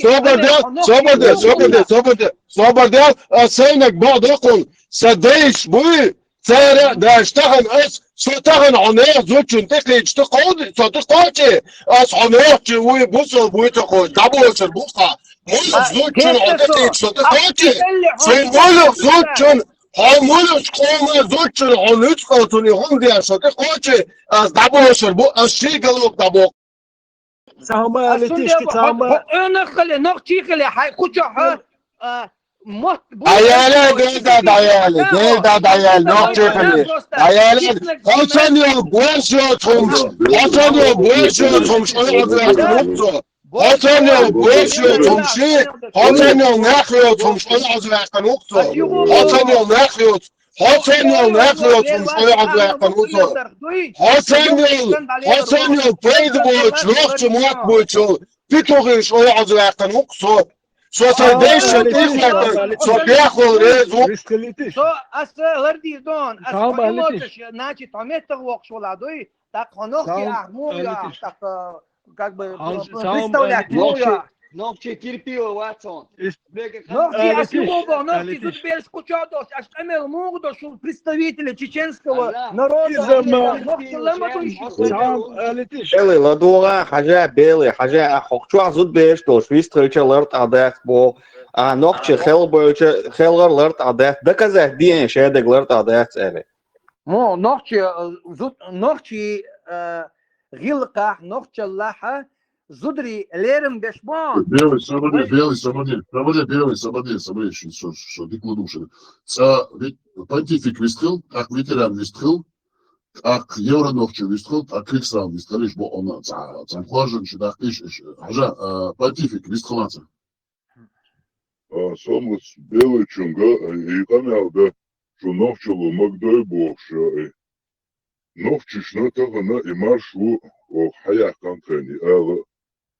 собар де, собар де, собар де, собар де, собар де, ас сайниг бакъдийр кхунна, сан дайш буй, Цара а даьш тахана ас, со тахана хьо нехан зудчунна тӀекхийча тӀекховди, со тӀекхочий, ас хьо нохчи вуй, бусал буй ца кхочу, дӀаболчар бу хьан. Муьлха зудчунна хьо тӀекхийча со тӀекхочий, сайн муьлха зудчунна, хьо муьлхачу къоман зудчунна хьо нуьцкъала цунна и хӀума деш со тӀекхочий, ас дӀаболчар бу, ас ший галок дӀабоккху. Сан хӀума а летиш, сан хӀума. Хьо, хьо, хьо, хьо, нах хиле, нохчий хиле, хьайн кху чохь, а, Мотт бу Даяла, дерда даяла, дерда даяла, нохчехали. Даяла, хоцан йо, бош йо тхумш, хоцан йо, бош йо тхумш, ой, аз вахтан ухцо. Хоцан йо, бош йо тхумши, хоцан йо, нах йо тхумш, ой, аз вахтан ухцо. Хоцан йо, нах йо, хоцан йо, нах йо тхумш, ой, аз вахтан ухцо. Хоцан йо, хоцан йо, пайда боч, нохчи мотт боч, питухиш, ой, аз вахтан ухцо. Со ца дешет, их латан, со бяхвал резу. Со ас лардир дон, ас Салам алейкум. Понимаешь, значит, там это вокш вала, дуй, так хонохчи Салам ахму я, алейкум. Так, э, как бы, Ал- э, Салам представлять, алейкум. Ну, я. Нохчи кирпио ватсон. Ис- Бега Нохчи, Алейкум. Ас юго, нохчи, Алейкум. Тут берс куча дос, ас камел мугу дос, представители чеченского Аллах. Народа, Изама. Нохчи лама дуй. Салам алейкум. Белый, ладуга, хажа, белый, хажа, а хохчуа зуд беш, то швист хылча ларт адах бо, а нохчи хел боча, хелгар ларт адах, доказать диен шедег ларт адах цере. Мо, нохчи, э, зуд, нохчи, э, гилка, нохчи лаха, зудри лерем беш бон. Белый, свободе, белый, свободе, свободе, белый, свободе, свободе, что, что, что, дик лудуши. Ца, вит-, понтифик вистхил, так ветеран вистхил, так евронохчи вистхил, так криксран вистхил, иш бо она, ца, ца хожен, что, так, иш, иш, хажа, э, понтифик вистхил, ца. А, сомас белый чунга, э, и камялда, что нохчалу магдой бохша, э. Нохчишна тахана и маршу, о, хаяхан кани, ала,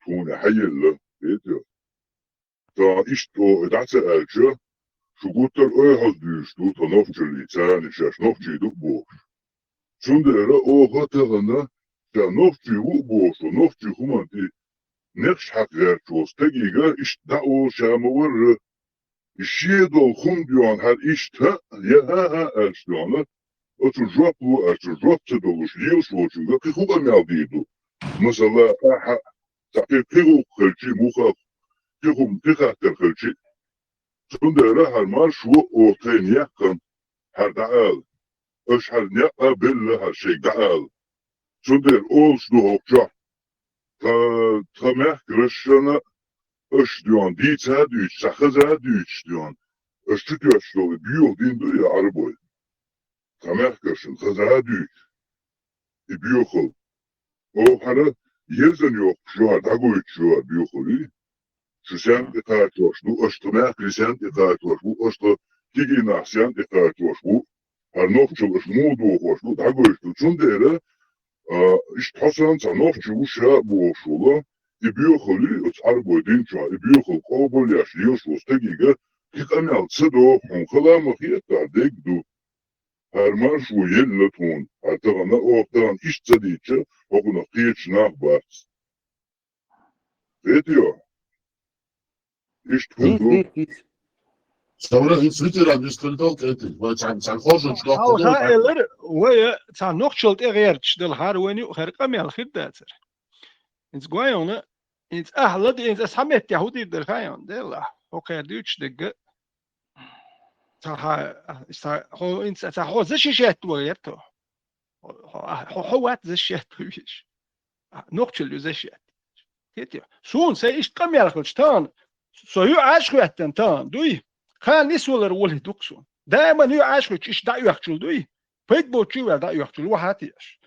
туни хайелла, это. Та ишто, это ца алча, шугутар ой хаз дюш, ду, та нохчали, цани, шаш нохчи ду бо. Цундера, о, хатагана, ша нохчи у бо, шо нохчи хуманти, нехш хак герчос, тагига, ишт да о, ша ма варра, Иши дол хум дюан хар ишта, я ха-ха, аш дюана. Ачу жоп лу, ачу жоп це долуш, лил шочунга, ки хуба мял диду. Масала, аха, та ки ки гу хелчи муха, ки хум ки хатер хелчи. Цундера хар мар шуа о тен яккан, хар даал. Аш хар ня а белла хар шей даал. Цундер олш ду хокча. Та, та мягк рашана, аш дюан, ди ца дюч, ца хаза дюч дюан. Аш чу тюаш доли, бюх дин ду я арбой. Та мягк рашан, хаза дюч. И бюхал. О, хара, езан ёк, шуар, дагой шуар, бюхал, и? Шу сян и качуаш ду, аш та мягк и сян и качуаш ду, аш та киги нах сян и качуаш ду. Хар нохчал аш му духош ду, дагой ду. Цундера, а, иш тхасан ца нохчи уша бошула, и бюхали, оц арбой динча, и бюхал кобал яш, лил шос тагига, ки камял ца до, хун халама хиета дег ду. Хар маршу елла тун, хар тагана охтан иш ца дича, хокуна хиеч нах бац. Этио. Иш Дис, тун ду. Дис, дис. Савра ин свитера дис тун дол кети. Ва чан, чан хожун чко Хау, хожун. Ха, элер, вая, ца нохчал те герч, дал хар вани, хар камял хир дацар. Инц гвайона, инц ахлад, инц ас хамет я худир дал хайон, дела. Окей, дюч дега. Ца ха, ца хо, инц, ца хо защищать твой, это. Хо, хо, хо, хо ват защищать твой вещь. А, нохчал ю защищать. Тетя, сун, се ишт камял хылч тан. Со ю аш хуяттан тан, дуй. Хан нис валар вали дук сун. Дайман ю аш хуч иш да юхчул, дуй. Пайд бо чу вал да юхчул, ва хатияш.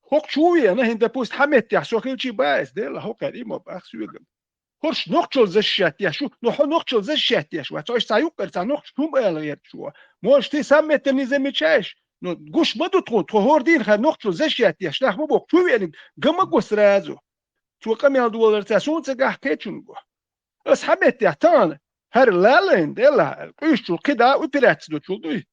Хок чу вена хин, допуст, хамет я, со хилчи байс, дела, хок ар има бах сюгам. Хорш нохчал защищать яшу, но хо нохчал защищать яшу, ва цой са юкъер ца нохч хум эл ерчу. Может, ты сам это не замечаешь? Но гуш ма ду тхо, тхо хор дин ха нохчал защищать яш, нах ма бок, чу вена, гама го сразу. Цо къамел дуалар ца сунца гахь кечун го. Ас хьаметтехь тахана хӀара лалайн делахь аьлла, къуьйсучул кхидӀа операци дочул дуй.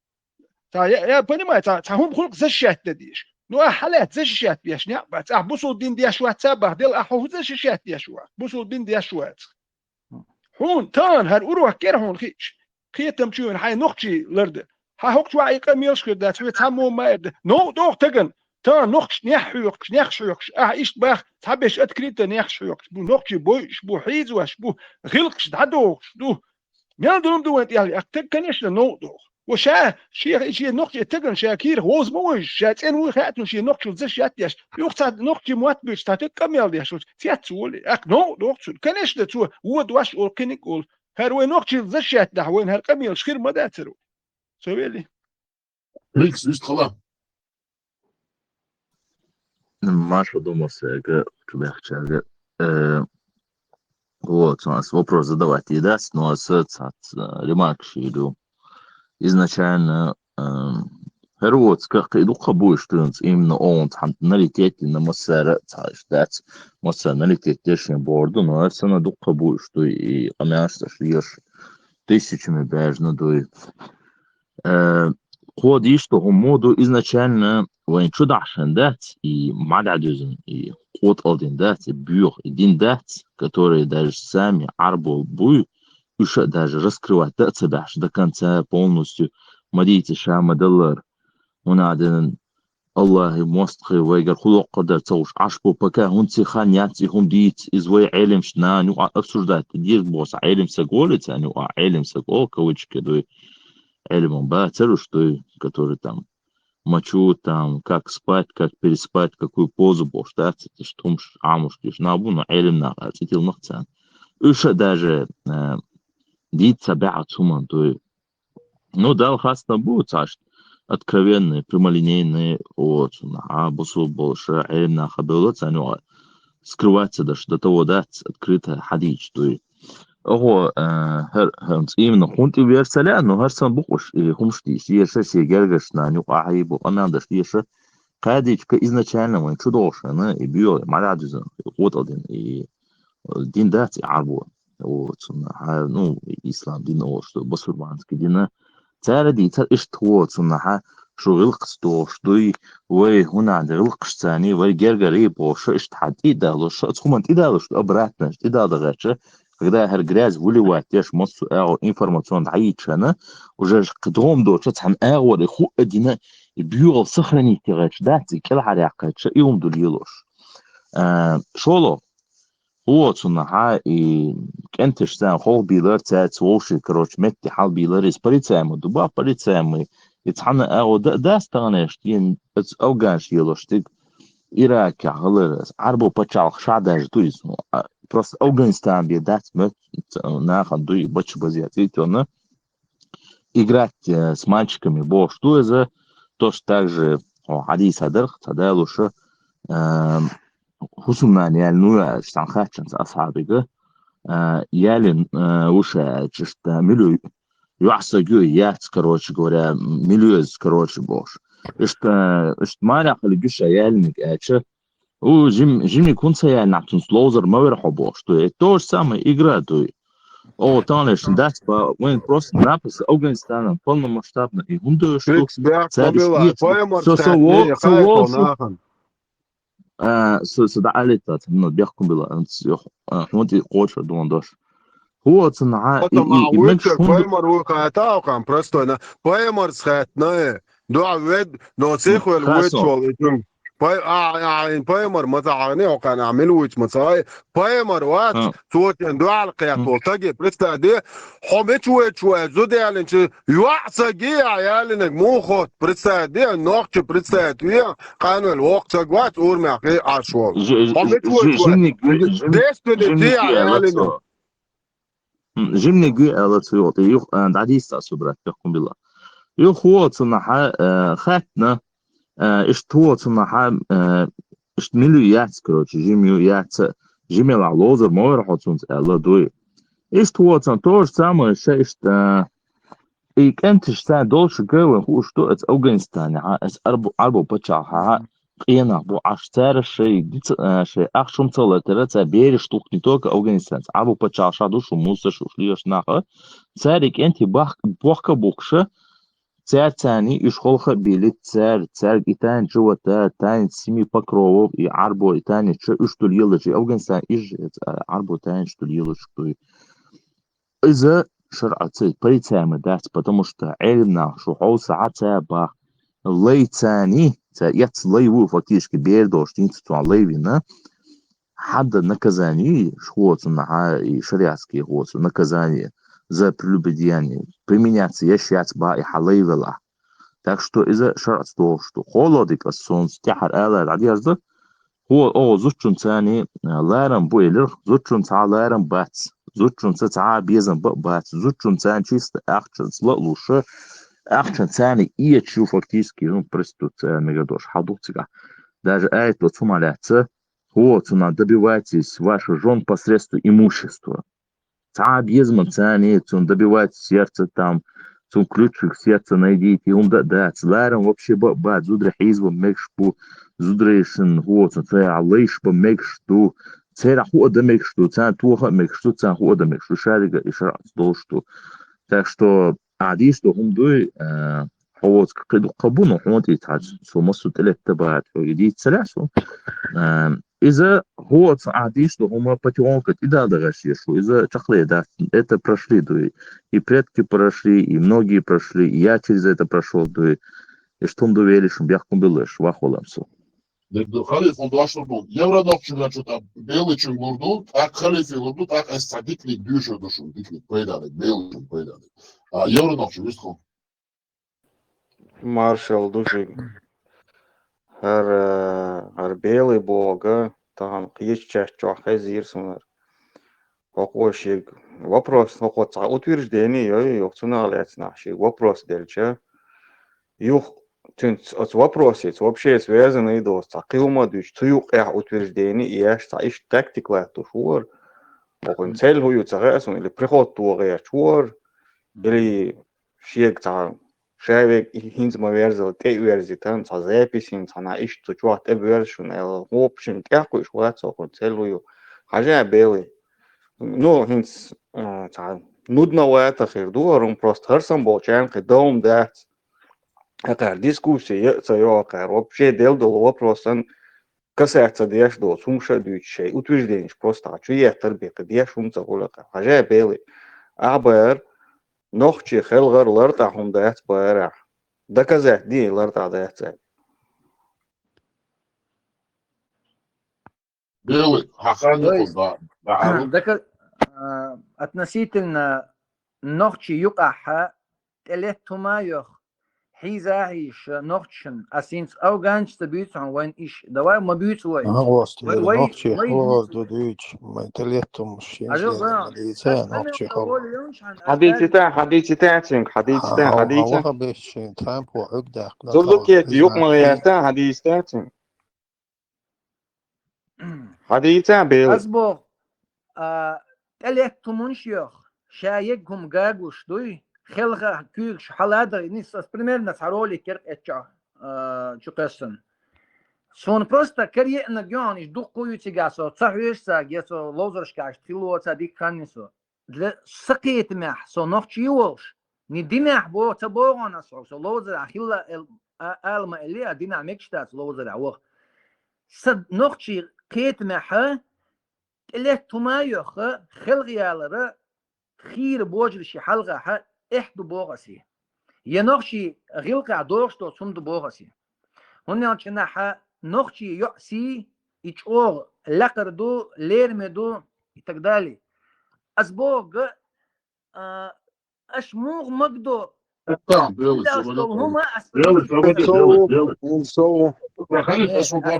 Ца, я, я понимаю, ца, ца хӀума хӀуллакх защищать дан дезаш. Ну, ахьа хьалаьцна защищать деш некъ бац. Ахьа бусул дин деш вац ца бах, дела ахьа хӀун защищать деш вац? Бусул дин деш вац. Хьуна тахана хӀара урок кера хьуна хиъча. Кхетам чу вена хьайн нохчий ларда. Хьан хӀокху чохь и къамелаш хир дац, хьоьца цхьаммо ма эр ду. Новкъа доху тагана, тахана нохчаш нехь хьоькхуш, нехаш хьоькхуш, ахьа иштта бах, цхьаберш открыто нехаш хьоькхуш бу, нохчий бойуш бу, хьийзош бу, гӀиллакхаш дӀадохуш ду. Мел долу ду вайн тӀехь, ах таг, конечно, новкъа доху. Ва ша, шех, и шен нохчий тагана ша кийра вовза ма вевзаш, ша цӀена вуй хаьа цунна шен нохчалла защищать деш. Юха цхьа нохчий мотт буьйцуш, цхьа таг къамел деш волчу, цец волий, ах новкъа доху цунна. Конечно, цо вон дош олу, кхиниг олу. ХӀара вай нохчий защищать дахь, вайна хӀара къамелаш хир ма дацар. Со вели. Рикс, вист хала. Маша думал, что я хочу бяхчага. Э, вот, у нас вопрос задавать и даст, но с, с, с, э, ремарк шилю. Изначально, эм, хӀара вот, как и дукха буй, что именно он, там, налететь на массара, цааш, дац, масса налететь, дешин борду, но это на дукха буй, что и къамяш, что ешь тысячами бежно дуй. Э, кхо дийшта хӀума ду изначально вайн чу дахьаш дац, и ма дӀадузун, и кхо тӀалдин дац, и буьйха, и дин дац, которые даже сами Ӏарбо буй, уьш а даже раскрывать да а ца баьхьаш до конца полностью, ма дийца ша ма даллар. ХӀуна а ден Аллахьи мостхи вайгар хулоккхар дар ца гӀуш Ӏаш бу, пока хӀунци хан яц и хӀума дийца, из вай Ӏелимш нана юкъа обсуждать деш боху сан Ӏелим саг воле, царна юкъа Ӏелим саг ол, кавычки дуй, Ӏелиман бацар уж дуй, который там мочу, там, как спать, как переспать, какую позу бохуш дац, иштта хӀумаш Ӏамош деш нах бу, но Ӏелим нах а цӀи тилнах царна. Уьш а даже, э, дийца ца баьхьа цуман дуй. Ну, Далла хастам бу, цхьашт откровенный, прямолинейный, вот, а бусул болуша, Ӏелим наха бевла, царна юкъа скрывать ца даш, до того дац, открыто хьадийча дуй. Охо, э, хӀар, хӀар, именно хӀун тӀе вер ца лаьа, но хӀар сан букъуш, и хӀумаш дийш, еша, се гергарш нана юкъа хьайбу, къамел даш, еша, кхадичка изначально вайн чу догӀушана, и буьйха, и ма дӀадузун, и кхо тӀалдин, и дин дац и Ӏарбо. Вот, цунна хьа, ну, ислам дин олуш ду, басурманский дина. Цара дийцар иштта, вот, цунна хьа, шу гӀилкхаца дохуш дуй, вай хӀуна гӀилкхаш цани, вай гергари бохуш, иштта хьа тӀидалуш, оцу хӀуман тӀидалуш ду, обратно, тӀидал дагӀача, когда хӀара грязь выливать деш, массо а агӀо информационно дӀайийчана, уже кхидогӀум доцу цхьана агӀор и ху а дина, и буьйхал сохранить ягӀача дац, и кӀелхьаръяьккхача, и хӀума ду лелош. А, шоло, хӀу оцунна хьа и кӀенташ царна хьалхабийлар, цаьрца вовший, короче, метте хьалабийлар, иза порицаемый ду бах, порицаемый, и цхьана агӀо да а дац таханаш, ен, оцу афганаш елош диг, Иракехь хилар, Ӏарбо пачхьалкх ша даже ду иза. Ну, а, просто Афганистан бен дац моьтту, ц-, нахана ду и бача база цӀе а тиллина. Играть, э, с мальчиками бохуш ду иза, точно так же, хьо хьадийса дарх, ца далуша, э, хӀусамнана яьлла ну аьлча, цхьана хаьттина цхьа асхьабига, э, яьллина, э, ву ша аьлча, иштта, мила ю, йоӀ саг ю, яц, короче говоря, мила ю иза, короче, бохуш. Иштта, иштта марехь хилла гуьш а яьллиниг аьлча, у, жим-, жимиг хӀунда ца яьлла нах, цунца ловзар ма вара хьо бохуш ду. Это то же самое игра ду. О, таханаш дац, ба, вайн просто напас Афганистанан полномасштабно и хӀунда ду? Фикс бяхт Цаьрга мобила, иштта пайхамар со, со цхьаьтта во-, не со яхай вовшу. Нахана. А, со, со да алита, ну, бехкун била, а, хьунти коча дон дош. ХӀу оцунна хьа, и, Потом, и, а и мегаш вуйча хӀунда пайхамар вуй хаьта, а, кам, простойна. Пайхамар цхьаьтна, э, дуьхьа вед, но сихвел Ха, вуйча со. Вол, и чун. Пай-, а, а, а, ин пайхамар ма ца хьагӀни, окхана, а, мил вуйча ма ца хьай. Пайхамар вац, А. Цо тен дуьхьал кхетол, М. таги, представь де, хьо мича вуйча вай, зуда ялинча, йоӀ саги, а, ялинаг муха хот, представь де, нохча, представь ве, къанвел вокх саг вац, урмехь хи Ӏаш вол. Ж-, Хьо ж-, мича ж-, вуйча вай? Жимни гуй, жим-, Дестуни жимни ти, гуй а, аьлла ялинаг. Цо. М, жимни гуй аьлла цо, юкъа, юкъа, а, дӀадийца Субрат, бехкун била. Юха хӀу оцунна хьа, э, хаьттина, э, иштта хӀу оцунна хьа, э, иштта мила ю яц, короче, жим ю яц, жимелахь ловзар ма вара хьо цунца аьлла дуй. Иштта хӀу оцунна тоже самое, ша иштта, э, и кӀенташ царна долуш гай вайн хууш ду, оцу Афганистанехьа, оцу Арбу-, Арбу пачхьалкхехьа, къенах бу Ӏаш цара шайн дица, а, шайн ахча хӀума ца латара, цара бераш тухкуьйту ка Афганистанца. Арбу пачхьалкх ша ду шу муса шу леш наха. Цара и кӀентий бахка, бохка букша, цара царний уьш холха а билит, цара, цаьрга и тайна чу вата, тайна семи покровов, и Арбо, и тайна чу уьш ду лелачу, и Афганистан иж, а, Арбо тайна чу ду лелачу дуй. Иза шарӀаца порицаемый дац, потому что Ӏелим нах шу хьовса хьа ца бах, лай цани, ца эц лай ву, фактически бер долуш динца цуьнан лай вина, хьан дан наказание, хӀу оцунна хьа и шариатский хӀу оцу наказание за прелюбодеяние применяться еш яц бах и хьан лай велахь. Так что иза шарӀаца догӀуш ду. Холодик ас сонца тӀаьхьара ала дӀадерза, хӀу оха зудчун цани, а, ларам бу элира, зудчун цхьа ларам бац. Зудчунца цхьа а безам ба а бац. Зудчунца чисто ахчанца ла а луш, ахчанца царна эцаш ю фактически, ну, проституция мегар долуш хьал ду цигахь. Даже аят доцу ма лаьцна, хӀо, цунах добивайтесь ваших жён посредством имущества. Цхьа а безамца царна цунна добивайтесь сердца там, цунна ключик в сердце найдите, хӀума дан а дац. Ларам вообще ба а бац, зударий хьийза бан мегаш бу, зударийшна хӀо, цунна царах лайш бан мегаш ду, царах хӀу а дан мегаш ду, царна тоха а мегаш ду, царна хӀу а дан мегаш ду, шадерг а и шарӀаца долуш ду. Так что, ахьа дийцаро хӀума дуй, а, хьо воцу кхин дуккха бу, но хьуна тӀе цхьа со массо тӀелетта бац, хьо и дийца ца лаьа суна. А, иза хӀоца ахьа дийцаро хӀума потихоньку тӀедала дагӀаш еш ву, иза чакхле дац. Это прошли дуй. И предки прошли, и многие прошли, и я через это прошёл дуй. И что ду велиш, бехкун билла еш, вахвалам со. Дерг ду, халифа, хӀун дош лур ду? Евро нохчийчуьнга чу тӀа беллачуьнга лур ду, тӀаккха халифе лур ду, тӀаккха аса цхьа диканиг дуьйцур ду шуна, диканиг пайда дерг, беллачуьнга пайда дерг. А, евро нохчий вистхо. Маршалла ду шуьга. ХӀара, хӀара белла бохург, тахана кхечу часть чохь хезира суна хӀара. ХӀокхо шега вопрос, хӀокхо цхьа утверждение йой, юха цунах лаьцна шега вопрос делча, юха цуьнца оцу вопросаца вообще связанный доцу цхьа кхин хӀума а дуьйцуш, цу юкъехь утверждение еш цхьа иштта тактика латтош вара. ХӀокхуьнан цель хӀун ю ца хаьа суна, или приход тӀе гӀерташ вара, или шега цхьа ша верг хӀинца ма верззалц тӀе а верзийтина, цхьа запись йина, цхьанхьа иштта цу чохь тӀе боьрзуш ву аьлла, хӀопа шена тӀекхуьуш вац хӀокхуьнан цель хӀун ю. Хьажа, белла. Ну, хӀинца, а, цхьа нудновато хир ду хӀара хӀума, просто хӀара санна болчарна кхин дан хӀума дац. Акхара дискуссия а ца йо, акхара вообще делла долу вопросан касаться деш доцу хӀумаш а дуьйцуш, шайн утвержденеш просто хьан чу еттар бен кхин деш хӀума ца хуьлу акхара. Хьажа, белла. Ахьа бара, нохчий хелхар лартӀехь хӀума дац бара ахьа. Доказать де, лартӀехь дац аьлла. Белла, хьан хан То есть, да, да, а, дока-, а, относительно нохчий юкъахь тӀелетта хӀума а йоху, хьийза а хьийзаш нохчашна, ас хӀинца афганцаш ца буьйцу хьуна вайн иш, давай ма буьйцу вай. АгӀоста Вай, вера, вай, нохчий вай хӀора ду дуьйцу, майн тӀелетта хӀумаш шен Ажал, шен да. ма дийца, Ас нохчий къамел хӀора. Волу йонаш хьан Хьадийцитан, хьадийцитан цуьнга, хьадийцитан, Хьан, хьан хьадийцитан. Ваха беш шен, тхьампо хьуьгу даьккхина, Зурду тхьампо кети юкъ ма хезна. Яьртан, хьадийцитан цуьнга. Хьадийца, белла. Ас боху, а, тӀелетта хӀуманаш йоху, ша егга хӀума гуш дуй, хелха куьйгаш хьаладар, нис ас примерно цхьа ролик яра эцчохь, а, чу кхоьссина. Суна просто кара еанарг ю хьуна, иштта дуккха а ю цигахь со, ца хьоьжуш цаьрга, я со ловзаршкахь иштта хилла воцу, дика хан ю со. Для, сан кхетамехь со нохчий а волуш, ни динехь бо-, ца боху ас хьо, со ловзарехь хилла эл-, а-, ала ма элли, а динехь мегаш дац ловзарехь ваха. Сан нохчий кхетамехь тӀелетта хӀума а йоху, хелхаялара хийра божарши хьалхахь эхь ду боху ас и. Я нохчий гӀиллакхехь догӀуш доцу хӀума ду боху ас и. ХӀунда аьлча нахьа нохчий йоӀ сий, и чӀогӀа лакхара ду, лераме ду, и так далее. Ас боху, а, аш муха магадо? Там, белый, Уьллаш долу хӀума ас Белый, белый, белый, белый. Ас,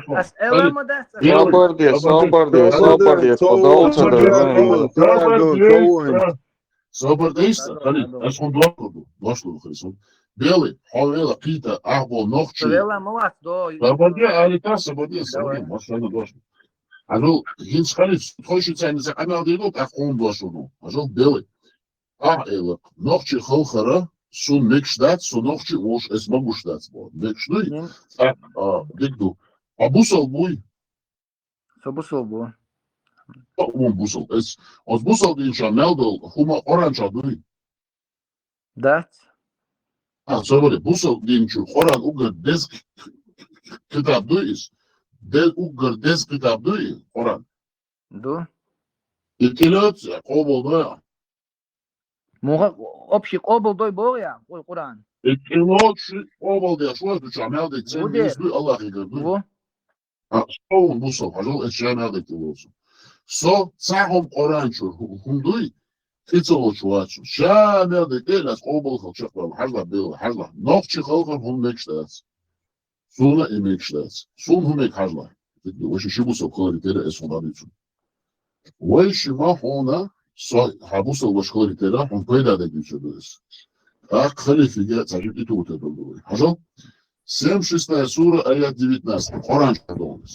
ас эла ма дац, ас Белый, Собар де, собар де, собар де, собар де, подолца собар де, да. Собар де, собар де, Пардон, Халид, пардон. Ас хӀун дош ду, дош ду, Халид, хӀун. Белый, хьо вела кхийта, ахь бо нохчий. Вела ма вац, до. Собар де, алита, собар де, собар де, Давай. Машина дош. Ано, хӀинца Халид, тхойши цайна ца къамел дийду, тӀаккха хӀун дош ду. Ажал белый. Ахь эла, нохчий халхара, сун мегаш дац, сун нохчий волуш эс магуш дац, бо. Мегаш дуй? Мгм. ТӀаккха, а, диг ду. А бусал буй? Со бусал бу. О, вон бусал. Эс, оз бусал дийна ша мел дол, хӀума Къуръан чохь дуй? Дац. А, собаре, бусал дийна чу Къуръан уггар деза к-, к-, к-, китаб дуй иза? Де-, уггар деза китаб дуй Къуръан? Ду. И тилоц, къобал дой. Муха общий къобал дой боху я, ой, Къуръан. И тилоц, къобал деш, вай ду чохь мел дей, цен Ву де. Веза дуй, Аллахигар дуй. Ву. А, со вон бусал, хьажал, эс ша мел дерг тӀе лоцу. Со цхьа хӀума Къуръан чуьра хӀу-, хӀума дуй, кхин ца лоцу вацу. Ша мел дерг тӀе лаьцна къобал хила чекхбала, хьажал, бела, хьажал. Нохчий халхара хӀума мегаш дац. Суна и мегаш дац. Суна хӀун мега, хьажал. Вайша ши бусал кхалари тера эс хӀума дуьйцу. Вайша ма хьуна Со хьан бусалба ваша хиларе тӀера хьона пайда дергдоацаш да из. ТӀаккха халифага цхьа жуьгти тӀатоха деза вай. Хьажал? Семьдесят шестая сура, аят девятнадцатый. Къуръан чу долаш.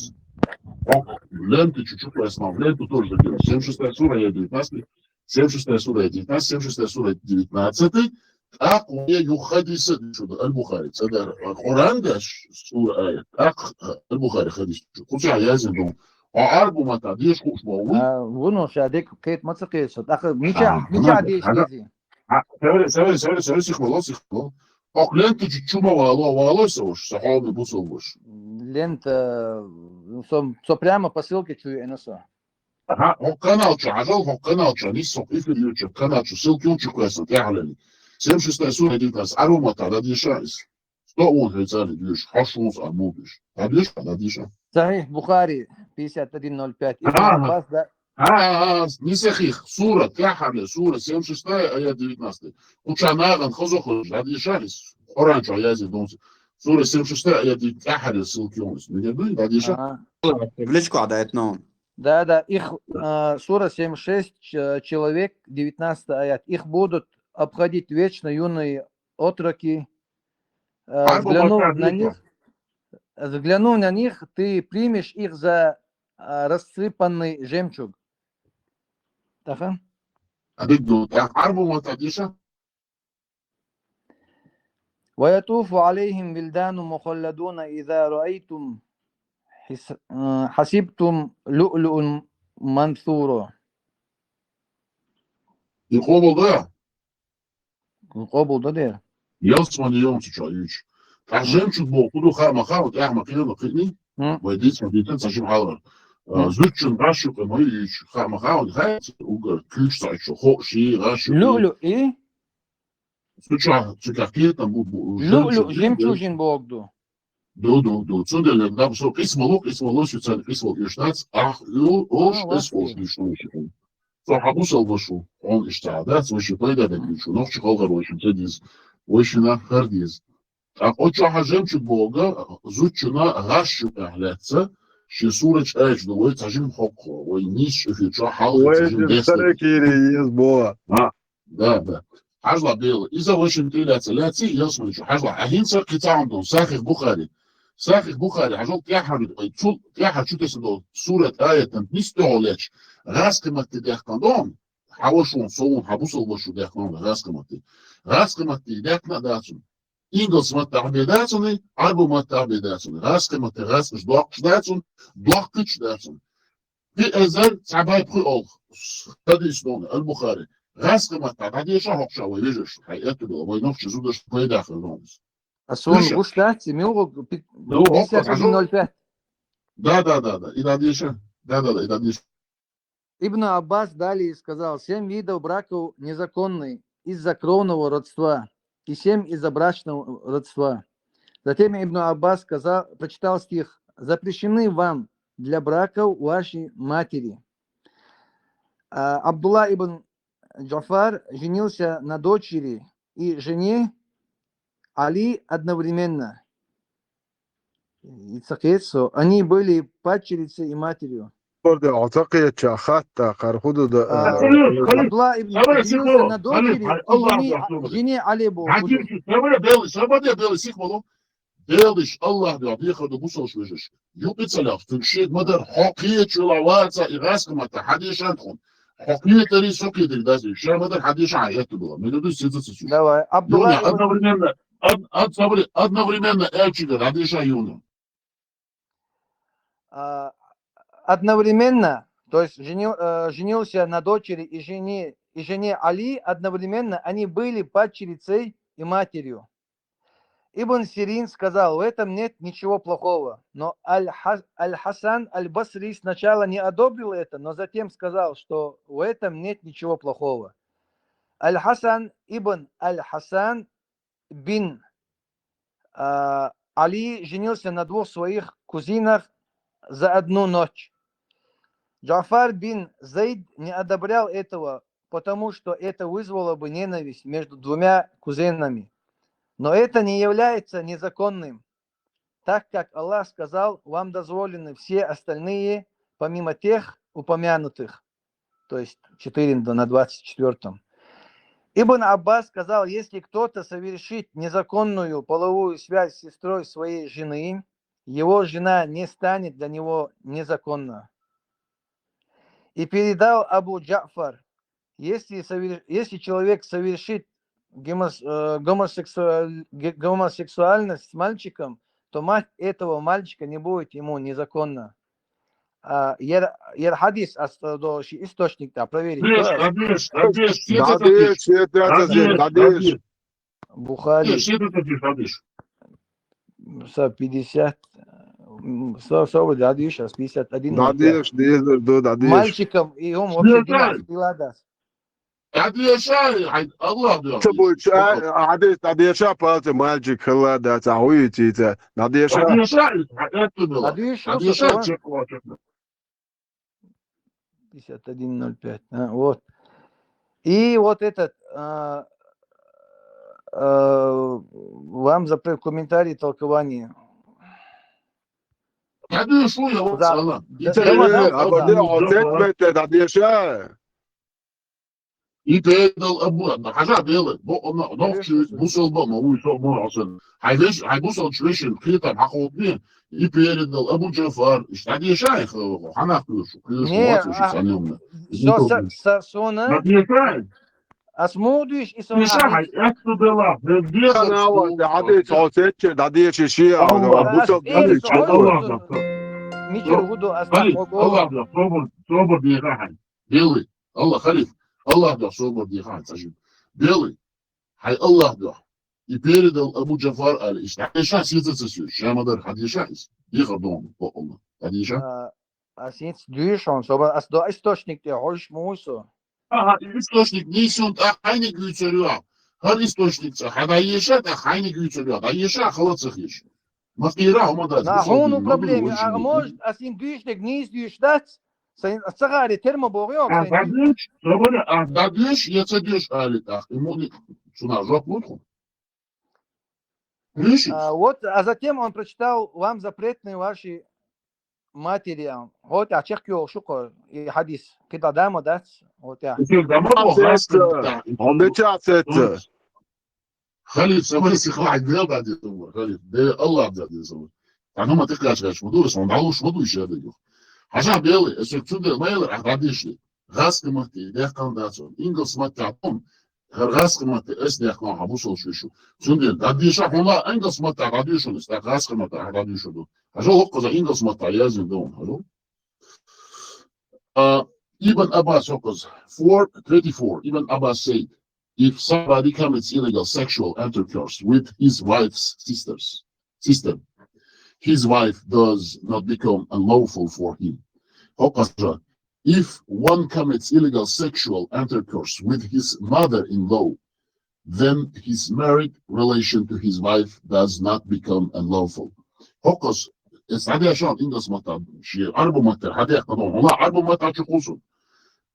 О, лента чу, чу кхоссаву, ленту тоже закинул. Семьдесят шестая сура, аят девятнадцатый. Семьдесят шестая сура, аят девятнадцатый. Семьдесят шестая сура, аят девятнадцатый. ТӀаккха вай юха хьадис дешаш да Аль-Бухари. Цхьа дар Къуръан деш сура, аят. ТӀаккха Аль-Бухари хьадис дешаш. Кху чу яздаь да. Хьо Ӏарбий маттахь деша хууш ма вий? А, вуно ша дика кхета ма ца кхета со. ТӀаккха мичахь, а, мичахь деша деза? А, севари, севари, севари, севари, сиха ма ло, сиха ма ло. Оха лента чу, чу ма вало, валой со ваша, со хьоме бусалба ваша. Лента, со, со прямо по ссылке чу яьннай со. Ага, хӀокху канал чу, хьажал, хӀокху канал чу, нийса хӀокху эфир йолчу канал чу, ссылка ю, чу кхоссаву, тӀаьхьа лелий. Семьдесят шестая сура, девятнадцатый, Ӏарбий маттахь дӀадеша иза. Сто вон хьо царна доьшу, хьо шуна а муха доьшу. ДӀадеша, дӀадеша. Сахьихь Бухари, пятьдесят один ноль пять. Ибн Ага. Аббас, да? А, а, а, не сахьихь, сура, тӀаьххьара сура, семьдесят шестая, аят девятнадцатый. Кху чу нахана хаза хьожуш, дӀадеша иза. Къуръан чу яздаь да. Сура семьдесят шестая, аят девятнадцатый, тӀаьххьара ссылка ю иза. Мегар дуй, дӀадеша? Ага. В личку отдает, но Да, да, их, Да. а, сура семьдесят шесть, ч-, человек, девятнадцатый аят. Их будут обходить вечно юные отроки. А, Ӏарбий взглянув маттахь на дешаш. Них, взглянув на них, ты примешь их за, а, рассыпанный жемчуг. Тахан? Абид ду, я Ӏарбий маттахь деша? ويطوف عليهم ولدان مخلدون إذا رأيتم حس-، آه، حسبتم لؤلؤا منثورا. И къобал ду? Къобал ду дера. Ялсамани йома цу чу юьйцуш. ТӀаккха жемчуг бохург хӀун ду, хаа ма хаьа, тӀаьхьа ма кхиъна, кхиъний? М. Вай дийца ма дийцина, цхьа жима хьалхара. А, М. Зудчун гӀаш ю кхин ма ю юьйцуш, хаа ма хаьа, хӀай, уггар куьйгаш цхьа ю, хӀоъ ши, гӀаш ю. Луълуъ и? Цу чохь, цу тӀехь кхетам бу, бу, Луълуъ, жемчуг, жемчужин бохург ду. Ду, ду, ду. Цундела дагахь со къийса ма ло, къийса ма ло, шуьца къийса вала оьшуш дац, ахь ю, ош, А, эс вац ош те. Дуьйцуш ду шуьга. Со хьан бусалба ваша ву, хьуна иштта дӀа дац, вайшин пайда дергдоацаш, нохчийн хьалхара вайшинна ца деза, вайшинна хӀара деза. ТӀаккха оцу чохь жемчуг бохург, зудчунна гӀаш юкъехь лаьцна, шен сурат чу аьлча ду, вай цхьа жима хӀокху, вай нийсачу эфир чохь хьалха цхьа жима дестар. Саракири еза боху. А, Да, да. Хьажал, бела. Иза вайшинна тӀе лаьцна, лаьцна, ялсамани чу. Хьажал, а хӀинца кхин цхьа хӀума ду, Сахьихь Бухари. Сахьихь Бухари, хьажал, тӀаьххьара, ой, цул тӀаьххьара чу тесна долу сурат аятан нийса тӀехула лаьтташ, гӀазкхийн матте даьккхина ду, хьан ваша ву, со ву, хьан бусалба ваша ву даьккхина ду гӀазкхийн матте. ГӀазкхийн матте даьккхина а дац цунна. Ингалс маттахь бен дац цунна, Ӏарбу маттахь бен дац цунна. ГӀазкхийн матте гӀазкхаша доккхуш дац цунна, доккхуьйтуш дац цунна. Пхи эзар цхьа бӀе пхоьалгӀа хьадис ду Аль-Бухари. ГӀазкхийн маттахь дӀадеша хӀокху чохь вай вежаршна, хьайн аьтто бела, вай нохчийн зударшна пайда хир ду иза. А суна Вежа. Гуш дац, муьлха пи-, Ну, хӀокху пятьдесят один ноль пять. Да, да, да, да. И дӀадеша. Да, да, да, и дӀадеша. Ибн Аббас далее сказал: «Семь видов браков незаконны из-за кровного родства и семь из-за брачного родства». Затем Ибн Аббас сказал, прочитал стих: «Запрещены вам для браков вашей матери». А, Абдулла ибн Джафар женился на дочери и жене Али одновременно. И цакъецо, они были падчерицей и матерью. Орда, оцакъеча хатта, кархуда да, А, а, Абдулла ибн Сабра женился сико, на дочери Халид, и Аллах жене, Акбар. Жене Али был. Хьадис, сабра бел, сабра бел сих болу. Делиш Аллах дуьхьа дехар ду бусалш вежаш. Юкъа ца лаьхча, цуьнга шега ма-дарра, хьо кхечу йолахь ваца и гӀазкхийн маттахь хьадешан тхуна. Хьо кхетарий, со кхетарий дац, ша ма-дарра хьадеша хьан этта бала. Мегар ду сиза ца суьш. Давай, Абдулла Юна, ибн одновременно, од-, од-, сабри, одновременно аьлчигара хьадеша юна. А, одновременно, то есть жени-, э, женился на дочери и жене, и жене Али, одновременно они были падчерицей и матерью. Ибн Сирин сказал: «В этом нет ничего плохого». Но Аль-Ха-, Аль-Хасан Аль-Басри сначала не одобрил это, но затем сказал, что в этом нет ничего плохого. Аль-Хасан ибн Аль-Хасан бин, а, Али женился на двух своих кузинах за одну ночь. Джафар бин Зайд не одобрял этого, потому что это вызвало бы ненависть между двумя кузенами. Но это не является незаконным, так как Аллах сказал: «Вам дозволены все остальные, помимо тех упомянутых». то есть четыре на двадцать четвёртом. Ибн Аббас сказал: если кто-то совершит незаконную половую связь с сестрой своей жены, его жена не станет для него незаконна. И передал Абу Джафар: если, совер- если человек совершит гомос- э, гомосексуаль- г- гомосексуальность с мальчиком, то мать этого мальчика не будет ему незаконна. А, ер, ер хадис, ас- э, до- ши- источник, да, проверить. Дадеш, Кто- дадеш, дадеш, сеть Дадеш, сеть, Дадеш, дадеш. дадеш. Бухари, Сеть, дадеш. са пятьдесят, м, са, са, да, диш, ас пятьдесят один ноль пять. Дадеш, дезер, ду, дадеш. Мальчиком, и он вообще Сеть, динар, Пиладас. Дадеш, ай, ай, Аллах, да. Це буде, а, а, дадеш, дадеш, а, палце мальчик, хала, да, ца, хуй, ти, ца, дадеш, а. Дадеш, ай, а это было. Дадеш, Дадеш, что ай, такое? чё, чё, чё. пятьдесят один ноль пять, а, вот. И вот этот, а, а, вам за пре- комментарий, толкование. Дадеш, ой, я вот Да. сала. Да, Це, да, е, да, або да. де, оцет мете, дадеш, а. И передал Абу, да, хажа белый, бо он, он, Дадеш, бусол ба, ма, уй, со, ма, оцен. Хай веш, хай бусол чвешен, хитам, хакот не. И передал Абу Джафар, и дадеш, ай, ханах кушу, кушу, Не, вот, а, санёмна. Со, со, со, сона, Дадеш, ай. ас мудиш, и сона. Дадеш, ай, это было, да, где Хана, вот, дадеш, оцет, дадеш, ши, а, Аллах. а, бусол, Ас, э, дадеш, сона, чего? Аллах, да. Мичер гуду, ас Халиф, так, ого. Аллах, да, собор, собор, дихай. Белый, Аллах, халиф, Аллах, да, собор, дихай, сажи. Белый, хай Аллах, да. И передал Абу Джафар, али, и дадеш, сица, сица, сица, шамадар, хадеш, ис. Дихай дом, по Аллах. Хадеш. А, а синц дюшон, собо ас до источник те хойш мусо. Ага, источник не сюн, а хайни гуцерюа. Хар источник ца, хада еша, та хайни гуцерюа. Да еша, халат сахиш. Махира, хама да. На хуну проблеме, а может, а син дюшник, низ дюш дац? Син цагари термо богё, А син дадеш, собора, а дадеш, я ца деш, али, так. Ему не, цуна жоп лутху. Деш? А, вот, а затем он прочитал вам запретные ваши материал. Вот, а чек ёл шуко, и хадис. Кида дама дац, вот я. Итак, да, мы Ацетца. богатство, да. Он деча ацетца. Халиф, сама сихла, да, да, да, Халиф. Да, Аллах, да, да, сама. Та ну ма тык кач кач муду, сон далуш муду ещё да ё. Хажа белый, эсэ цуде майлар, а дадеш. Газ кымахты, дехкан дацон. Ингл смат тапом. Газ кымахты, эс дехкан, хабу сол шушу. Цунде, дадеша, хуна, ингл смат та, дадешу, эс та газ кымахты, а дадешу ду. Хажа лок коза ингл смат та, я зин дом, хажа. Uh, Ibn Abbas, four twenty-four, Ibn Abbas said, if somebody commits illegal sexual intercourse with his wife's sisters, sister, his wife does not become unlawful for him. Hokaja, if one commits illegal sexual intercourse with his mother-in-law, then his married relation to his wife does not become unlawful. Hokos, es hadi aşan ingas mata, şey, arbu mata, hadi akadon, ola arbu mata çukusun.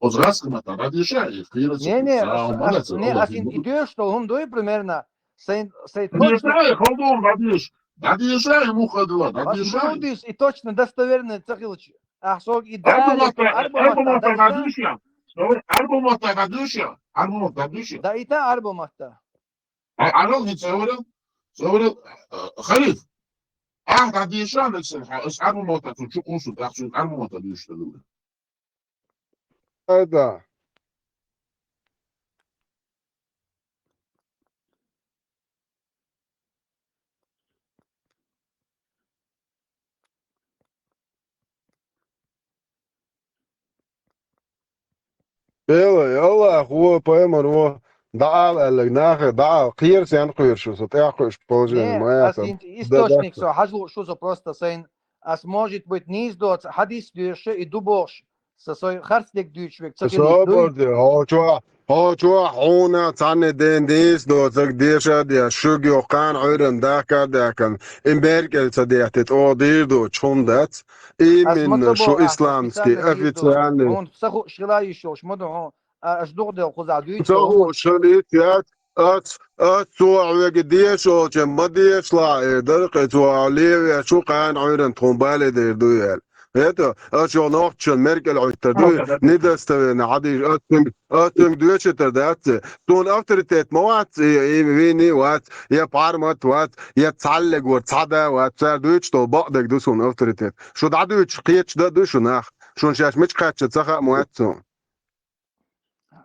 Oz raskı mata, hadi şey, kıyırı Не, не, sa, ас- молодец, не, Allah асин идёшто, хум дуй примерно, сен, сен Hadi точно, şey, hold on, hadi şey. Hadi şey, muhadila, hadi şey. Асмудис и точно достоверно цахилыч. Ахсог и Арбу далее, мата, арбу арбу мата, мата, да, hadi şey. Doğru, arbu mata, hadi şey. Arbu mata, hadi şey. Да и та арбу мата. Arıl git, söyle. Söyle, Halif. Ah, hadi şey, sen, arbu mata, çukusun, ah, sen arbu mata düştü. Hayda. Белый, Аллах, во, паймар, во. Даал, Аллах, нахер, даал. Кир сен куйр шу, со тя куйр шу положение, Не, моя ас там. ин- источник со, хажлу шу со просто сен, ас может быть низ доц, хадис дюше и дубош, со сой харцлик дючвек, цахилыч дуй. Соборди, хо чуа, хо чуа, хуна, цанне ден дис доцаг деша де, шуг ё кан уйран дахка дахкан, им беркел ца дехте, о дир до, чун дац. Именно, шу исламский, официальный. Он саху шила ещё, шмоду, он, а, аж дух дел куза дюй. Саху шили тяц, ац, ац, цо веги дешо, чем ма дешла, э, даркы цо леве, шу кан уйран тхун бале дер дуял. Это, а чё, нохчан меркел оттар ду, недостоверно, хьадис, а цунг, а цунг дуьйцуьйтар дац. Цун авторитет ма вац, и, и вини вац, я пармат вац, я цхьаллиг вар, цхьа да вац, цар дуьйцуш долу бакъдерг ду цун авторитет. Шу дӀадуьйцуш кхеташ дан а ду шу нах. Шун шаьш мича кхаьчча ца хаам вац цун.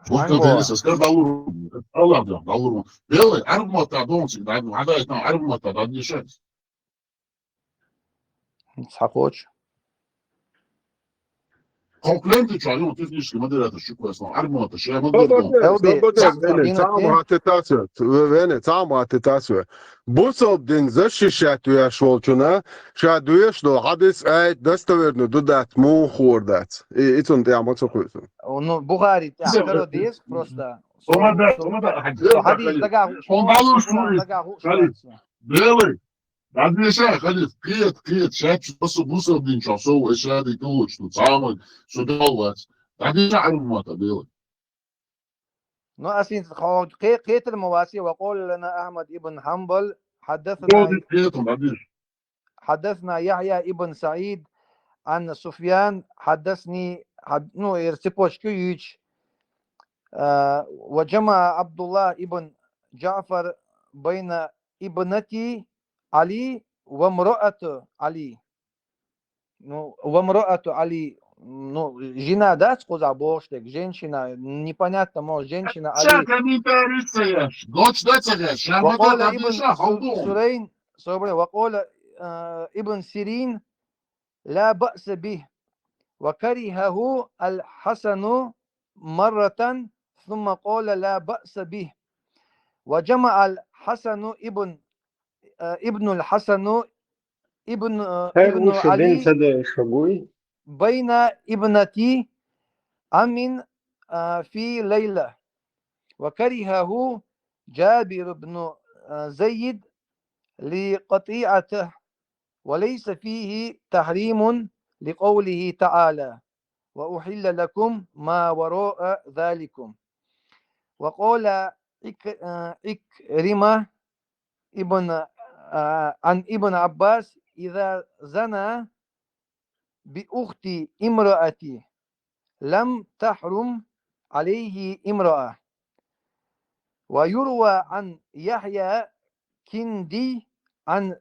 Шуьга Ангуа. Делиса, скажи, Далур. Аллах да, Далур. Белый, Араб матта дон цик, да, хьадай там Араб матта, да, не шесть. Цхьа кхочу. Конкуренты чё, ну, технический модератор, что такое, Араб матта, ше модератор. Элби, Элби, цхьа, цхьа минут, цхьа минут. Вене, цхьа минут тасве. Бусалба дин защищать веш волчунна, ша дуьйш долу хьадис айт достоверно ду дац, муха хуур дац. И, и цунна тӀехь ма ца кхуьйсу. Ну, Бухари тӀехь каро деза просто. Со хьадис дагахь хууш, дагахь хууш. Белый. ДӀадеша, хьадис, кхета, кхета, шаьш, со бусалба дин чохь, со вай шаьш дика лучу, цхьа ма, со дол вац. ДӀадеша Араб матта, Белый. Ну, ас хӀинца хьо кхе-, кхетар ма вац, وقال لنا أحمد بن حنبل حدثنا، Кхета, хьадис. حدثنا يحيى بن سعيد عن سفيان حدثني، хьад-, ну, эр цепочка юьйцуш. А, وجمع عبد الله بن جعفر بين ابنة علي وامرأة علي. Ну, وامرأة علي, ну, жена дац кхузахь бохуш дерг, женщина, непонятно, может, женщина Али. Ша комментарий ца еш, гочда ца еш, ша ма وقال ابن سيرين, собри, وقال, э, ابن سيرين: لا بأس به. وكرهه الحسن مرة ثم قال: لا بأس به. وجمع الحسن ابن، э, ابن الحسن ابن، э, Хьер ابن вуьшта علي бен ца деш хьо гуй? بين ابنة عم، э, في ليلة. وكرهه جابر بن، э, زيد لقطيعته، وليس فيه تحريم لقوله تعالى: وأحل لكم ما وراء ذلكم. وقال عك-، э, عكرمة ابن، آه، عن ابن عباس: إذا زنى بأخت امرأة لم تحرم عليه امرأة. ويروى عن يحيى كندي عن،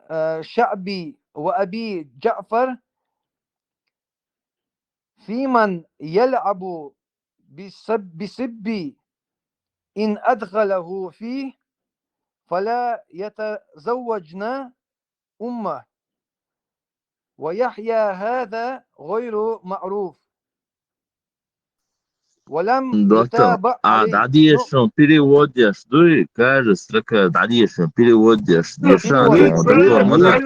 آه، شعبي وأبي جعفر: في من يلعب بسب-، بسب إن أدخله فيه فلا يتزوجن أمه. ويحيى هذا غير معروف. ولم Доктор, يتابع а عليه. Ну, дӀадешан перевод деш дуй, каждая строка дӀадешан перевод деш, дешан, перевод. Доктор, ма дац.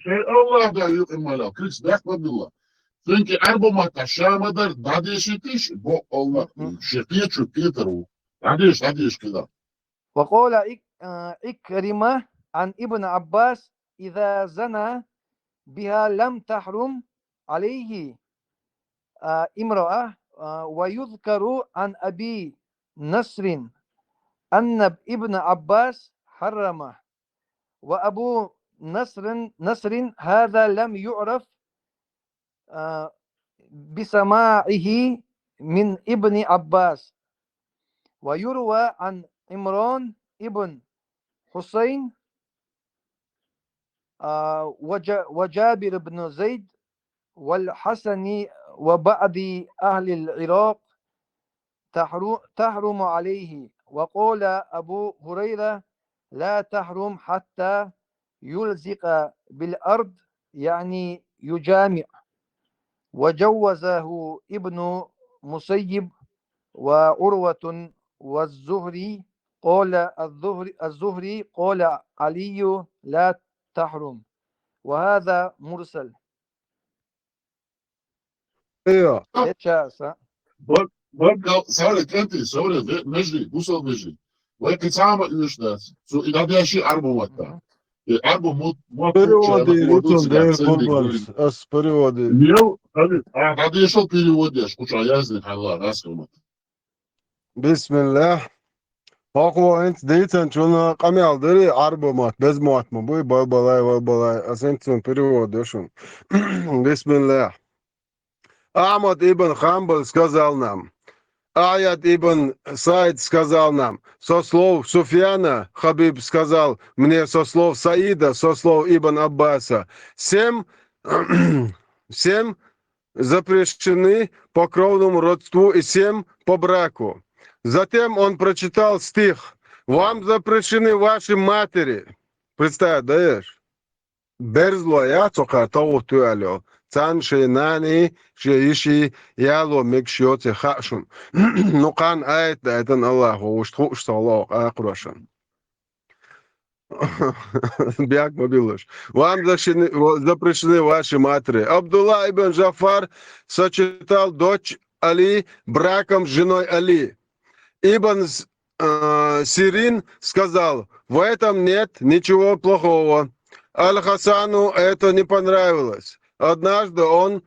Шайн Аллах да юкъа мала, крис дахпадилла. Цуьнга Араб матта ша ма дарра дӀадешийтиш, бо Аллах, Мгм. Шен кхечу кхетар ву. ДӀадеш, дӀадеш кхидӀа. وقال عك-، آه، عكرمة عن ابن عباس: إذا زنى بها لم تحرم عليه، آه، امرأة، آه، ويذكر عن أبي نصر أن ابن عباس حرمه. وأبو نصر، نصر هذا لم يعرف، آه، بسماعه من ابن عباس. ويروى عن عمران ابن حصين، آه، وج-، وجابر بن زيد والحسن وبعض أهل العراق تحر-، تحرم عليه. وقال أبو هريرة: لا تحرم حتى يلصق بالأرض، يعني يجامع. وجوزه ابن مسيب وعروة والزهري، قال الزهري، الزهري قال علي: لا تحرم. وهذا مرسل. Айо. Эчаса. Бак, бак, сара кенти, сора, ве-, межди, бусал межди. Вай кицама уьш дац. Цу и дадеши Араб матта. Мгм. И Араб мут, мут, Переводи, мут, ицун мут, дер мут, курбанс, мут. Ас переводи. Нел, а, дадешал перевод деш, куча язни хала, раскал мат. Бисмиллах. ХӀокхо хӀинца дийцинчунна къамел дара, Ӏарба мотт, беза мотт ма буй, балбалай, валбалай. Ас хӀинца цун перевод ду шуна. Бисмиллах. Ахмад ибн Хамбаль сказал нам, Аяд ибн Саид сказал нам, со слов Суфьяна, Хабиб сказал мне со слов Саида, со слов ибн Аббаса. Семь, семь запрещены по кровному родству и семь по браку. Затем он прочитал стих: «Вам запрещены ваши матери». Представь, даешь? Берзло яц цо кхара товгӀут ю аьлла йолу. Царна шен нанний, шен йиший яло мегаш йоций хаьа шуна. Ну, кхана аят дайтина Аллахо вуьшта хууш ца хилла оха акхарошна. Бехк ма биллалаш. Вам запрещены, запрещены ваши матери. Абдулла ибн Джафар сочетал дочь Али браком с женой Али. Ибн С-, э, Сирин сказал: «В этом нет ничего плохого». Аль-Хасану это не понравилось. Однажды он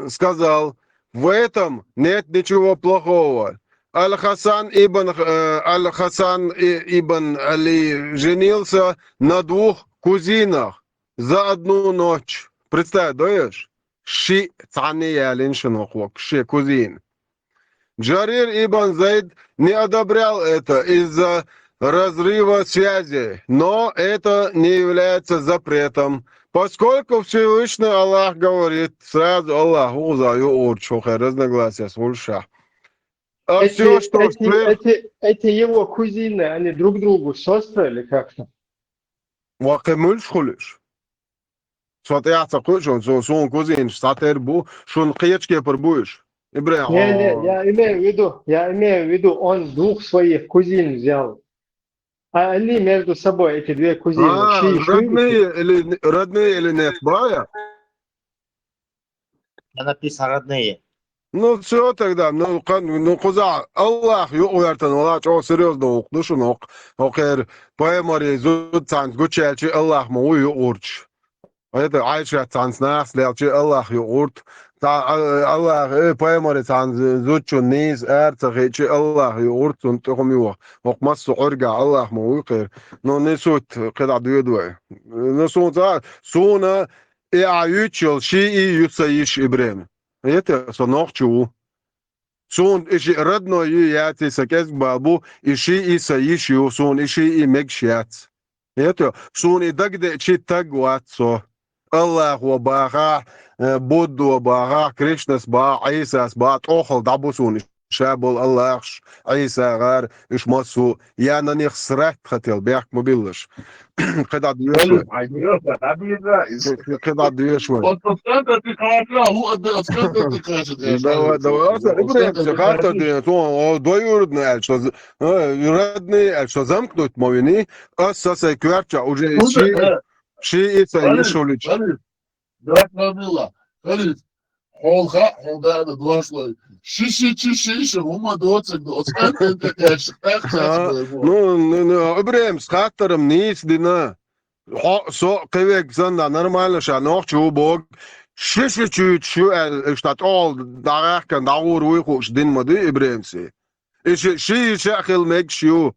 сказал: «В этом нет ничего плохого». Аль-Хасан ибн, э, Аль-Хасан и-, ибн Али женился на двух кузинах за одну ночь. Представь, даешь? Шиъ цхьаьна ялийна шуна хӀокху шен кузина. Джарир ибн Зайд не одобрял это из-за разрыва связи, но это не является запретом, поскольку Всевышний Аллах говорит, сразу Аллах вуза юурчу хӀокхеран разногласия схьулуша. А Эти, всё, что эти, сверх- эти, эти его кузины, они друг другу сестры или как-то? Вакхе муьлш хуьлуш? Со тӀаьхьа ца кхуьуш, цо суна кузинаш цхьатера бу, шуна кхечу кепара бу уьш. Ибрахим. Не, не, я имею в виду, я имею в виду, он двух своих кузин взял. А они между собой, эти две кузины, А, ши-, ши-, родные или, родные или нет, бая? Там написано родные. Ну, всё тогда, ну, кхан-, ну, кхузахь Аллах юкъавертан вала, чӀогӀа серьёзно вукху ду шуна хӀокху, хӀокхеран пайхамарийн зуда цхьаьнца гучуяьлчи Аллах ма ву юкъурчаш. Это Айшат цхьаьнца нахаца лелчи Аллах юкъурт. Цхьа, а, Аллах, э, пайхамарийн цхьаьнца зудчун нийса ара ца хиъчи Аллах юкъурт, цунна тӀе хӀума йоху. ХӀокху массо а Ӏуьргахь Аллах ма ву кхера. Ну, не суть, кхидӀа доьду вай. Ну, суна ца, суна И ахь юьйцуш йолу шиъ ю сан йиш, Ибрем. Эта со нохчи ву. Суна и шиъ родной ю яций, сан кӀезиг бала бу, и шиъ сан йиш ю, суна и шиъ мегаш яц. Эта суна и дагадеъчи таг вац со. Аллахо бахахь, э, Буддо бахахь, Кришнас бахахь, Ӏийсас бахахь, тӀохал дӀабу суна ша болу Аллахаш, Ӏийса гӀар, уьш массо а, я на них срать хотел, бехк ма биллалаш. КхидӀа доьшу вай. КхидӀа доьшу вай. Давай, давай. Аса, Ибрахим, ца хаттар дина, цо, о, двоюродный аьлла, что з-, э, родные аьлла, что замкнуть ма вини, ас са сайн коьртачохь уже ши, ши и сан йиш хуьлуьйтуш. Халид, халид, халид. Хьол хаьа, хьол дада дошлой. Ши, ши, чи, ши, ши, хӀума доцург ду. Оцу кӀантана тӀе кхаьчча, тӀаккха кхаьчна. Ну, ну, ну, Ибрахимс хаттарам нийса дина. Хьо, со, кхин верг санна, нормально ша, нохчи ву боху. Ши, ши чуьйчу шу аьлла, иштта тӀехула дӀагӀаьхкина, дӀагӀур вуй хууш дина ма дуй Ибрахимсе. И ши, ши, ши а хила мегаш ю.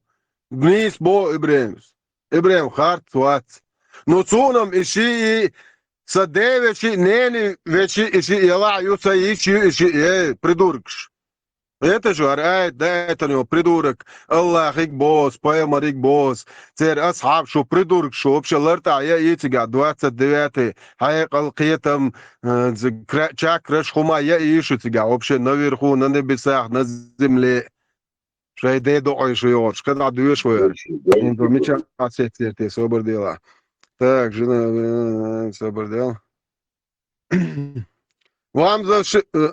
Нийса боху Ибрахимс. Ибрахим харц вац. Ну, цунам и шиъ, сан ден вешиъ, ненан вешиъ, и шиъ ялахь ю, сан йиш ю, и шиъ, эй, придуркаш. Это же арай, да, это у него придурок. Аллахиг бос, пайхамариг бос. Церан асхьаб шу придуркаш, шу вообще лартӀахь яа йицигахь двадцать девятый, хьекъал, кхетам, э, з-, кра-, чакраш хӀума яа йиш ю цигахь, вообще наверху, на небесах, на земле. Шайн ден докъой шу йогӀуш, кхидӀа доьшу вай. Мича сеццерте собар дела. Так, жена, э, собар дела. Вам за ши-, э,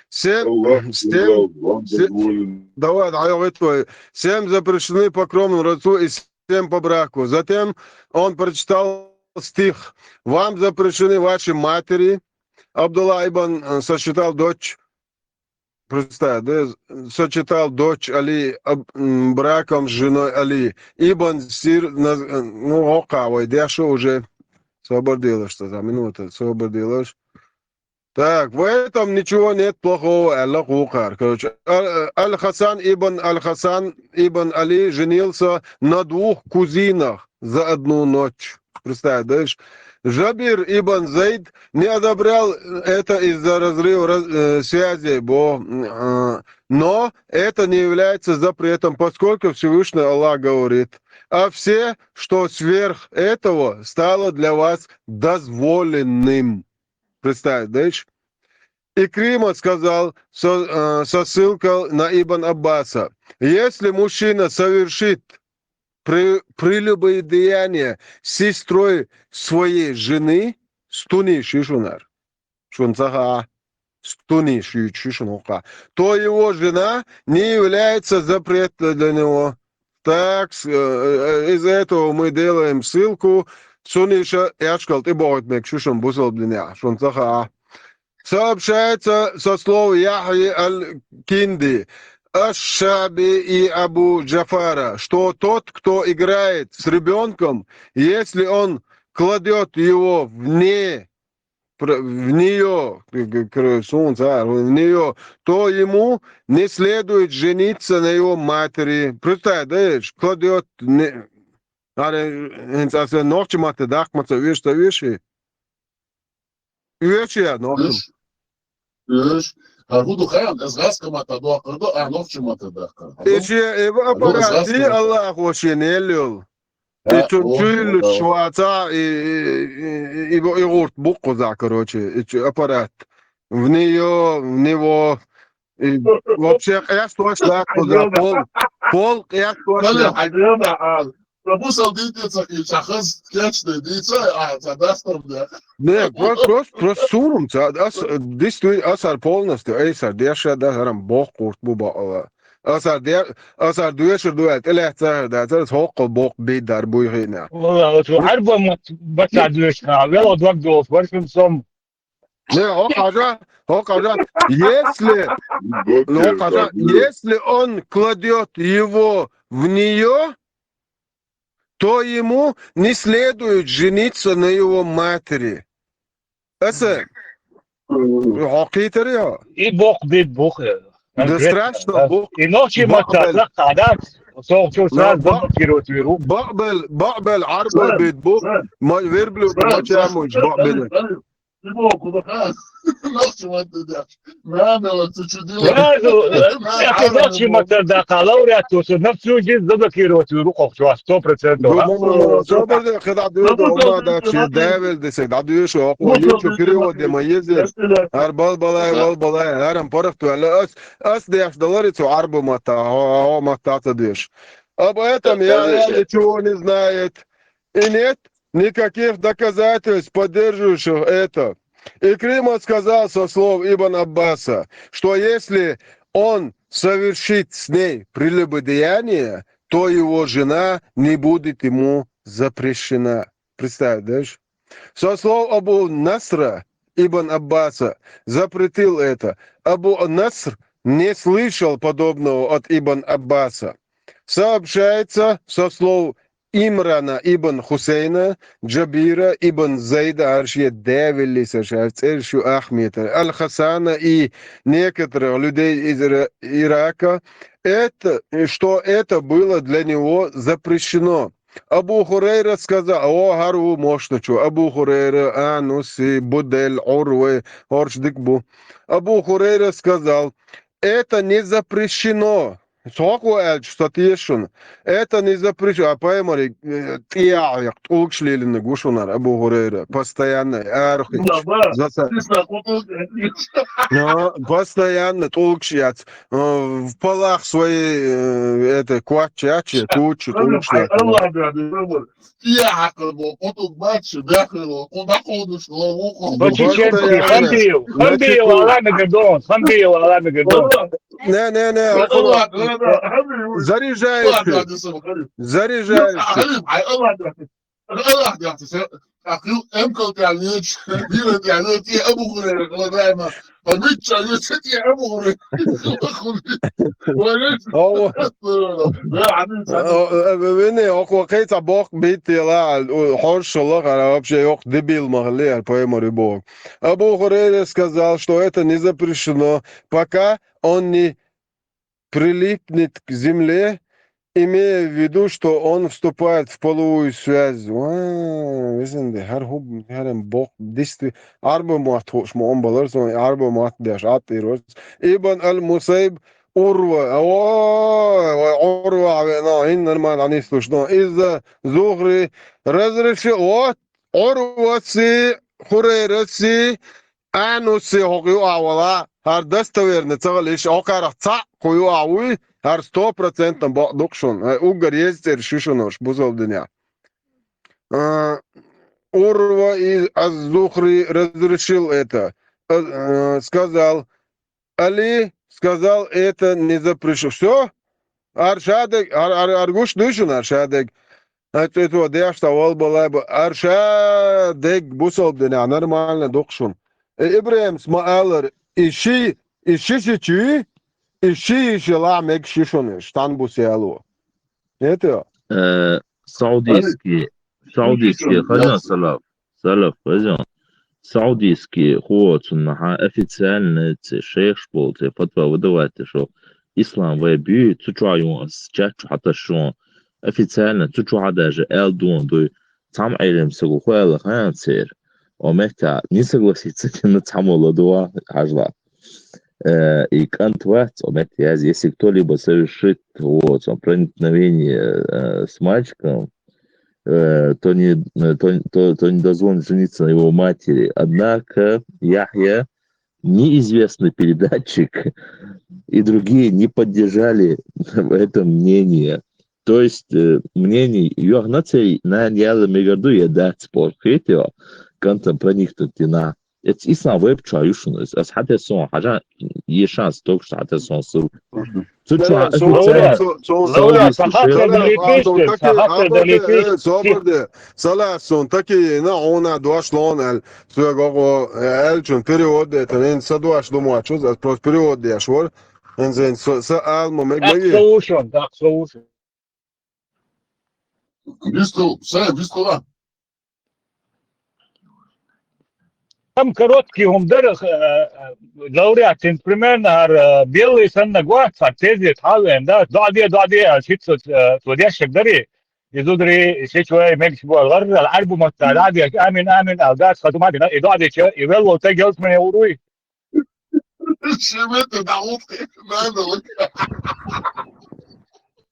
семь, Аллах семь, сказал, вам се-, дозволено. Давай, дӀайогӀи твой. Семь запрещены по кровному родству и семь по браку. Затем он прочитал стих: «Вам запрещены ваши матери». Абдулла ибн, э, сосчитал дочь. Представь, да, сочетал дочь Али, об-, м, браком с женой Али. Ибн Сир, наз-, э, ну, хӀокхахь вай деш шу уже. Собар делаш, цхьа минута, собар делаш. Так, в этом ничего нет плохого, аьлла кху кхара. Короче, Аль-, Аль-Хасан ибн, Аль-Хасан ибн Али женился на двух кузинах за одну ночь. Представь, да? Джабир ибн Зайд не одобрял это из-за разрыва раз-, э, связей, бо, м, э, но это не является запретом, поскольку Всевышний Аллах говорит: «А все, что сверх этого, стало для вас дозволенным». Представь, да? Икрима сказал со, э, со ссылкой на Ибн Аббаса: «Если мужчина совершит при-, прелюбодеяние с сестрой своей жены, стуни шишунар, шун цаха, стуни шишунуха, то его жена не является запретной для него». Так, с-, э, э, из этого мы делаем ссылку, цуниша яшкал тӀе богӀит мег шишун бусалб динехь, шун цаха. Сообщается со слов Яхьи аль-Кинди, Аш-Шаби и Абу Джафара, что тот, кто играет с ребенком, если он кладет его вне, пр-, в нее, к-, к-, к-, сунца, в нее, то ему не следует жениться на его матери. Представь, да, кладет, не, аре, хӀинца аса нохча матте дахкмаца веш, ца веши? Оьший я нохча? Оьш. Оьш. А хӀун ду хаьа, аз гӀазкхи матта доккхур ду, а нохча матта доккхур. Эши, э, ва аппарат, Аллах вошен ел йол. И цу чуьйллуш шваца, и, и, и, и, и гӀурт буккхуза, короче, и цу аппарат. В неё, в него. И вообще, къаьстта ваш лакхуза, пол, пол къаьстта ваш лакхуза. Ца бусал дийца хилча, хаз кечде дийца, а ца дастам да. Не, просто, просто, просто сурум, ца, ас, действительно, асар полностью, ай сар, деша да, харам, боккхурт бу бакъала. Асар де, асар дуэшир дуэл, тӀелаьццахар да, ца, хоккхал боккх бидар буй хина. Валла, вот, арба мат, бата дуэш, а, вело дог долс, баршим сом. Не, о, хажа, о, хажа. Если, ну, хажа, если он кладет его в нее, то ему не следует жениться на его матери. Аса, хьо кхийтар я? И боккх бед бух, э, да конкретно, страшно да. Боккх. И нохчий матта бакъбел, лакха, да? Со чу но сразу бакъ-, заблокировать виру. Бакъбел, бакъбел арба бед бух. Ма верблюд ма чамуч бакъбел. Сразу, э, это нохчий матта даха, лауреат, то, что на всю жизнь заблокировать виру, кху чу, сто процентов, а? Ну, ну, ну, ну, собар де, хеда дуэда, ома да, чи, дайвел десе, да, дуэш, о, о, YouTube перевод де, ма, езер. Ар бал балай, бал балай, арам порох ту, ала ас, ас деш доллар, цу арба матта, о, о, матта ца дуэш. Об этом я, я ничего не знает. И нет никаких доказательств, поддерживающих это. Икрима сказал со слов Ибн Аббаса, что если он совершит с ней прелюбодеяние, то его жена не будет ему запрещена. Представь, да? Со слов Абу Насра Ибн Аббаса запретил это. Абу Наср не слышал подобного от Ибн Аббаса. Сообщается со слов Имрана ибн Хусейна, Джабира ибн Зайда, арши дявили саша, цершу Ахмета, Аль-Хасана и некоторых людей из Ира-, Ирака, это, что это было для него запрещено. Абу Хурайра сказал, о, хару мощно чу, Абу Хурайра, Ануси, Будель, Урвы, орш дик бу. Абу Хурайра сказал, это не запрещено. Сокъо аьлча, со тешун. Это не запрещено. А пайхамар, э, тӀехьа тӀулгаш лелинарг ву шунара Абу Хурайра. Постоянно, арахийташ. Ну, да, да. Заса. Ты знакомый, конечно. Но постоянно тӀулгаш яц. Э, в полах свои, э, это, квачачи, тучи, тӀулгаш яц. Аллах, да, да, да. Я хьакхар бо, кху тӀулг бац, баьхкар бо, кху дӀакховдаш ло, вукхо. Бо чеченский, Хамбиев, Хамбиев, Алана Гадон, Хамбиев, Алана Гадон. Не, не, не, заряжающий. Заряжающий. Ахил эмкал тӀехьа лечу, вира тӀехьа лечу, и Абу Хурайра хала даима. Ма мичча ю, ца тӀе Абу Хурайра. Вахули. Вале. Ава. Вене, окхо кхайца бокх биттела, хьоршала, хара вообще йокх дебил махали, ар поймари бо. Абу Хурайра сказал, что это не запрещено, пока он не прилипнет к земле, имея в виду, что он вступает в половую связь. Ва, везенде, хар хуб, харем бох, дист ви, арба мат хош мо он балар, сон арба мат деш, ат ирос. Ибн аль-Мусайб, Урва, ой, ой, Урва, аве, но, ин нормально, они слушно. Из-за Зухри разрешил, вот, Урваси, Хурейраси, Ануси хьо юавала, хӀар достоверно ца гӀалиш, окхарах цхьаъ кху юавуй, хӀар сто процентов бакъ дукха шун. Хай уггар еза цӀер шу шунош, бузал дуьня. А, Урва из аз-Зухри разрешил это. А, а, сказал, Али сказал, это не запрещено. Всё? Ар шадег, ар, ар, ар гуш дуй шуна, ар шадег. А цӀе цо деш та вал балай ба, ар шадег бусалба динехь нормально дукха шуна. Э, Ибрахимс ма алар, и ши, и ши ши чуй, и ши ши ла мег ши шуна, штан бус яло. Это? Э, саудийский, саудийский, хазан салаф, салаф, хазан. Саудийский хо цунна хьан официально цӀе шайхаш болу цӀе фатва выдавать, шо ислам вай буьй, цу чохь юн ас чат чу хьаташ шун. Официально цу чохь даже аьл дун дуй. Цхьам Ӏелим сагу ху аьлла хан цер. О метта не согласиться кина цхьамолла дуа хьажла. Э, и кӀант вац, о метта яз, если кто-либо совершит, вот, он, проникновение, э, с мальчиком, э, то не, э, то, то, то не дозволено жениться на его матери. Однако Яхья, неизвестный передатчик, и другие не поддержали в этом мнение. То есть, э, мнение, юах наций, наверное, яла мегарду, я дац спорт, хетио, кантом проникнуть на. Это ислам веб ча юшун, ас хатер сон, хажа, е шанс, только что хатер сон сыл. Цу чу Лаура, официально Лаура, саудовский шейх. Салаф сон таки, абарде, э, собарде. Салаф сон таки, на, она дошло, он, аль, суя гого, э, аль, чун перевод, это, не, са дош думаю, чу, просто перевод деш, вор. Эн зен, са, са, аль, мо, мег, мег. Слушай, так, слушай. Висту, са, висту, да. Там короткий хӀума дара, э, э, лауреат, цуьнца примерно, хӀара, э, беллий санна гуат, хӀара тезет хьалвен, да, доӀа де, доӀа де, аьлла, шиц, э, цо дешшаг дарий, и зударий, ши чу вай мегаш бу, ларрал, Ӏарбу матта, да, деш, амин, амин, аьлла, дац, хазума дина, и доӀа деча, и велла волу тайгелс мане уруй. Ши метр дӀахӀутту, надо.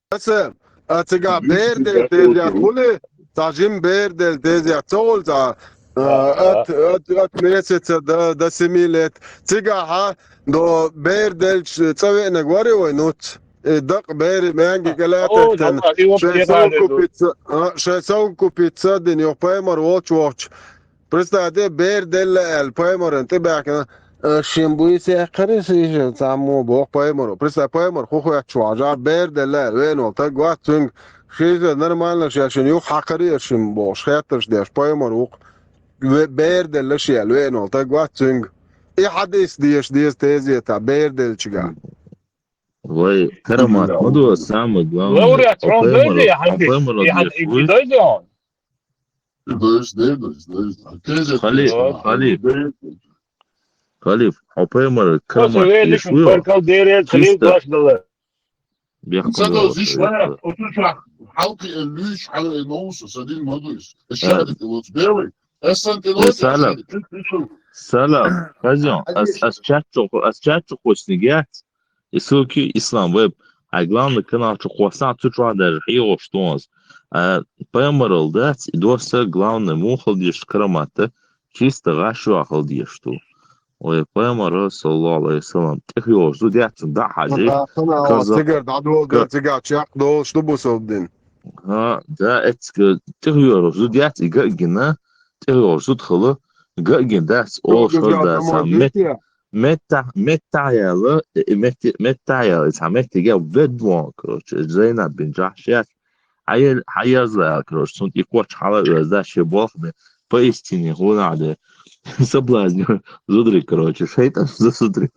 Аса, а, цигахь бердел тезет хуьлий, цхьа жим бердел тезет ца хуьлу цхьа, а, Ага. От, от, от месяца до, до семи лет. Цигахьа до бердел цӀа веанаг вари вай нуц. И дакъа бери мянги А, кӀелатеттан, о, шайн совкупица, а, шайн совкупица дин, юха пайхамар волчу вохчу. Представь, де, бер делла аьлла, пайхамаран тӀе баьхкина, э, шин буй сехкхари сийшина цхьаммо боху пайхамаро. Представь, пайхамар хӀун хоьттуш ву хьажа, бер делла аьлла, веана волу таг вац цуьнга, шийша нормально шен шин юха хьакхари а шин бохуш, хеттарш деш, пайхамар ву-кх, ве-, бер делла шен аьлла, веана волу таг вац цуьнга. И хьадис деша деза тезета, бер деллачигахь. Вай, карамат ма ду, самое главное. Лауреат, хьо хьо пайхамар, дойди, хьо хьан диш, пайхамар и хьан деш и вуй. Дойди хьо. И дойш, дойш, дойш. Халиф, халиф. Халиф, хьо пайхамар карамат вели деш шун вуй. Паркал дере, халиф чисто. Баш дала. Бехк ца ма дозиш вара, оцу чохь хьалкхи э луьйш хьала э новуса, са дин ма дуйс. Э, шаьрда тӀе лоцу бевай. Э, сан тӀе лоцу, э, салам. Салам. Хазон, ас, ас чат чу, ас чат чу кхоьссиниг яц. И ссылки Ислам веб. Ай главный канал чу кхоссахь, цу чохь даже хьехош тонус. А, пайхамарал дац, и доса главный муха хала дезаш караматта, чисто гӀаш ваха хала дезаш ду. Вай пайхамара, саллаллаху алейхи ва саллям, тӀехйолуш зуда яц, цунна дӀа а хьажий. Ана, ана, Каза-, цигара дӀадолу, ка-, цигара чекх долуш ду бусалба дин. ХӀа, да, эцга тӀехйолуш зуда яц, и ган а гина, тӀехйолуш зуда хала, ган а гина дац, олуш хала дац, мет-, меттахь, меттахь яла, э, метти-, меттахь яла, и цхьа меттиге ведвон, короче, Зайнаб бин Джахш яц. Хьан ел-, хьан язла аьлла, короче, цунна и коч хьала оьзда, шен болх бен. Поистине, гӀуна а де. Соблазнёр. Зудрик, короче, шайтӀан за зудрик.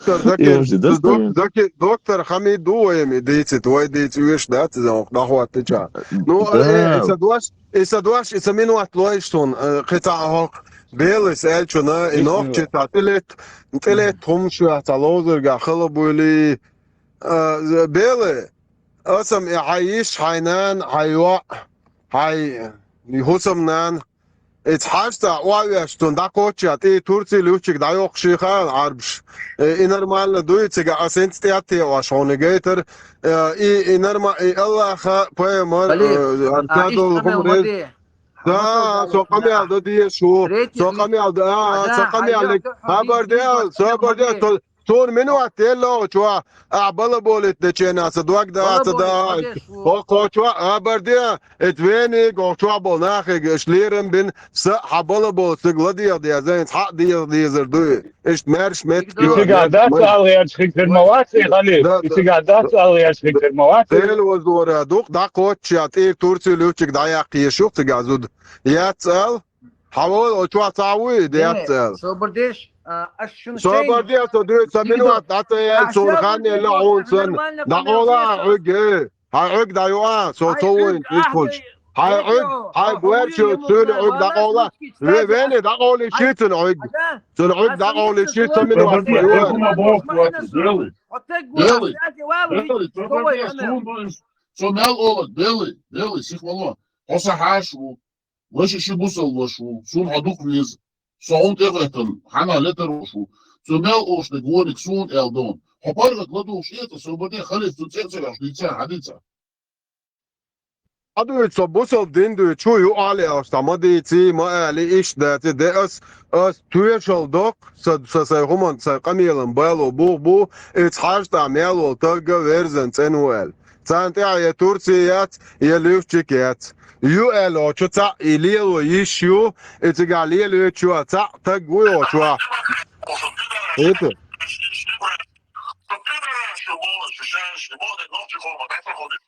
Доктор, И закер, вообще док-, достойно. Доктор Хамид ду вайми дийцит, вай дийци веш дац, из он нахват теча. Ну, Да. э, иса дуаш, иса дуаш, иса минут лойш сон, э, кхица ахок. Белес эльчуна, и Ишни нохчи ва. Та тилет, тилет хумшуя, та лозерга, халабули, э, беле, асам и хай иш, хай нан, хай йоа, хай хусам нан, Эц хьаста оавеш цун дӀакхочча, тӀе Турци лучик дӀайохкши хаал Ӏарбш. Э, и нормально дуй, цига асенц тӀе атте оаш хьуна гайтар. Э, и, и норма-, и Аллаха, пайгамбар, Халиф, э, а, аркадол ишт хумрез. Амел Да, Масал со къамел да дие шу. Третий Со лист. Къамел да, а, Ада, со къамел да. Айя, Хабар де, Хамид, со бар де, Хамид. Со, сон минут тело чуа. А, бала болит де чена, са дуаг да, Бала са болит, да. Хамид, шу. О, кочуа, а, бар де, эт вени, гочуа бол нахе, шлирен бин, са, ха бала бол, сыг ладия де, зен, ха дия, дия зар дуй. Ишт мерш мет Ишига кио, дац мет. Алгъяч хикрмават, Халиф. Да, да. Ишига дац алгъяч хикрмават. Тел воздора, дух, да, коча, тир Турци лючик, да, я, киешух, цига зуд. Яц ал, Хьавол, о, чуа ца вуй, Дене, децл. Собардеш, а, аш шуна Собардеш, со дуй, со минут, ата я, а, сон хан, я, ла, он сон. Да, ола, уге. Хай уг да, юа, со, со, вуй, ишкулч. Хай уг, хай буэрчу, сон уг да, ола. Ве, вене, да, оли, шитун уг. Сон уг да, оли, шитун минут. Белый, белый, белый, собардеш, сон, сон, мел, ола, белый, белый, сихвало. Хоса хаш, Ваши ши бусал вашу, сун хьадук вез, со хьун тӀехӀеттан, хьана летар вашу, цу мел ош де гоник сун эл дон. Хьо паргӀат ладувш эта, со баде халец цу цецараш дийца, хьадийца. Хьадуй, со бусал дин дуй, чу ю али аш, та ма дийци, ма али иш дати, де ас, ас туешал док, са, са сай хуман, сай къамелан бало бух бу, эц хьажта мелол тагга верзан цӀен вуэл. Цан тӀехь я Турция яц, я Левчик яц. Ю аьлла, чу цхьаъ и лело йиш ю, и цига лело чу а цхьаъ таг вуй, чу а. Это.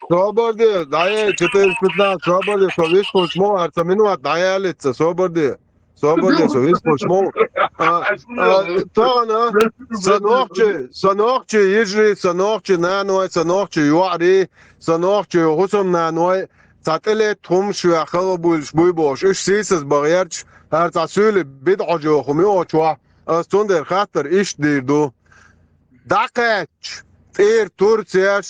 Собарди, дае, четыре пятнадцать, собарди, со вискулч мо, арца минут, дае алица, собарди. Собарди, со вискулч мо. А, а, тана, са нохчи, са нохчи йижри, са нохчи наной, са нохчи юари, са нохчи хусам наной, Цхьа тӀелетта хӀума шоьха хала буьйлуш буй бохуш, уьш сийсаз бахъярча, хӀара цхьа суьйле бидӀа хьожо хӀума йоцуш ваха. Ас цундела хаттар иштта дийр ду. ДӀакхаьчча, тӀера турцеш,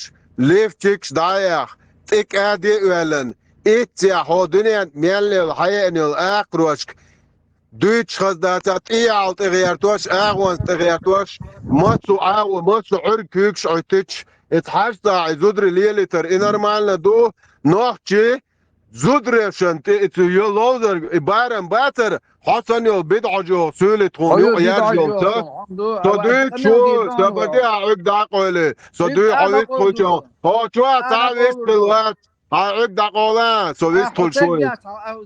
лифчикаш дӀаяха, тӀе кӀаде а оьллина, иццехь хьо дуьненна мел йолу хьаеана йолу акхарошка, Дуьйцуш хаза дацахь, тӀеяхьал тӀегӀертош, агӀонца тӀегӀертош, массо а агӀо, массо а Ӏуьрг куьйгаш Ӏуьттуьйтуш, эца хьаьжцӀа и зударий лелийтар и нормально ду, нохчий зударешан тӀе и цу йо ловзар, и барам бацар, хьо санна йолу бидӀа хьожа йолу суьйлита хьуна юкъа яьржа йолу ца. Со дуьйцу, со баде а Ӏуьрг дӀакъевли, со дуьйцу хьо вист хуьлча, хьо чохь цхьа а вист хила вац. Хьан Ӏуьрг дӀакъовла, со вистхуьлуш ву.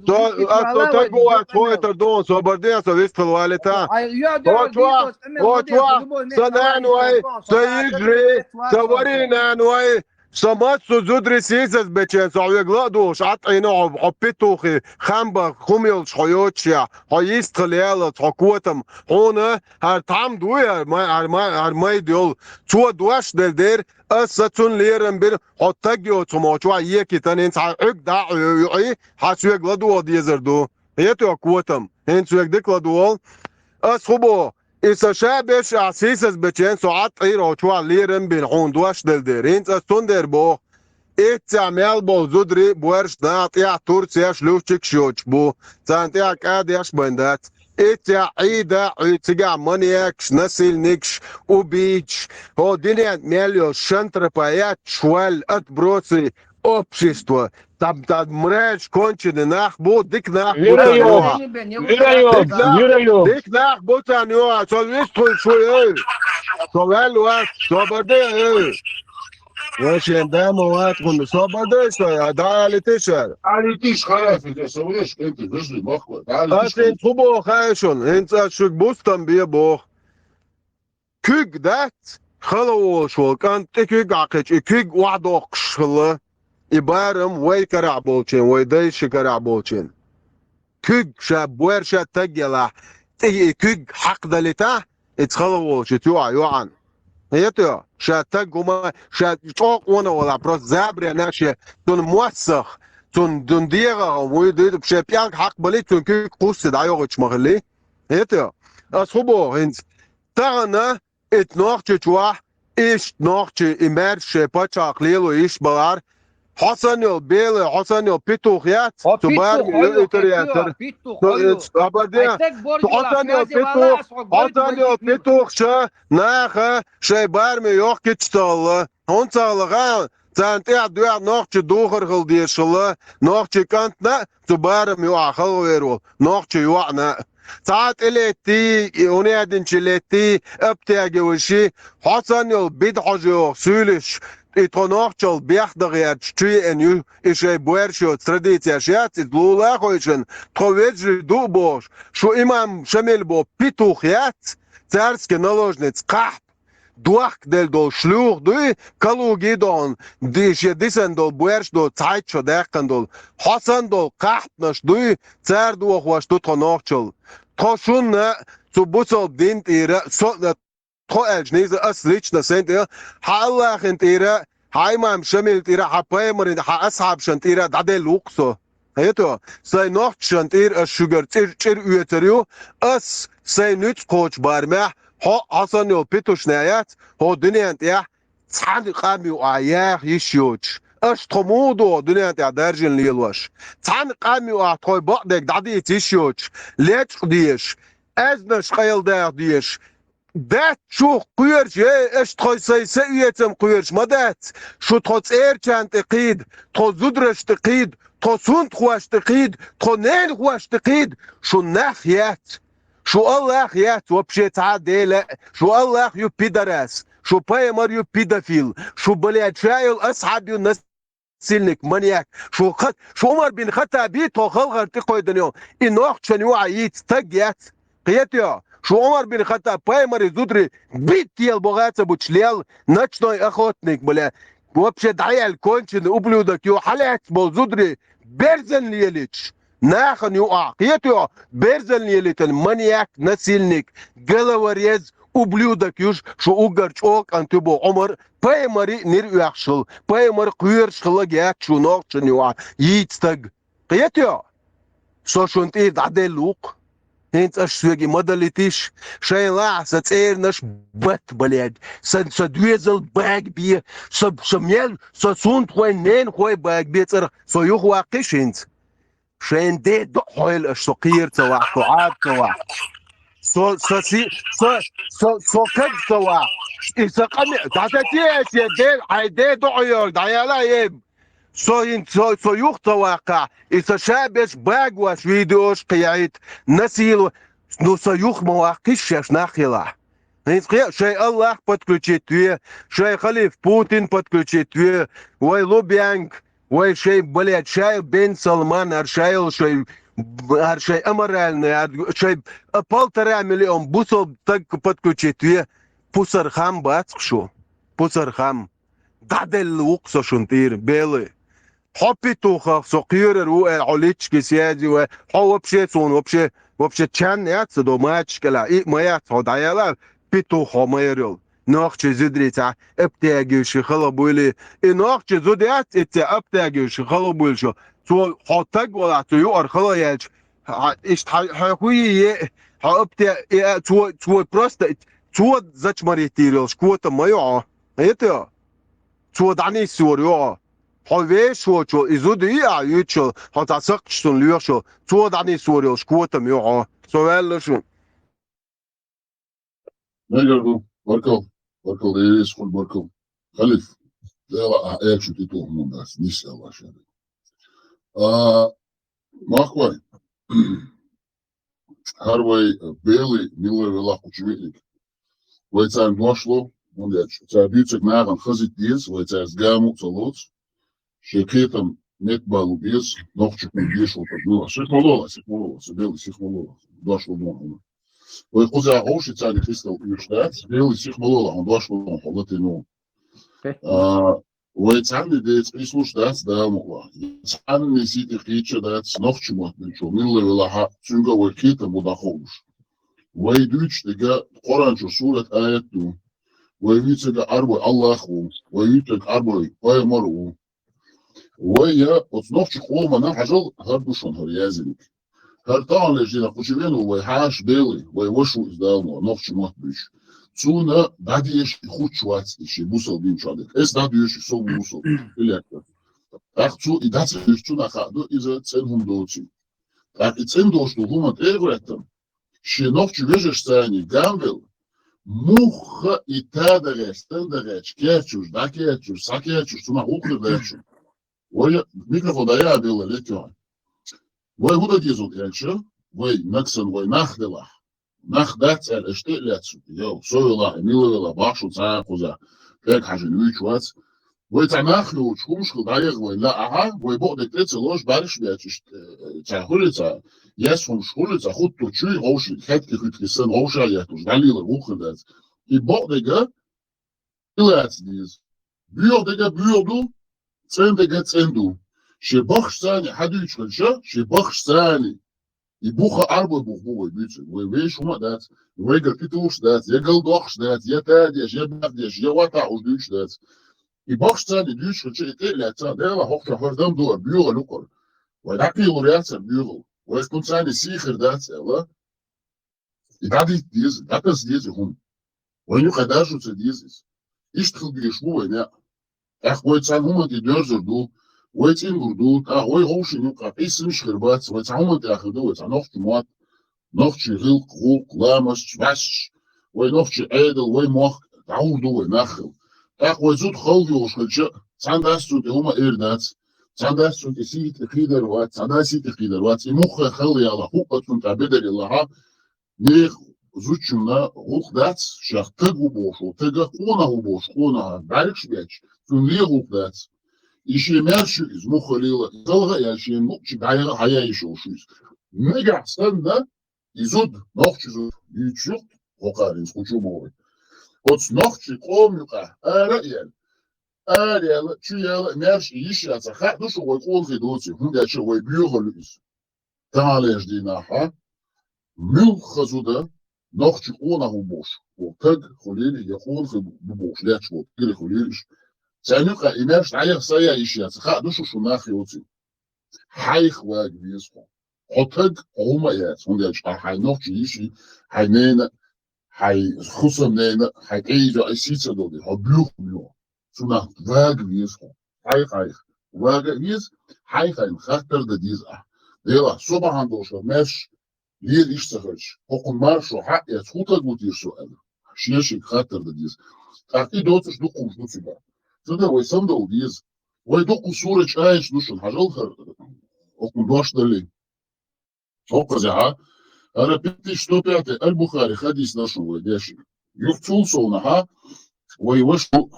Со, ас со таг ву вац, хьойтар ду, со барден, со вистхила валита. Хьо чохь, хьо чохь, сан наной, сан йижарий, сан варий наной, сан массо а зударий сийсаз бечен, со хьоьга ла а духуш, Ӏад Ӏийна хьо, хьо петухи, хам бан, хӀума йолуш хьо йоцуш я, хьо йистхила ялалц, хьо котам. Хьуна хӀара тхьамда ву, хӀара май, хӀара май, хӀара майда йолу. Цо дош делла дера, Ас сан цунна лерам бира, хьо таг йоцу хӀума чохь екитан, хӀинца хьан Ӏуьрг дӀа а Ӏуьйуьйту, хьан соьга ладогӀа дезар ду. ХӀетоьгу котам, хӀинца соьга дика ладогӀал. Ас хӀун боху, и сан ша беш ахь сийсаз бечен, со Ӏад Ӏийра хьо чохь лерам бина хьуна дош делла дера. ХӀинца ас цундела боху, иццехь мел болу зударий а, боьрша а наха тӀехь турцеш, луьхчигаш йоцуш бу, царна тӀехь кӀадеш а бан дац. Иццехь Ӏийда, Ӏуьйцигахь маньякаш, насильникаш, убийцаш, хӀо динен мел йолу шантропа яц, шваль, отбросы общества. Там, там мразь конченый нах бу, дика нах бу царна юкъахь. Дика нах, дика нах бу царна юкъахь, со вистхуьлуш ву, эй. Со ваьлла вац, со баде, эй. Вай шен да ма вац хӀума, со баде со, а дӀа алита шара. Алитиш харафи, со веш кӀентий, вежарий махкой, дӀа алитиш. Ас хӀинца хӀун боху хаьий шуна, хӀинца ас шуьга бустам бе боху. Куьг дац, хала волуш волу кӀант тӀе куьг Ӏакхича, и куьг охьадоккхуш хилла, и барам вай карахь болчийн, вай дайши карахь болчийн. куьг ша боьрша таг ялахь, тӀе и куьг хьакхадалита, и цхала волчу цу а йоӀан. Хетайо, ша таг хӀума, ша чӀогӀа къона валахь, просто забарена шен, цунна моссах, цунна, цунна дегӀах, вуй дуьйцу, шен пӀелг хьакхабали, цунна куьг кхуссий дӀайогӀучу ма хили. Хетайо, ас хӀун боху хӀинца? Тахана и нохчичу вахь, иштта нохчий и маьрша шайн пачхьалкх лело йиш балар. Хьо санна йолу Белый, хьо санна йолу Петух яц, цу бараме йоуьйтур яцара. Хьо санна йолу Петух, хьо санна йолу Петух ша наха шайн бараме йохкича ца хилла. ХӀунда ца хилла хаьий, царна тӀехь доьху нохчий духар хила дезаш хилла, нохчий кӀантана а, цу барам юкъахь халхавер волу нохчий йоӀана а. Цхьа а тӀелеттий, и хӀун яьдинчий леттий, аптеги вуьший, хьо санна йолу бида хьожа йоху суьйлиш, и тхо нохчалла бехдан гӀерташ чу еана ю, и шайн боьрша йоцу традицеш яц, иза лула а хойшина, тхо вежарий ду а бохуш, шу имам Шамил боху петух яц, царский наложница кхахьпа, дохка делла долу шлюха дуй, Калуги а дохна, ди-, шен дисина долу боьрша долу, цхьайтта шо даьккхина долу, хьо санна долу кхахьпанаш дуй, цара дохош ду тхо нохчалла. Тхо шунна цу бусалба дин тӀера, со, тхо аьлча нийса ас лично сайн тӀера, хьан Аллахин тӀера, хьан имам Шамил тӀера, хьан пайхамарин, хьан асхьабашан тӀера дӀаделла ву-кх со. Хетайо, сайн нохчашан тӀера ас шуьгара цӀир, чӀир оьцур ю, ас сайн нуьцкъ кхочу барамехь, хьо, хьо санна йолу петушна яц, хӀокху дуьнен тӀехь цхьана къам юкъахь яха йиш йоцуш. Аша тхо муха доху дуьнен тӀехь даржина лелош? Цхьана къам юкъахь тхойн бакъдерг дӀадийца йиш йоцуш, лечкъа дезаш, аьзнаш къайладаха дезаш, дац шух кхоьруш, эй, аша тхо сайн са оьцам кхоьруш ма дац. Шу тхо цӀерачарна тӀе кхийда, тхо зударшна тӀе кхийда, тхо сунтхошна тӀе кхийда, тхо ненахошна тӀе кхийда, шу нах яц. Шу Аллах яц вообще цхьа а дела, шу Аллах ю пидорас, шу пайхамар ю педофил, шу, блядь, ша йолу асхьаб ю нас-, сильник, маньяк. Шу Ха-, шу Умар бин Хаттаби тхо халхар тӀе кхойдина йолу, и нохчашна юкъахь йийца стаг яц. Кхетайо, шу Умар бин Хаттаб пайхамарий зударий битта ела боху а ца бутуш лел, ночной охотник, бля. Вообще дӀаяьлла конченый ублюдок ю, хьалаьцна болу зударий берзан лелийча, нахана юкъахь. Кхетайо, берзан лелийтина маньяк, насильник, головорез, ублюдок ю шу, уггар чӀогӀа кӀант ю боху Умар, пайхамарий нир оьхуш хилла, пайхамар кхоьруш хилла геч шу нохчашна юкъахь йийца стаг. Кхетайо? Со шуна тӀера дӀаделла ву-кх. ХӀинца аша соьга и ма далийтийша, шайн лахьа сан цӀернаш бат, блядь, сан, сан доьзал багабе, сан, сан мел, сан сунтхой, ненахой багабе цӀарах, со юхаваккхийша хӀинца. Шайн ден доӀа хьойла аша, со кхера ца вахь, со Ӏада ца вахь. Со, со си-, со, со, со каг ца вахь. И сан къаме, дӀасаций аса, ден, хьайн ден доӀа йойла, дӀаяла, эй. Со хӀинца, со, со юха ца ваккхахь, и сан ша беш багош видеош кхехьийта, насилу-, ну, со юха ма ваккхийша шаьш нах елахь. ХӀинца кхе-, шайн Аллах подключить ве, шайн халиф Путин подключить ве, вай Лубянг, вай шайн, блядь, шайн Бен Салман, ар шайн йолу шайн, ар шайн аморальный, ар шайн, а, полтора миллион бусалба стаг подключить ве, пусар хам бац-кх шу, пусар хам. ДӀаделла ву-кх со шуна тӀера, Белый. Хьо петухах со кхоьрур ву аьлла, хьо лички связи вай, хьо вообще суна, вообще, вообще чан яц со до мачаш кӀелахь, и ма яц хьо дӀаяла, петух хьо ма яр йолу. Нохчий зударий цхьа аптеги ши хала буйли, и нохчий зуда яц, и цхьа аптеги ши хала буйли шо. Цо хьо таг валахь, цо юкъара хала яьлча, хьа, иштта хьа, хьа хуй е, хьо апте-, и, а, цо, цо просто, цо зачмаритийр йолуш котам ма ю хьо. ХӀета? Цо дӀаниссор ю хьо. Хьо вешочо, и зуда и а юьйцуш, хьо цхьа сакхташ цунна лоьхуш, цо дӀаниссор йолуш котам ю хьо. Со ваьлла шун. Мегар ду, баркал, баркал, Ӏийса хуьлда баркал. Халиф, Дела а, элчу тӀе туху мунда ас, нис Аллах шаьрда. А, махкой, хӀара вай, э, Белый, милла велахь кху чу виъниг. Вай царна дош ло, хӀунда аьлча цара дуьйцург нахана хазийта деза, вай цаьрца гаму а ца лоцу. Шайн кхетам меттабалу беза, нохчо кху дешо тӀе дуьллу. Сих ма лолахь, сих ма лолахь, сан Белый, сих ма лолахь. Дош ло мо хьуна. Вай кхузахь ховши царна хистал уьш дац, Белый, сих ма лолахь, хьуна дош ло хьо латину. А, Вай цхьанне деца къийсалуш дац Дала мукъалахь. Цхьанне сий тӀе кхийча дац нохчийн мотт дуьйцу, милла велахь а, цуьнга вай кхетам бу дӀакховдуш. Вай дуьйцуш дерг Къуръан чура сурат, аят ду. Вай вуьйцург Ӏарбой Аллах ву, вай вуьйцург Ӏарбой пайхамар ву. Вай я оцу нохчийн къомана, хьажал, хӀара ду шуна хӀара яздинарг. ХӀара таханлерчу дийнахь кху чу веана ву вай хьаша Бела, вай ваша ву иза, Дала мукъалахь, нохчийн мотт буьйцуш. Цунна дӀадеша и хуттуш вац и шен бусалба дин чохь дерг. Аса дӀадоьшу и, со ву бусалба, и лаьтта. ТӀаккха цо и дӀа ца доьшуш, цунах хаа ду иза цӀена хӀума доций. ТӀаккха и цӀена доцуш долу хӀуманна тӀе а гӀоьртина, шен нохчийн вежаршца гам велла, муха и тадагӀерчу, тандагӀерчу, кечйош, дӀакечйош, схьакечйош, цунах гӀуллакх хир дац шуна. Вай, микрофон дӀаяха, Бела, летта хьо. Вай хӀун дан деза аьлча, вай нагахь санна вай нах делахь, нах дац аьлла, аша тӀе а лаьцна, йо, со велахь, мила велахь, бах шуна цхьа а кхузахь, тӀе а хьажийна вуьйцуш вац. Вай цхьа нах йоцуш, хӀумаш хилла дӀаяха вай лаахь, вай бакъдерг тӀе ца лозуш, бӀаьргаш бетташ, иштта, э, цхьа хуьлий цхьа, яьсса хӀумаш хуьлий цхьа, хуттучуй, вовшийн, хеткий-хуьткий санна, вовшах етташ, дӀалелар вукхун дац. И бакъдерг тӀелаца деза. Боьха дерг боьха ду, цӀена дерг цӀена ду. Шен баххашца хьадуьйцуш хилча, шен баххашца, и бух Ӏарбой бух бу вай буьйцург. Вай вешан хӀума а дац, вайгара титулаш а дац, я галдоккхуш дац, я тадеш, я бахдеш, я ватахь уьш дуьйцуш дац. И баххашца дуьйцуш хилча, и тӀе а лаьцна, Дела, хӀокху чохь хӀара дам ду хӀара, боьхалла ю хӀара. Вай дӀакхелур яцара боьхалла. Вай кхунца сий хир дац аьлла, и дӀадитта деза, дӀатаса деза и хӀума. Вайна юкъахь даржо ца деза иза. Иштта хила дезаш бу вай некъ. ТӀаккха вай цхьана хӀуманна тӀе доьрзур ду, вай цӀингур ду, тӀаккха вай вовшийн юкъахь къийсамаш хир бац, вай цхьана хӀуманна тӀехь хир ду вай цхьа нохчийн мотт, нохчийн гӀиллакх, гӀуллакх, ламасташ, бӀаьсташ, вай нохчийн Ӏедал, вай мохк, дӀагӀур ду вай нах хилла. ТӀаккха вай зуда халла йолуш хилча, цхьана дас цунна тӀе хӀума эр дац, цхьана дас цунна тӀе сий тӀе кхийдар вац, цхьана дас сий тӀе кхийдар вац, и мухха халла ялахь, хӀуъа цунна тӀе бедар ялахь, нехан зудчунна гӀуллакх дац, шех таг ву бохуш волу тага, къонах ву бохуш къонах бӀаьргаш бетташ, цунна ле гӀуллакх дац. И шен маьрша ю иза, мухха лела, и галха а яьлла, шен мукъ чу дӀаяха а хьаян йиш йолуш ю иза. Нагахь санна, и зуда, нохчийн зуда, юьйцуш ю-кх, хӀокхара иза кху чу боху. Оцу нохчийн къоман юкъахь ара а яьлла, ара яьлла, чу яьлла, маьрша и йиш яцахь, хаа ду шу вай къонахий доций, хӀунда аьлча вай боьхалла ю иза. Таханлерчу дийнахь, муьлхха зуда нохчийн къонах ву бохуш волу таг хуьлийла, я къонахий бу бохуш лаьтташ волу таг хуьлийла уьш. Царна юкъахь и маьрша дӀаяха, схьаян йиш яцахь, хаа ду шу, шу нах йоций. Хьайх вага веза хьо. Хьо таг, хьо хӀума а яц, хӀунда аьлча хьайн нохчийн йишин, хьайн ненан, хьайн хӀусамненан, хьайн тӀе йийза йоӀ сий ца долу, хьо боьха хӀума ю. Цунах вага веза хьо. Хьайх, хьайх. Вага а веза, хьайх, хьайна хаттар дан деза ахь. Делахь, со бахьана долуш хӀара маьрша лела иштта ца хилча, хӀокхунна маршо хьаъ эцна, хӀун таг ву те со аьлла, шен-шега хаттар дан деза. ТӀаккха и доцурш дукха хӀумаш ду цигахь. Цундела вай самадовла деза. Вай дуккха сураташ, аяташ ду шуна, хьажал хӀара, хӀокхунна дош даллий. ХӀокхузахь, хӀара пять тысяч сто пятый Аль-Бухари хьадис ду шуна вай дешна. Юха цул совнахь, вай ваша ву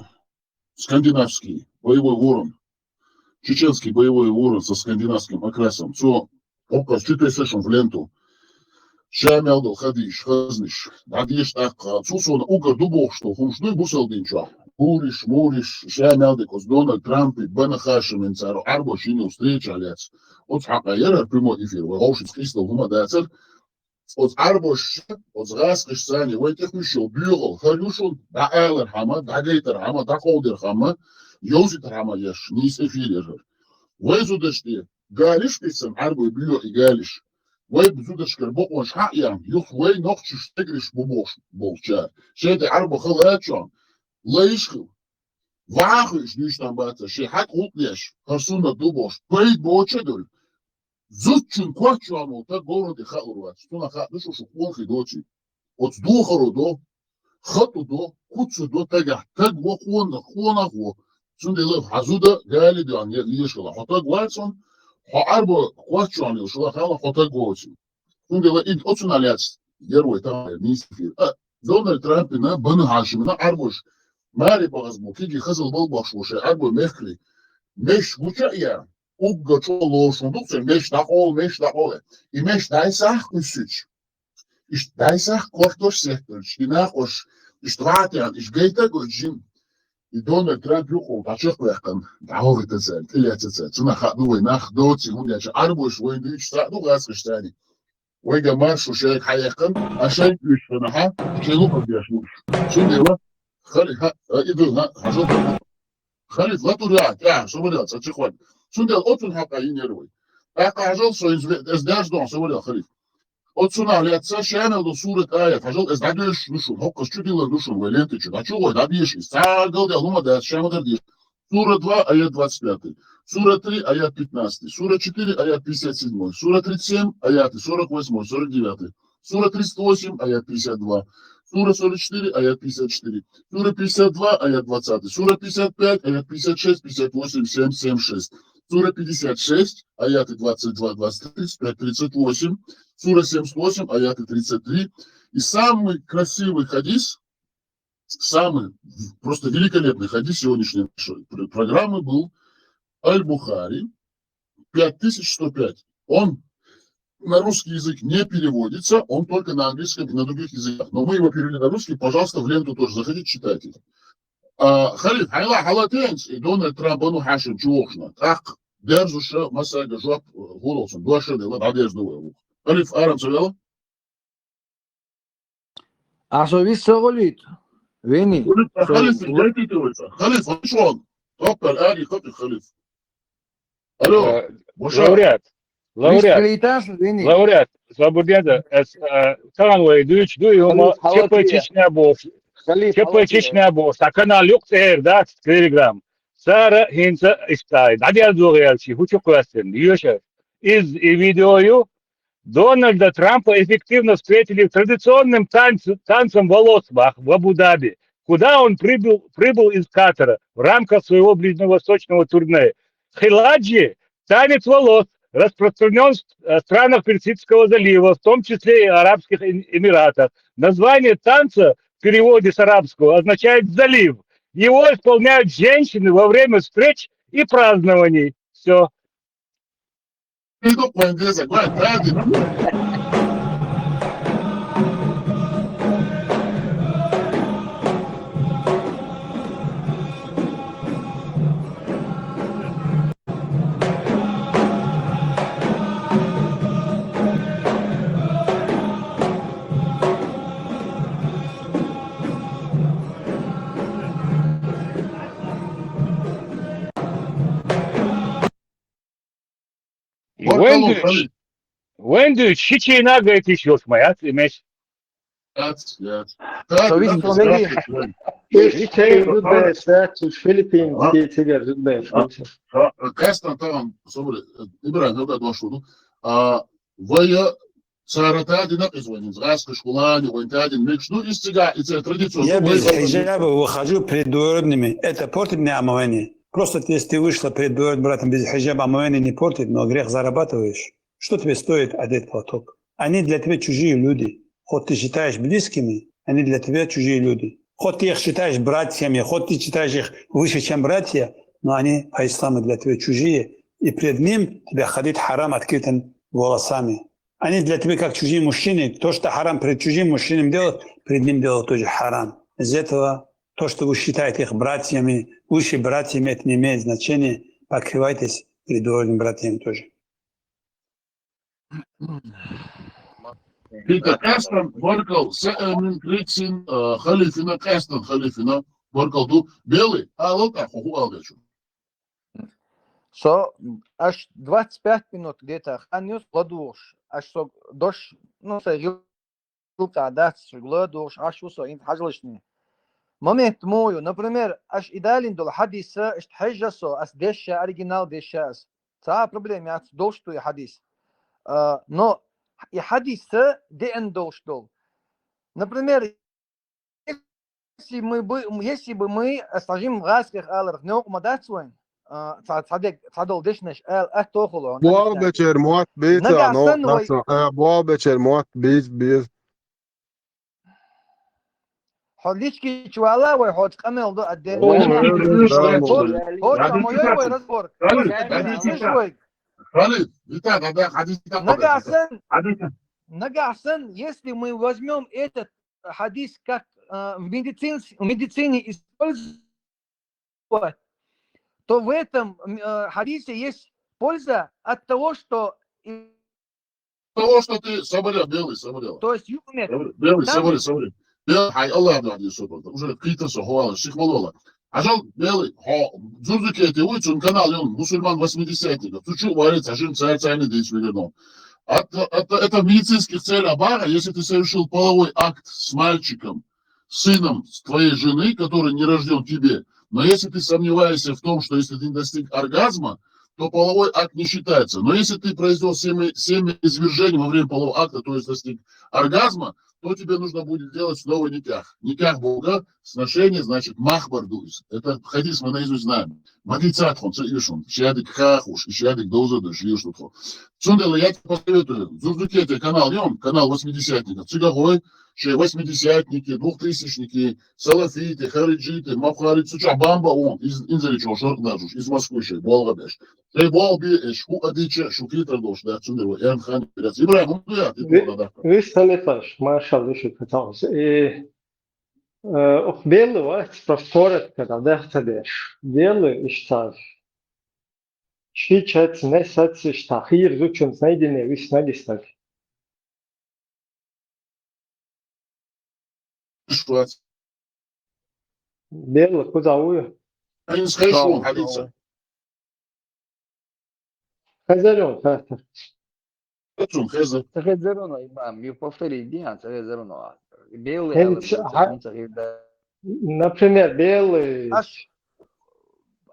скандинавский боевой ворон, чеченский боевой ворон со скандинавским окрасом. Цо хӀокхуза чу тесна шуна в ленту. Ша мел долу хадийш, хазниш, дӀадеша тӀаккха, цул совнахь уггар ду бохуш долу хӀумаш дуй бусалба дин чохь. Муриш, муриш, ша мел дерг оцу Дональд Трампи, Бана Хашимин цара Ӏарбош йина йолу встреча лаьцна. Оцу хьакъехь яра прямой эфир, вай вовшашца къийсадолу хӀума а дацара. Оцу Ӏарбоша, оцу гӀазкхашца вай тӀе хуьйсуш йолу боьхалла хӀара ю шуна, дӀаалархьама, дӀагайтархьама, дӀакховдийрхьама, йовзийтархьама еш, нийса эфир яра хӀара. Вай зудаш тӀе галиш а бисина, Ӏарбой боьху и галиш. Вай зудашкара бакъонаш хьа а яьхна, юха вай нохчаш стегарш бу бохуш болчара. Шайн тӀе Ӏарбо хала а чохь, лайш а хила. Ваха а хуьйш дуьйш там бацара, шен хьаькъ гӀуллакх деш, хӀара суннат ду бохуш, пайда боцуш а долу. Зудчун коч чохь волу таг говран тӀе хаалур вац. Цунах хаа ду шу, шу къонахий доций. Оцу духаро до, хатӀо до, куцо до тагахь, таг во, къонах, къонах во. Цундела хьан зуда гали доьгӀна леша хила. Хьо таг вац хьуна, хьо Ӏарбо коч чохь лелаш хила, хала хьо таг воций. Цундела и оцунах лаьцна яра вай тахана нийса эфир. А, Дональд Трампина, Бана Хашимина Ӏарбош маре бахаза бу, кегий хазал бал бохуш бу шайн Ӏарбой мехкарий. Меш гуча а ян, уггар чӀогӀа лоруш хӀума ду-кх церан, меш дӀакъовла, меш дӀакъовла. И меш дӀасахьа кхуьссича, иштта дӀасахьа кортош сетталча, и накъош иштта ваьтта ян, иштта гайта а гойту жин. И Дональд Трамп юкъе дӀачакхваьккхина, дӀавахийтар цара, тӀелаьцар цара. Цунах хаа ду вай нах доций, хӀунда аьлча Ӏарбоша вайна дуьйцуш цхьаъ ду гӀазкхаштани. Вайга маршо шайга хьаяьккхина, а шайга уьш хинна хьа, шайн лукъар деш лууш. Цундела хали-, ха-, а, и ду, ха-, хьажал. Халиф, латур яхь, тӀехьа, собар ял, цхьа чихван. Цундела оцун хьакъа йинера вай. ТӀаккха хьажал, со из ве-, эс деш дон, собар ял, халиф. Оцунах лаьцна ша мел ду сурат аят, хьажал, эс дӀадоьшуш ду шуна, хӀокхуз чу диллар ду шуна, вай лента чу, дӀачу гӀой, дӀадеша из. Цхьа гал дел хӀума дац, ша ма дар деша. Сура два, аят двадцать пятый. Сура три, аят пятнадцатый. Сура четыре, аят пятьдесят седьмой. Сура тридцать семь, аяты сорок восьмой, сорок девятый. Сура тридцать восемь, аят пятьдесят два. Сура сорок четыре, аят пятьдесят четыре. Сура пятьдесят два, аят двадцатый. Сура пятьдесят пять, аят пятьдесят шесть, пятьдесят восемь, семь, семь, шесть. Сура пятьдесят шесть, аяты двадцать два, двадцать три, тридцать пять, тридцать восемь. Сура семьдесят восемь, аяты тридцать три. И самый красивый хадис, самый просто великолепный хадис сегодняшней нашей пр-, программы был Аль-Бухари, пять тысяч сто пять. Он на русский язык не переводится, он только на английском и на других языках. Но мы его перевели на русский, пожалуйста, в ленту тоже заходите, читайте. А, халиф, хьайла хьалатенц, и Дональд Трамп, Бану Хьашим, чувохшна. Так, дерзуша, масага, жоп, э, гуролсон, дуаша, дела, бадерз, дуа. Халиф, арам, цавела? А со виса гулит? Вини? Гулит, а Со халиф, гу- гайтите вы, халиф, а что он? Доктор, ари, как халиф? Алло, Э, Муша. Лауреат. Виш Лауреат. Калитас, вини? Лауреат. Свободен, э, с-, э, Таган вай, дуч, ду, и Халиф, ума, халатия. Чепа чичня бос. Халиф, Чепа халатия. Чичня бос. А канал юк, э, да, Телеграм. Сара, хинца, истай. Дадя дугъялчи, хучу квестен. Юша. Из и видеою Дональда Трампа эффективно встретили традиционным танц-, танцем волос в Ах-, в Абу-Даби, куда он прибыл, прибыл из Катара в рамках своего ближневосточного турне. Хиладжи — танец волос, распространён в, э, странах Персидского залива, в том числе и Арабских Эм-, Эмиратах. Название танца в переводе с арабского означает «залив». Его исполняют женщины во время встреч и празднований. Всё. Баркалла, Вендуч, халиф. Вендуч, хичи нагайтиш ёлчмаяц, имеш. Яц, яц. Так, Со виси так, планеги. так, так. Иш Иш чей чей рудбеш, так, Филиппин, А? ки цигар рудбеш. А? А, а, кастан тамам, собри, э, Ибрагим, хӀуга дошлуду. А, вая цара тади накъизвани, згас кышкулани, вань тади мечну, из цига, и це традицию, Я ну, без вай хиджаба выхожу перед двоюродными. Это портит мне омовение? Просто если ты вышла перед двоюродным братом без хиджаба, омовение не портит, но грех зарабатываешь. Что тебе стоит одеть платок? Они для тебя чужие люди. Хоть ты считаешь близкими, они для тебя чужие люди. Хоть ты их считаешь братьями, хоть ты считаешь их выше, чем братья, но они по исламу для тебя чужие. И пред ним тебе ходить харам открытым волосами. Они для тебя как чужие мужчины. То, что харам перед чужим мужчинами делать, перед ним делать тоже харам. Из этого то, что вы считаете их братьями, выше братьями, это не имеет значения. Покрывайтесь перед двоюродными братьями тоже. Пита, къестан баркал, се, э, мин крицин, э, халифина, къестан халифина, баркал ду. Белый, алал та, ху, ху, алгачу. Со аж двадцать пять минут где-то ханнюс ладуш, аж со дош, ну, со гилка дац, ладуш, аж усо инт хажлышни. Момент мою, например, аж идалин дол хадиса, аж хажа со, ас деша, оригинал деша ас. Ца проблема яц, долш ту и хадис. А, но и хадиса деэн долш дол. Например, если мы бы, если бы мы, а, скажем, в Гасках аларах, не окума дацвайн, а, ца, ца дег, ца дол дешнеш ал, а, тохуло, Буал Дагестан. Бечер муат бейца, Нагасан но, вай- наса, а, буал бечер муат бейц, бейц. Хо лички чуала вай, хо къамел до адде. О, Хо, э, хо, да, хо, да, чамоё вай разбор. Халиф, Слышь, вай. Халиф, вита, да, да, хадис, вита, Нагасан, хадис. Нагасан, если мы возьмём этот хадис как, э, в медицин-, в медицине используем, то в этом э, хадисе есть польза от того, что... Того, что ты, Соболев, белый, Соболев. То есть юкмет. Белый, Соболев, Соболев. Белый, хай, Аллах да, Соболев. Уже какие-то сохвалы, шихвалола. Ажал белый, хо, Дзурдукети, уйцун канал, он мусульман восьмидесятников. Цу чу варит, ажин цай цайны дейц мегердон. Это в медицинских целях бара, если ты совершил половой акт с мальчиком, сыном твоей жены, который не рожден тебе, но если ты сомневаешься в том, что если ты не достиг оргазма, то половой акт не считается. Но если ты произвел семя, семя извержения во время полового акта, то есть достиг оргазма, то тебе нужно будет делать снова никях. Никях Бога, сношение, значит, махбар дуйс. Это хадис мы наизусть знаем. Мадицатхон, ца ишун, шиядик хахуш, шиядик дозадуш, ишутхо. Цундела я тебе посоветую, Дзурдукети канал, он канал восьмидесятников, цигахой, шей восьмидесятники, двухтысячники, салафиты, хариджиты, мабхариджиты, цу чу бамба он, из, инзари чу шорк дажуш, из Москвы шей, болга беш. Шей болби эш, ху адича, шукитра дош, да, цундела, эн хан, берец. Ибрахим, ну я, ты Ви- Вис салифаш, машал, виш каталс. И э, ух белый вац, просто коротко, да, да, цадеш. Белый иштаз. Ши чац, не сац, ишта хир зучунц найдене вис магистак. Шуац. Белый, куда уйо? Они схайшун, хадица. Хазарон, хата. Цун, хеза. Ца хезаруно, имам, you повтори, диан, ца хезаруно. Белый, Хен алла, ца- ца ха- хун ца хирда. Например, белый. Аш,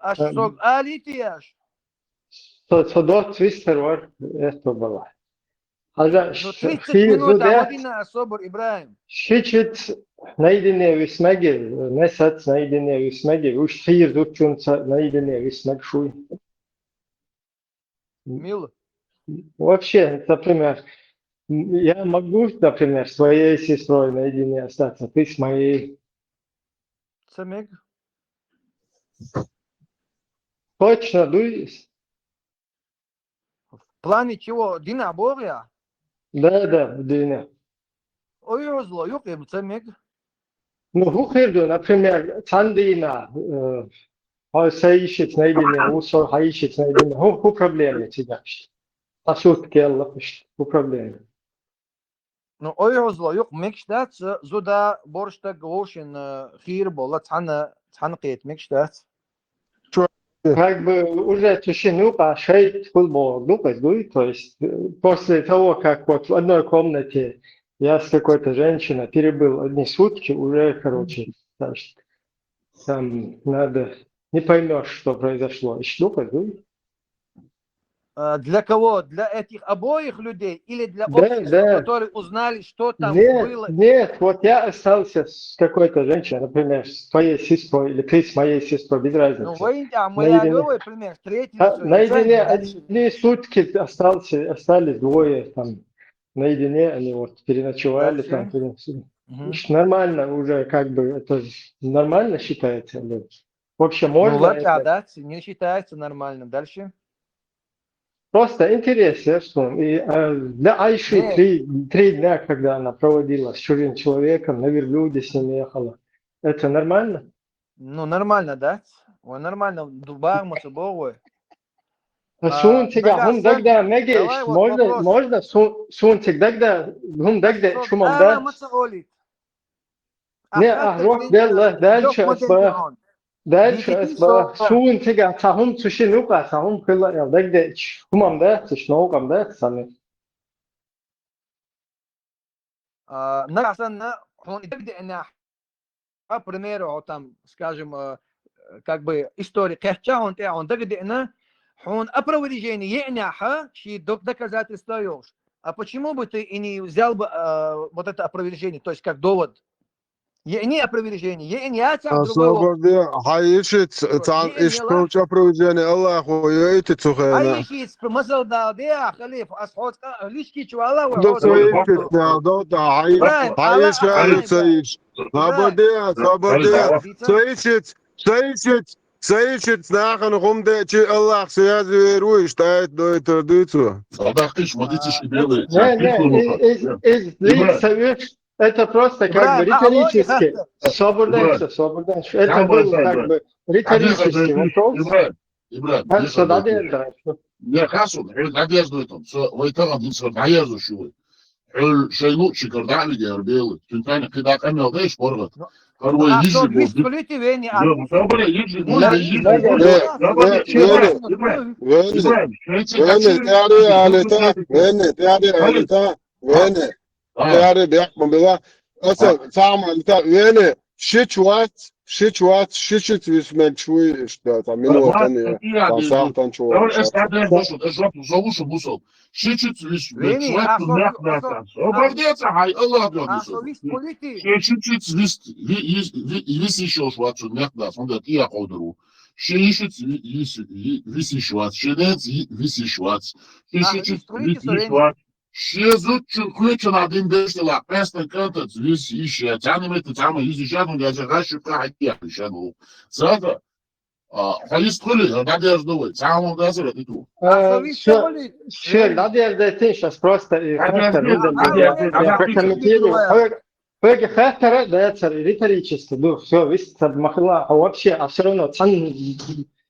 аш Эм. Сог алити аш. Со, со дот вистер вар, это было. Хаза Ну, тридцать минут, а вот и на особор, Ибрахим. Ши чац найдене вис маги, не сац найдене вис маги, уж хир зучунца найдене вис маг шуй. Мил. Вообще, например, я могу, например, с твоей сестрой наедине остаться, ты с моей. Ца мег. Точно, дуйс? В плане чего? Дина Богия? Да, да, дина. Ой, зло, юк, им ца мег. Ну, ху хирду, например, цан дина, э, а саишит найдене, усо хаишит найдене. Ху, ху проблема тебя. А сут келла, ху проблема. Ну, ой, зло, юк, мег штац, зуда борштаг вошин, э, хир бола, цана, цана кет, мег штац. Как бы уже тишину, а шейт футбол, ну, как бы, то есть, э, после того, как вот в одной комнате я с какой-то женщиной перебыл одни сутки, уже, короче, так что там надо, не поймешь, что произошло. Ещё, ну, как бы, Э, Для кого? Для этих обоих людей или для Да, общества, да. которые узнали, что там Нет, было? Нет, вот я остался с какой-то женщиной, например, с твоей сестрой или ты с моей сестрой, без разницы. Ну, вы, а моя Наедине. Лёва, например, третий А, всё, Наедине нельзя. одни сутки остался, остались двое там наедине, они вот переночевали Дальше? там. переночевали. Мгм. Нормально уже, как бы, это нормально считается? Или вообще Ну, можно вот, а, это? Да, не считается нормальным. Дальше? Просто интерес, я что, и, э, для Айши Нет. три, три дня, когда она проводила с чужим человеком, на верблюде с ним ехала. Это нормально? Ну, нормально, да? Ой, нормально, дубар, мацабовой. А А, сун тига нагасан, хум дагда мегеш, давай вот можно, вопрос. Можно сун, сун тиг дагда, хум дагда, Сог чумам, ала да? Маца Олит. Не, Ахатта а, рок дин делла, дин дальше дин асба. Дальше Дикити асба. сога. Сун тига, цахум цуши нука, цахум кыла, я, дагда, хумам, да, цушнокам, да, сами. А, Нагасан, хун дагда ина, а, примеру, вот там, скажем, э, как бы история, кхача он те, он дагда ина, хун опровержение ена, ха, ши док доказательства ёш. А почему бы ты и не взял бы э, вот это опровержение, то есть как довод? Ени опровержение, ени я цах другой Особо вопрос. Де, хайишит, цан Ени иш ла. Тулча проведение Аллаху, йоити цухена. Айишит, масал да, де, халиф, ас хоц, лишки чу Аллах, До своишит, да, да, хай, Ибрахим, хайиш, Аллах, хайиш, Аллах, сайиш. Ибрахим. Сабадия, Ибрахим, сабадия. Бица. Сайишит, сайишит, сайишит, нахана хумде, чи Аллах связи веруешь, тает дой традицию. Садахиш, мадитиш А, и белые. Не, не, из, из, из, Ибра. соверш-, это просто как бы Ибрагим, алло, риторически. Ибрагим. Собрденьше, собрденьше. Это было как бы риторически вопрос. Ибрагим, Ибрагим, Хорошо, да, да, да. Не, хасун, хӀу дӀадерзадайтам. Со вайтагӀа дин сар дӀаерзуш ю вай. ХӀу шайну шикар дӀавига яр бели. Цунтани кхидӀа къамел деш боргӀат. Хар вай А йижи со бу. вис кулити вени, а Йо, собаре йижи бу, Да, йижи да, бу. да, Собаре да. Ибрагим, Ибрагим, Вени, Ибрагим, шайчи вени, качи. тӀари алита, вени, тӀари алита, вени. А, ТӀари бекъ ма била. Аса, цама алита, вени. Шич вац, шич вац, шичиц вис мел чуй, иштта, там, минута не. Там сахтан чуй. Давай, эс кадер дошут, эс жоп, зовушу бусол. Шичиц вис мел Вени, чуй, а ту со- мехна а со- тас. О, бардеца, хай, Аллах А донисо. со вис кулити. Шичиц вис, ви-, вис, ви-, вис ишо швацу мехна тас. Онда тия ходору. Шичиц ви-, вис, ви-, вис ишвац. Шенец ви-, вис ишвац. А, Шичиц вис кулити вис со вени. ишвац. Шезут чун куличун один дештела. Пестан кантац вис иша. Тяни мети, тяма вис иша, ну, я же гаши ка хати я иша, ну. Сразу. А, хайс кули, да, дерз довой. Тяма да сразу, и ту. А со Э, вис всё, кулити. всё, надо я дойти сейчас просто и А, как-то да, надо да, я да, да, да, прокомментирую. да. Хой-, хойги хаттара, да, цар риторически, ну, всё, вис цар махала, а вообще, а всё равно цан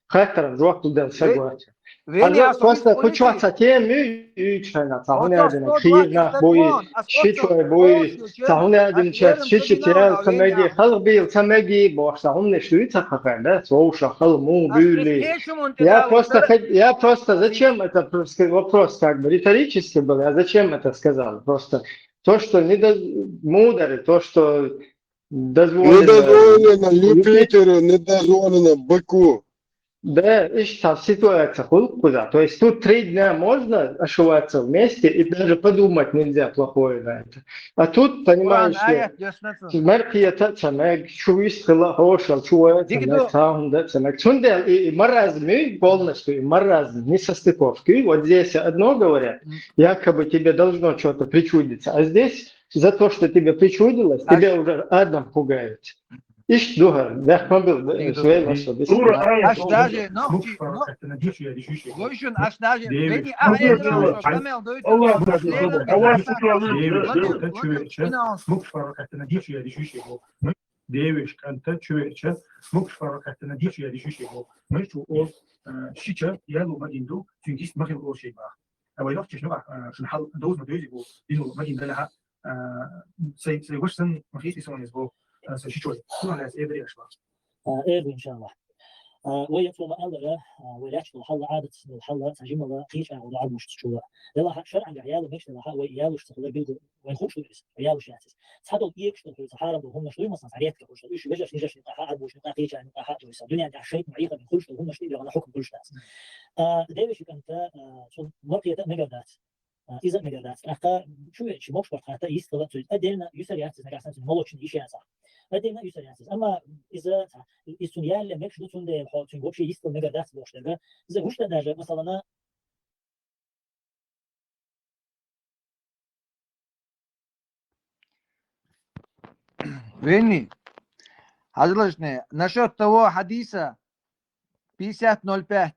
хаттара жуак туда согласен. Вени, А а со вис просто кулити. Кучваца теми и чайна, цахуна Ото дина, сто кирна, двадцать буи, пять вон, а сто шичой, сорок буи, сорок. цахуна дин А час, верно, шичи забинала, тял, самеги, Веня. Халбил, самеги, бо, цахуна шуи цахака, да, слоуша, халму, А були. специалист он Я тебе просто, дал, хот-, я просто, зачем это, просто вопрос как бы риторический был, я зачем это сказал? Просто то, что не до-, мудрый, то, что дозволено. Не дозволено Юпитеру, не дозволено быку. Да, ишта ситуация хулкуда. То есть тут три дня можно ошиваться вместе и даже подумать нельзя плохое на это. А тут, Куран понимаешь, что аят яшнацу. Меркия та цамег, чуис хила хошал, чуя Дигидо. цамег, саунда цамег. Цундел и, и маразм, и полностью и маразм, не состыковки. Вот здесь одно говорят, Мгм. якобы тебе должно что-то причудиться, а здесь за то, что тебе причудилось, Так. тебя уже адом пугает. Иш духар, бяхмабил, Дигидо. свей лошади. Тура, ай, Аш тура. даже ногти, но- Гойшун, аш даже, Девиш. Бени, аш даже, Девиш. Бени, а, Ну, я ну, думаю, ну, что камел дойт, Аллах, что Аллах, шлемел Аллах, дойт, Аллах, вот Девиш, он, та вот чуеча, он, смук фаракатана дичу я дичу шего. Девиш, канта чуеча, смук фаракатана дичу я дичу шего. Мы чу о, э, шича, я лу магинду, цунгис магил о шейба. А вай нох чешну, а, шин хал, доз ма дози бу, дину магин далаха, а, сей, сей ваш сан, махис и сон из бу, а, сей шичой. Кула лес эбри ашба. А, эрду, иншаллах. А, вай яцу ма аллара, а, вай лячку хала адат, хала сажимала, кич а, вай армуш чула. Дела ха, шар анга яла меш, дела ха, вай ялуш цахла билгу, вай хуш лурис, вай ялуш яцис. Цадол иек, что хуй, сахара, бу, хумна, что, масан, саретка, хуш, иш, вежаш, нижаш, ха, армуш, ха, кича, ха, то есть, дуня, да, шейт, ма, иха, хуш, хумна, что, бигана, хукм, хуш, тас. А, девиш, канта, а, цун, моркета, мегардац. А, иза мегардац. Аха, чу, чи мокш, бархата, истала, цуй, отдельно, юсар яцис, нагасан, цуй, молочный, иш яца. Отдельно, юсар яцис. Ама, иза, ца, из цун ялле, мекш, ду цун де, хо, цуй, вообще, истал, мегардац, бош, дега. Иза, гушта даже, масалана, Вени, хазлашне, насчет того хадиса пятьдесят ноль пять.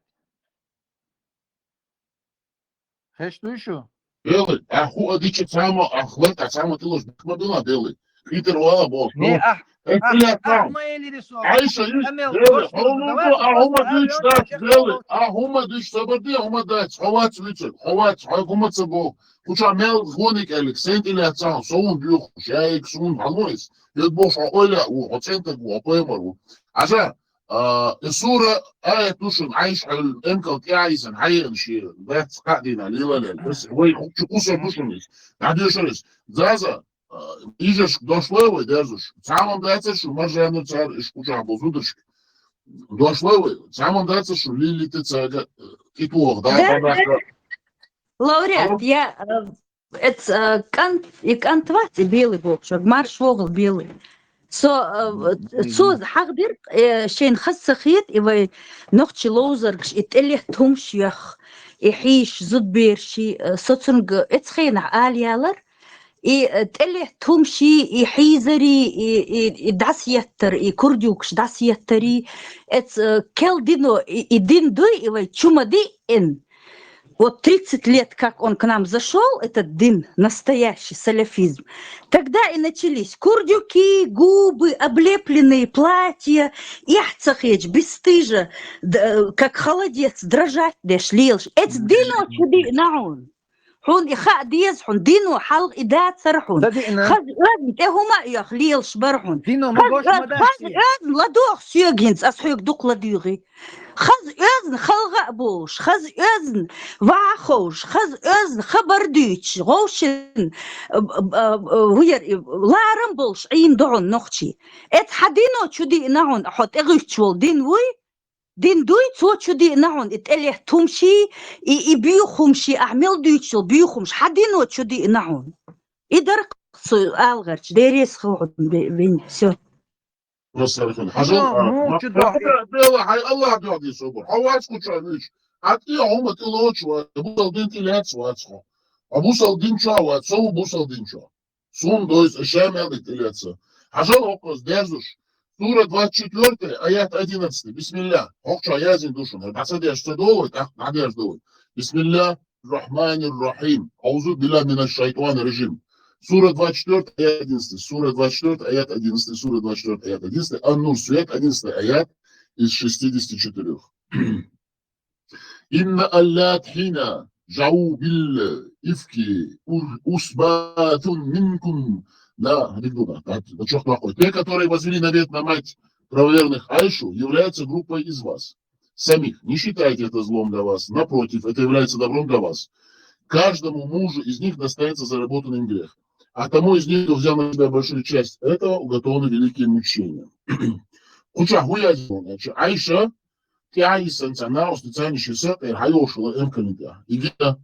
Хеш туй шу? Белый, а ху адичи цама, а хват, а цама тылош бахма била белый. Питер вала бо. Не, а, Э, а, бля, а, там. ма эли рисо. Айша, иш, Амел, белый, гош, а хуму давай, ду, а хуму давай, диш давай, дат, чек, белый, давай. А хуму диш, собар ди, а хуму дат, ховац вичек, ховац, хай хуму цабо. Куча мел гоник элик, сент или ацан, соун бюх, шаик, соун, халмойс. Йод бош, а ойла, у, а центр, у, а поймар, у. Ажа, а, и сура, а, тушун, айш, ал, эмкал, кяйсан, хайен, ши, бэц, кадина, лила, лил. Бэс, вай, хукчу куса тушун ис. Надюшарис. Заза, а, ижеш, дошло, вай, дерзуш. Самом дайца, шу, маржану цар, иш, куча, бозудыш. Дошло, вай. Самом дайца, шу, лили, ты, цага, э, китуох, да, Да, да, да. Лауреат, я, э, эц, э, кан-, и кантват, и белый бокшок, марш вогл белый. Со, э, со хагдир, э, шейн хасса хит, и вай нохчи лоузаргш, и теле тумш ях, и хиш зудберши, э, соцунг эцхейна алиялар, и, э, теле тумши, и хизари, и, и, и дас яттар, и курдюкш дас яттари, эц, э, кел дино, и, и дин дуй, и вай чума ди ин. Вот тридцать лет, как он к нам зашёл, этот дин, настоящий салафизм, тогда и начались курдюки, губы, облепленные платья, и цахеч, бесстыжа, д-, как холодец, дрожать деш лелаш. Эц дино чу диъна хьуна. Хьуна и хаа деза хьуна, дино хьалха и дацара хьуна. Хаза оьзна тӀе хӀума а йоах лелаш бара хьуна. Дино ма Хаза гош ма оьзна, дац хаза ший. Оьзна ладогӀа соьга хӀинца, ас хьоьга дукха ладуьйгӀий. Хаза оьзна халгӀа а болуш, хаза оьзна ваха ховш, хаза оьзна хабар дуьйцуш, гӀовшин, а, а, а, вуяр, и, ларам болуш Ӏийна ду хьуна нохчий. Эц хьан дино чу диъна хьуна, хьо тӀегӀуьттуш волу дин вуй? Дин дуй, цо чу диъна хьуна, и тӀелетта хӀумаший, и, и буьйху хӀумаший, ахьа мел дуьйцуш йолу буьйху хӀумаш, хьан дино чу диъна хьуна. И дара со алгӀарчу, деррис хӀу хьуна, вин, всё. Просто хӀун, хьажал, Ну, а, ну, ма-, чу ма-, дохьи. Делла, хьай Аллах дохьи собар. Хьо вац кху чохь вуьйцу. Хьан тӀе хьума тӀе лоцу вац, бусал дин тӀе лаьцна вац хьо. А бусал дин чохь вац, со ву бусал дин чохь. Сун дойс, а ша мел дика тӀе лаьцна. Хьажал хӀокхуз дерзуш. Сура двадцать четвёртая, аят одиннадцатый. Бисмилла. ХӀокху чохь язйина ду шуна. ХӀара дӀа ца деш ца долу вай, тӀаккха дӀадерза ду вай. Бисмилла. الرحمن الرحيم. أعوذ بالله من الشيطان الرجيم. Сура двадцать четвёртая, аят одиннадцатый. Сура двадцать четвёртая, аят одиннадцатый. Сура двадцать четвёртая, аят одиннадцатый. Ан-Нур, свет, одиннадцатый аят из шестидесяти четырёх. إن الذين جاءوا بالإفك عصبة منكم. Да, анекдот, да, да, да, чё такое? Те, которые возвели навет на мать правоверных Айшу, являются группой из вас самих. Не считайте это злом для вас. Напротив, это является добром для вас. Каждому мужу из них достанется заработанный им грех. А тому из них, кто взял на себя большую часть этого, уготованы великие мучения. Кху чохь хӀун яздина, значит, Айша, тӀаьхьа йисанца нахьа специально ши сакъера хьайошула эмкалин тӀехь. И гина,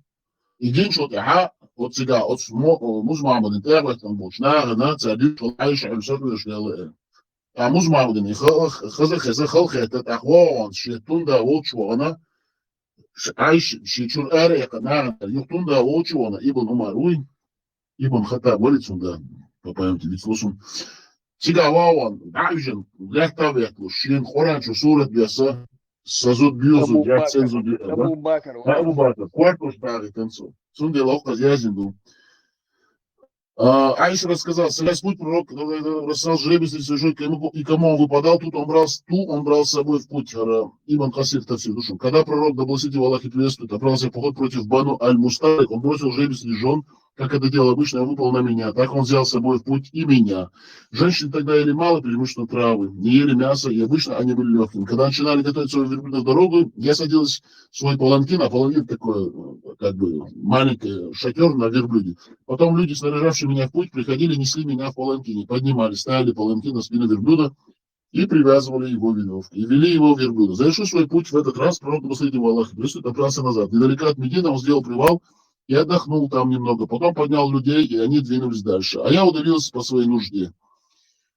и гинчул тӀаьхьа, оцу цигахь, оцу мо-, Муза Махьмадин тӀехь веттан болчу нахана, цара дуьйцуш волу Айша хьуьлу сакъераш даьлла эр. Ткъа Муза Махьмадин и ха-, хаза хеза халахетта, тӀаккха вогӀонца шен тунда волчу вогӀана, ш-, Айша шен чуьра ара эккха нахана, юха тунда волчу вогӀана, Ибн Умар вуй, Ибн Хаттаб валли цунда, по памяти вицло сун. Цигахь вогӀун, дӀа а вижина, лаьтта а ветталуш, шена Къуръан чу сурат доьсса, са зуда боьха зуда, Абу я Бакр. Церан зуда, Абу Бакр. Абу Бакр, кортош багӀийтина цо. Цундела хӀокхуза яздина ду. А, Айша рассказала, совершая путь, пророк, э, бросал жребий среди своих жен, кому, и кому он выпадал, тут он брал, с-, ту он брал с собой в путь, хӀара Ибн Касир тафсир дошел. Когда пророк, да благословит его Аллах и приветствует, отправился в поход против Бану Аль-Мусталик, он бросил жребий среди жен, как это делал обычно, и выпал на меня. Так он взял с собой в путь и меня. Женщины тогда ели мало, преимущественно травы, не ели мясо, и обычно они были лёгкими. Когда начинали готовить своего верблюда в дорогу, я садилась в свой паланкин, а паланкин такой, э, как бы, маленький шатёр на верблюде. Потом люди, снаряжавшие меня в путь, приходили, несли меня в паланкине, поднимали, ставили паланкин на спину верблюда и привязывали его верёвкой, и вели его верблюда. Завершив свой путь, в этот раз пророк, да благословит его Аллах и приветствует, отправился назад. Недалеко от Медины он сделал привал и отдохнул там немного. Потом поднял людей, и они двинулись дальше. А я удалилась по своей нужде.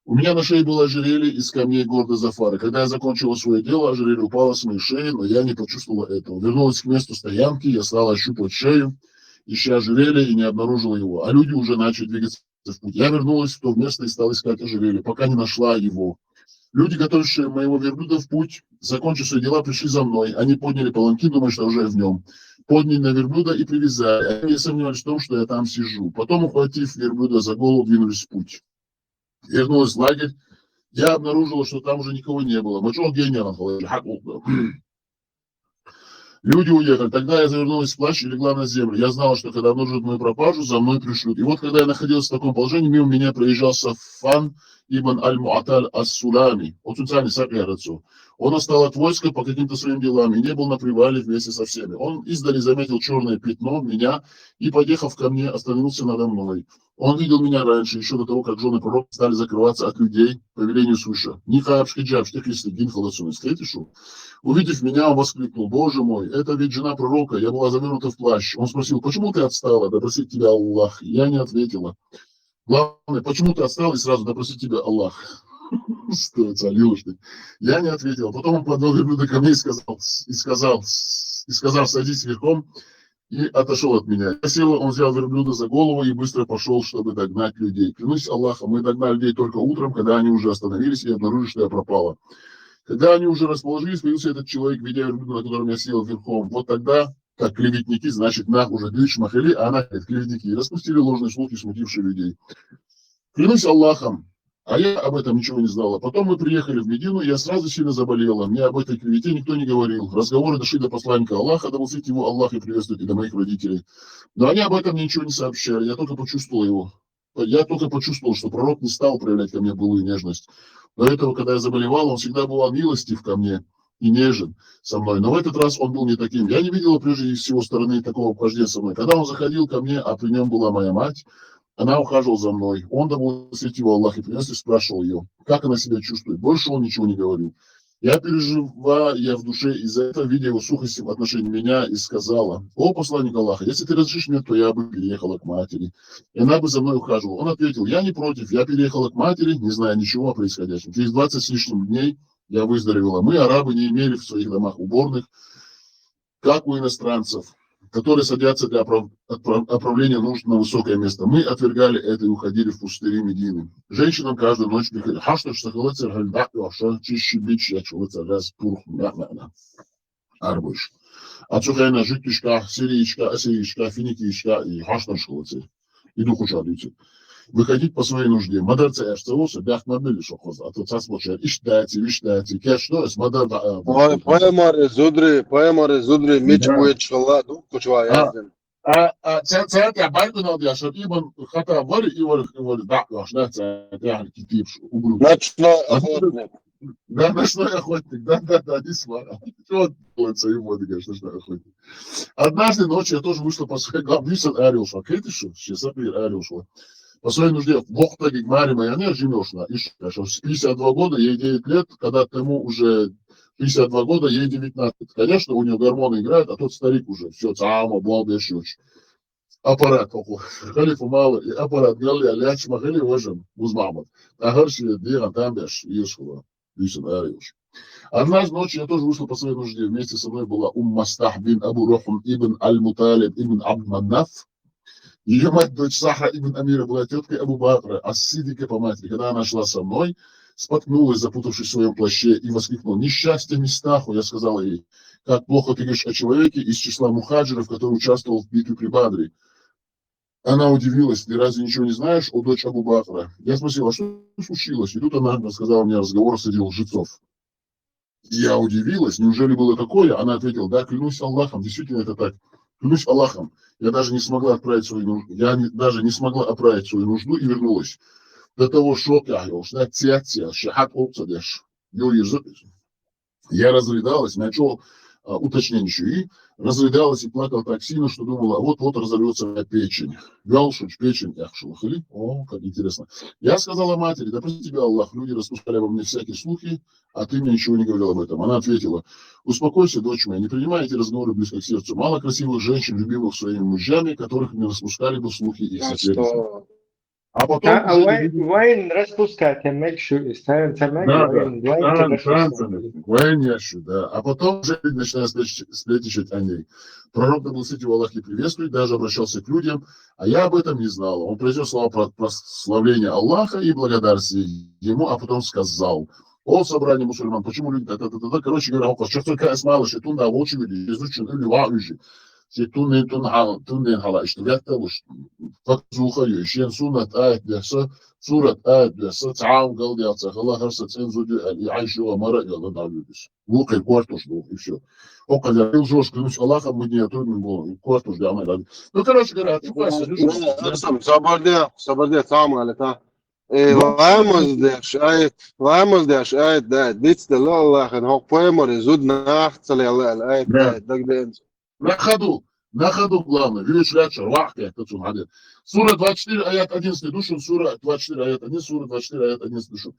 У меня на шее было ожерелье из камней города Зафара. Когда я закончила своё дело, ожерелье упало с моей шеи, но я не почувствовала этого. Вернулась к месту стоянки, я стала ощупывать шею, ища ожерелье, и не обнаружила его. А люди уже начали двигаться в путь. Я вернулась в то место и стала искать ожерелье, пока не нашла его. Люди, готовившие моего верблюда в путь, закончив свои дела, пришли за мной. Они подняли паланкин, думая, что уже в нём. Подняли на верблюда и привязали. Они не сомневались в том, что я там сижу. Потом, ухватив верблюда за голову, двинулись в путь. Вернулась в лагерь. Я обнаружила, что там уже никого не было. Мачо гениал, хьакъ. Люди уехали. Тогда я завернулась в плащ и легла на землю. Я знала, что когда обнаружат мою пропажу, за мной пришлют. И вот, когда я находилась в таком положении, мимо меня проезжал Сафан ибн Аль-Муаталь Ас-Сулами. Вот специально сакъерацу. Он отстал от войска по каким-то своим делам и не был на привале вместе со всеми. Он издали заметил чёрное пятно, меня, и, подъехав ко мне, остановился надо мной. Он видел меня раньше, ещё до того, как жены пророка стали закрываться от людей по велению свыше. Никаб, хиджаб, штык, если гин халацун, встретишь его. Увидев меня, он воскликнул: «Боже мой, это ведь жена пророка, я была завернута в плащ». Он спросил: «Почему ты отстала? Да простит тебя Аллах». Я не ответила. Главное, почему ты отстала и сразу: «Да простит тебя Аллах». Стоит, Алёш, ты. Я не ответила. Потом он подвёл верблюда ко мне и сказал, и сказал, и сказал: «Садись верхом», и отошёл от меня. Я села, он взял верблюда за голову и быстро пошёл, чтобы догнать людей. Клянусь Аллахом, мы догнали людей только утром, когда они уже остановились и обнаружили, что я пропала. Когда они уже расположились, появился этот человек, ведя верблюда, на котором я сидел верхом. Вот тогда как клеветники, значит, нах уже дыш махали, а она говорит, клеветники, и распустили ложные слухи, смутившие людей. Клянусь Аллахом, а я об этом ничего не знала. Потом мы приехали в Медину, и я сразу сильно заболела. Мне об этой клевете никто не говорил. Разговоры дошли до посланника Аллаха, да благословит его Аллах и приветствует, и до моих родителей. Но они об этом мне ничего не сообщали. Я только почувствовал его. Я только почувствовал, что пророк не стал проявлять ко мне былую нежность. До этого, когда я заболевал, он всегда бывал милостив ко мне и нежен со мной. Но в этот раз он был не таким. Я не видела прежде с его стороны такого обхождения со мной. Когда он заходил ко мне, а при нем была моя мать, она ухаживала за мной. Он, да благословит его Аллах и приветствует, спрашивал ее, как она себя чувствует. Больше он ничего не говорил. Я переживаю, я в душе из-за этого, видя его сухость в отношении меня, и сказала: «О, посланник Аллаха, если ты разрешишь мне, то я бы переехала к матери, и она бы за мной ухаживала». Он ответил: «Я не против». Я переехала к матери, не зная ничего о происходящем. Через двадцать с лишним дней я выздоровела. Мы, арабы, не имели в своих домах уборных, как у иностранцев, которые садятся для оправ- отправ- отправления нужд на высокое место. Мы отвергали это и уходили в пустыри Медины. Женщинам каждую ночь приходили. Хашта шсахалацер хальдак ваша, чищи бич, я чулацер раз пурх, на, на, на. Арбуш. А цухена життишка, сирийшка, ассирийшка, финикийшка, и хашта шхалацер. И духу шадуйцер. Выходить по своей нужде. Мадарца эрцавоса, бяхт мабили шохоз. А то цас бочар. Иш дати, виш дати, кеш доес, мадар да. Ой, поэмари зудри, поэмари зудри, меч Да. Бует шхала, духу чва А. яздин. А, а, ца, ца, я байку надо, я шаб, ибн хата вари, и вари, и вари, да, ваш, да, ца, я китиб, убру. Ночной А охотник. Да, ночной охотник, да, да, да, не смотрю. Что делается, и вот, конечно, ночной охотник. Однажды ночью я тоже вышла по своей главной, Висен Ариуша, кстати, что, сейчас Абир Ариуша. По своей нужде, вохта гигмари моя, не, жимешна, и что, с пятьдесят два года, ей девять лет, когда тому уже пятьдесят два года, ей девятнадцать. Конечно, у нее гормоны играют, а тот старик уже, все, цама, бал бешуч. Аппарат, оку. Халифа мало, и аппарат, галли, аляч, махали, важен, музмамат. А харши, диган, там беш, ешхула. Висен Ариуш. Однажды ночью я тоже вышла по своей нужде. Вместе со мной была Умма Стах бин Абу Рухм ибн Аль-Муталиб ибн Абд Маннаф. Ее мать, дочь Сахра ибн Амира, была теткой Абу Бакра, Ас-Сидика по матери. Когда она шла со мной, споткнулась, запутавшись в своем плаще, и воскликнула: «Несчастье Мистаху!» Я сказала ей: «Как плохо ты говоришь о человеке из числа мухаджиров, который участвовал в битве при Бадре». Она удивилась: «Ты разве ничего не знаешь, о дочь Абу Бакра?» Я спросила: «А что случилось?» И тут она рассказала мне разговор среди лжецов. Я удивилась: «Неужели было такое?» Она ответила: «Да, клянусь Аллахом, действительно это так. Клянусь Аллахом, я даже не смогла отправить свою нужду, я не- даже не смогла отправить свою нужду и вернулась». До того шок я, я ушла, тя, тя, шахат, опца, деш. Ё, язык. Я разрыдалась, начал, а, уточнение еще, и разрыдалась и плакала так сильно, что думала: «Вот-вот разорвется моя печень». Галшуч, печень, я шла, хали. О, как интересно. Я сказала матери: «Да прости тебя Аллах, люди распускали обо мне всякие слухи, а ты мне ничего не говорил об этом». Она ответила: «Успокойся, дочь моя, не принимай эти разговоры близко к сердцу. Мало красивых женщин, любимых своими мужьями, которых не распускали бы слухи их соперницы». А потом А, а уже вайн, видно- вайн распускать, а мег шу, ставим цамег, Да, да. вайн, вайн Да, тебе шанс шанс. Вайн я шу, да. А потом уже начинаю сплетничать о ней. Пророк, да благословит его Аллах, и приветствует, даже обращался к людям, а я об этом не знала. Он произнес слова про прославление Аллаха и благодарности ему, а потом сказал: «О, собрание мусульман, почему люди так, так, так, так?» Короче говоря, он сейчас только Исмаил Шитун, да, очень видишь, изучен, или ва уже. Шитун, тун, тун, тун, хала, что я того, что показуха, ещё суннат, аят, да, со, сурат, аят, да, со, цаам, гал, да, со, хала, хар, со, цен, зуди, и айшу, мара, и Аллах, да, любишь. Вукай, квартуш, ну, и все. О, когда ты лжешь, клянусь Аллахом, мы не отрубим голову. И квартуш, да, мы, да. Ну, короче говоря, ты Вася, Сабарде, сабарде, цаам, али, та. Э, ламаз деш, айт, ламаз деш, айт, да, диц да, ла, Аллах, ан хок поэмор, и зуд нах, цали, ала, ала, айт, Да. айт, даг ден. На ходу, на ходу, главное, видишь, ляча, вахка, это что надо. Сура двадцать четыре, аят одиннадцать, душин, сура двадцать четыре, аят один, сура двадцать четыре, аят одиннадцать, душин.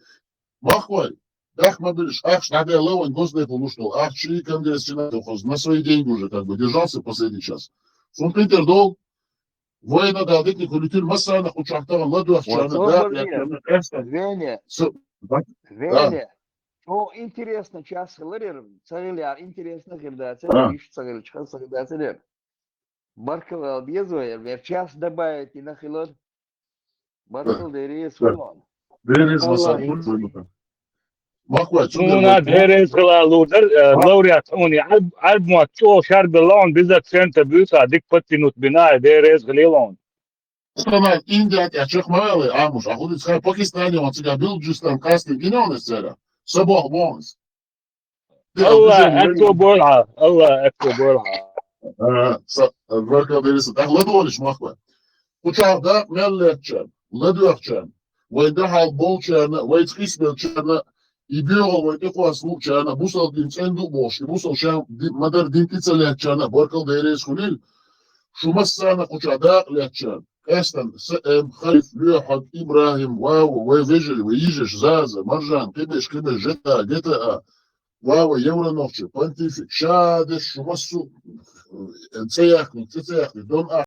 Махвай, дах мабилиш, ах, шнабе лаван, госдеп луштол, ах, чи конгресс чинатохоз, на свои деньги уже как бы держался в последний час. Сунтын тердол, воена да, дык не кулитюль, масана, хучахтаган, ладуах, Вот чана, он да, говорит. я, я, Вене, с- да, Вене. О, интересно, час хылыр, цагылар, интересно, хырдацыр, А. Иш цагылчха, цагылдацыр. Баркалал безоер, вер час добавить, и нахылыр. Баркал дери сулон. Берез Аллах. маса, Махкой, цу Хьуна дерезгала лудар, э, лауреат хьуни, Ӏарб-, Ӏарбмат чӀо шарбелон, биза центр буьйца, дик подтянуть бина, дерезгали лон. Станан Индия тӀехь чекх ма ваьлла, Амуш, а худи цхьа Пакистане ван цига Билджистан къастин гина ван эс цара. Сабох вонс. Алла, экко боргьа, Алла, экко боргьа. Баркал бериса. ТӀаккха ладогӀалаш махкой. Кхучахь дакъа мел леччан, ладоьгӀчан, вайн дехьал болчарна, вайца къийсбелчарна, и боьгӀал вайн тӀекхоссалучарна, бусалба дин цӀена ду а бохуш, и бусалба ша ди-, ма-дарра дин тӀе ца лаьттачарна, баркал дереза хуьлийла. Шу массарна кхучахь дакъа леччан, къаьстан Саэм, Хайф, Лоьхьаг, ИбрахӀим, Вава, вай вежарий, вай йижарий, Заза, Маржан, кхиберш, кхиберш, Жета, Гета а, Вава, Евронохчи, Понтифик, ша деш шу массо а, ца яхни, ца, ца яхни, дон а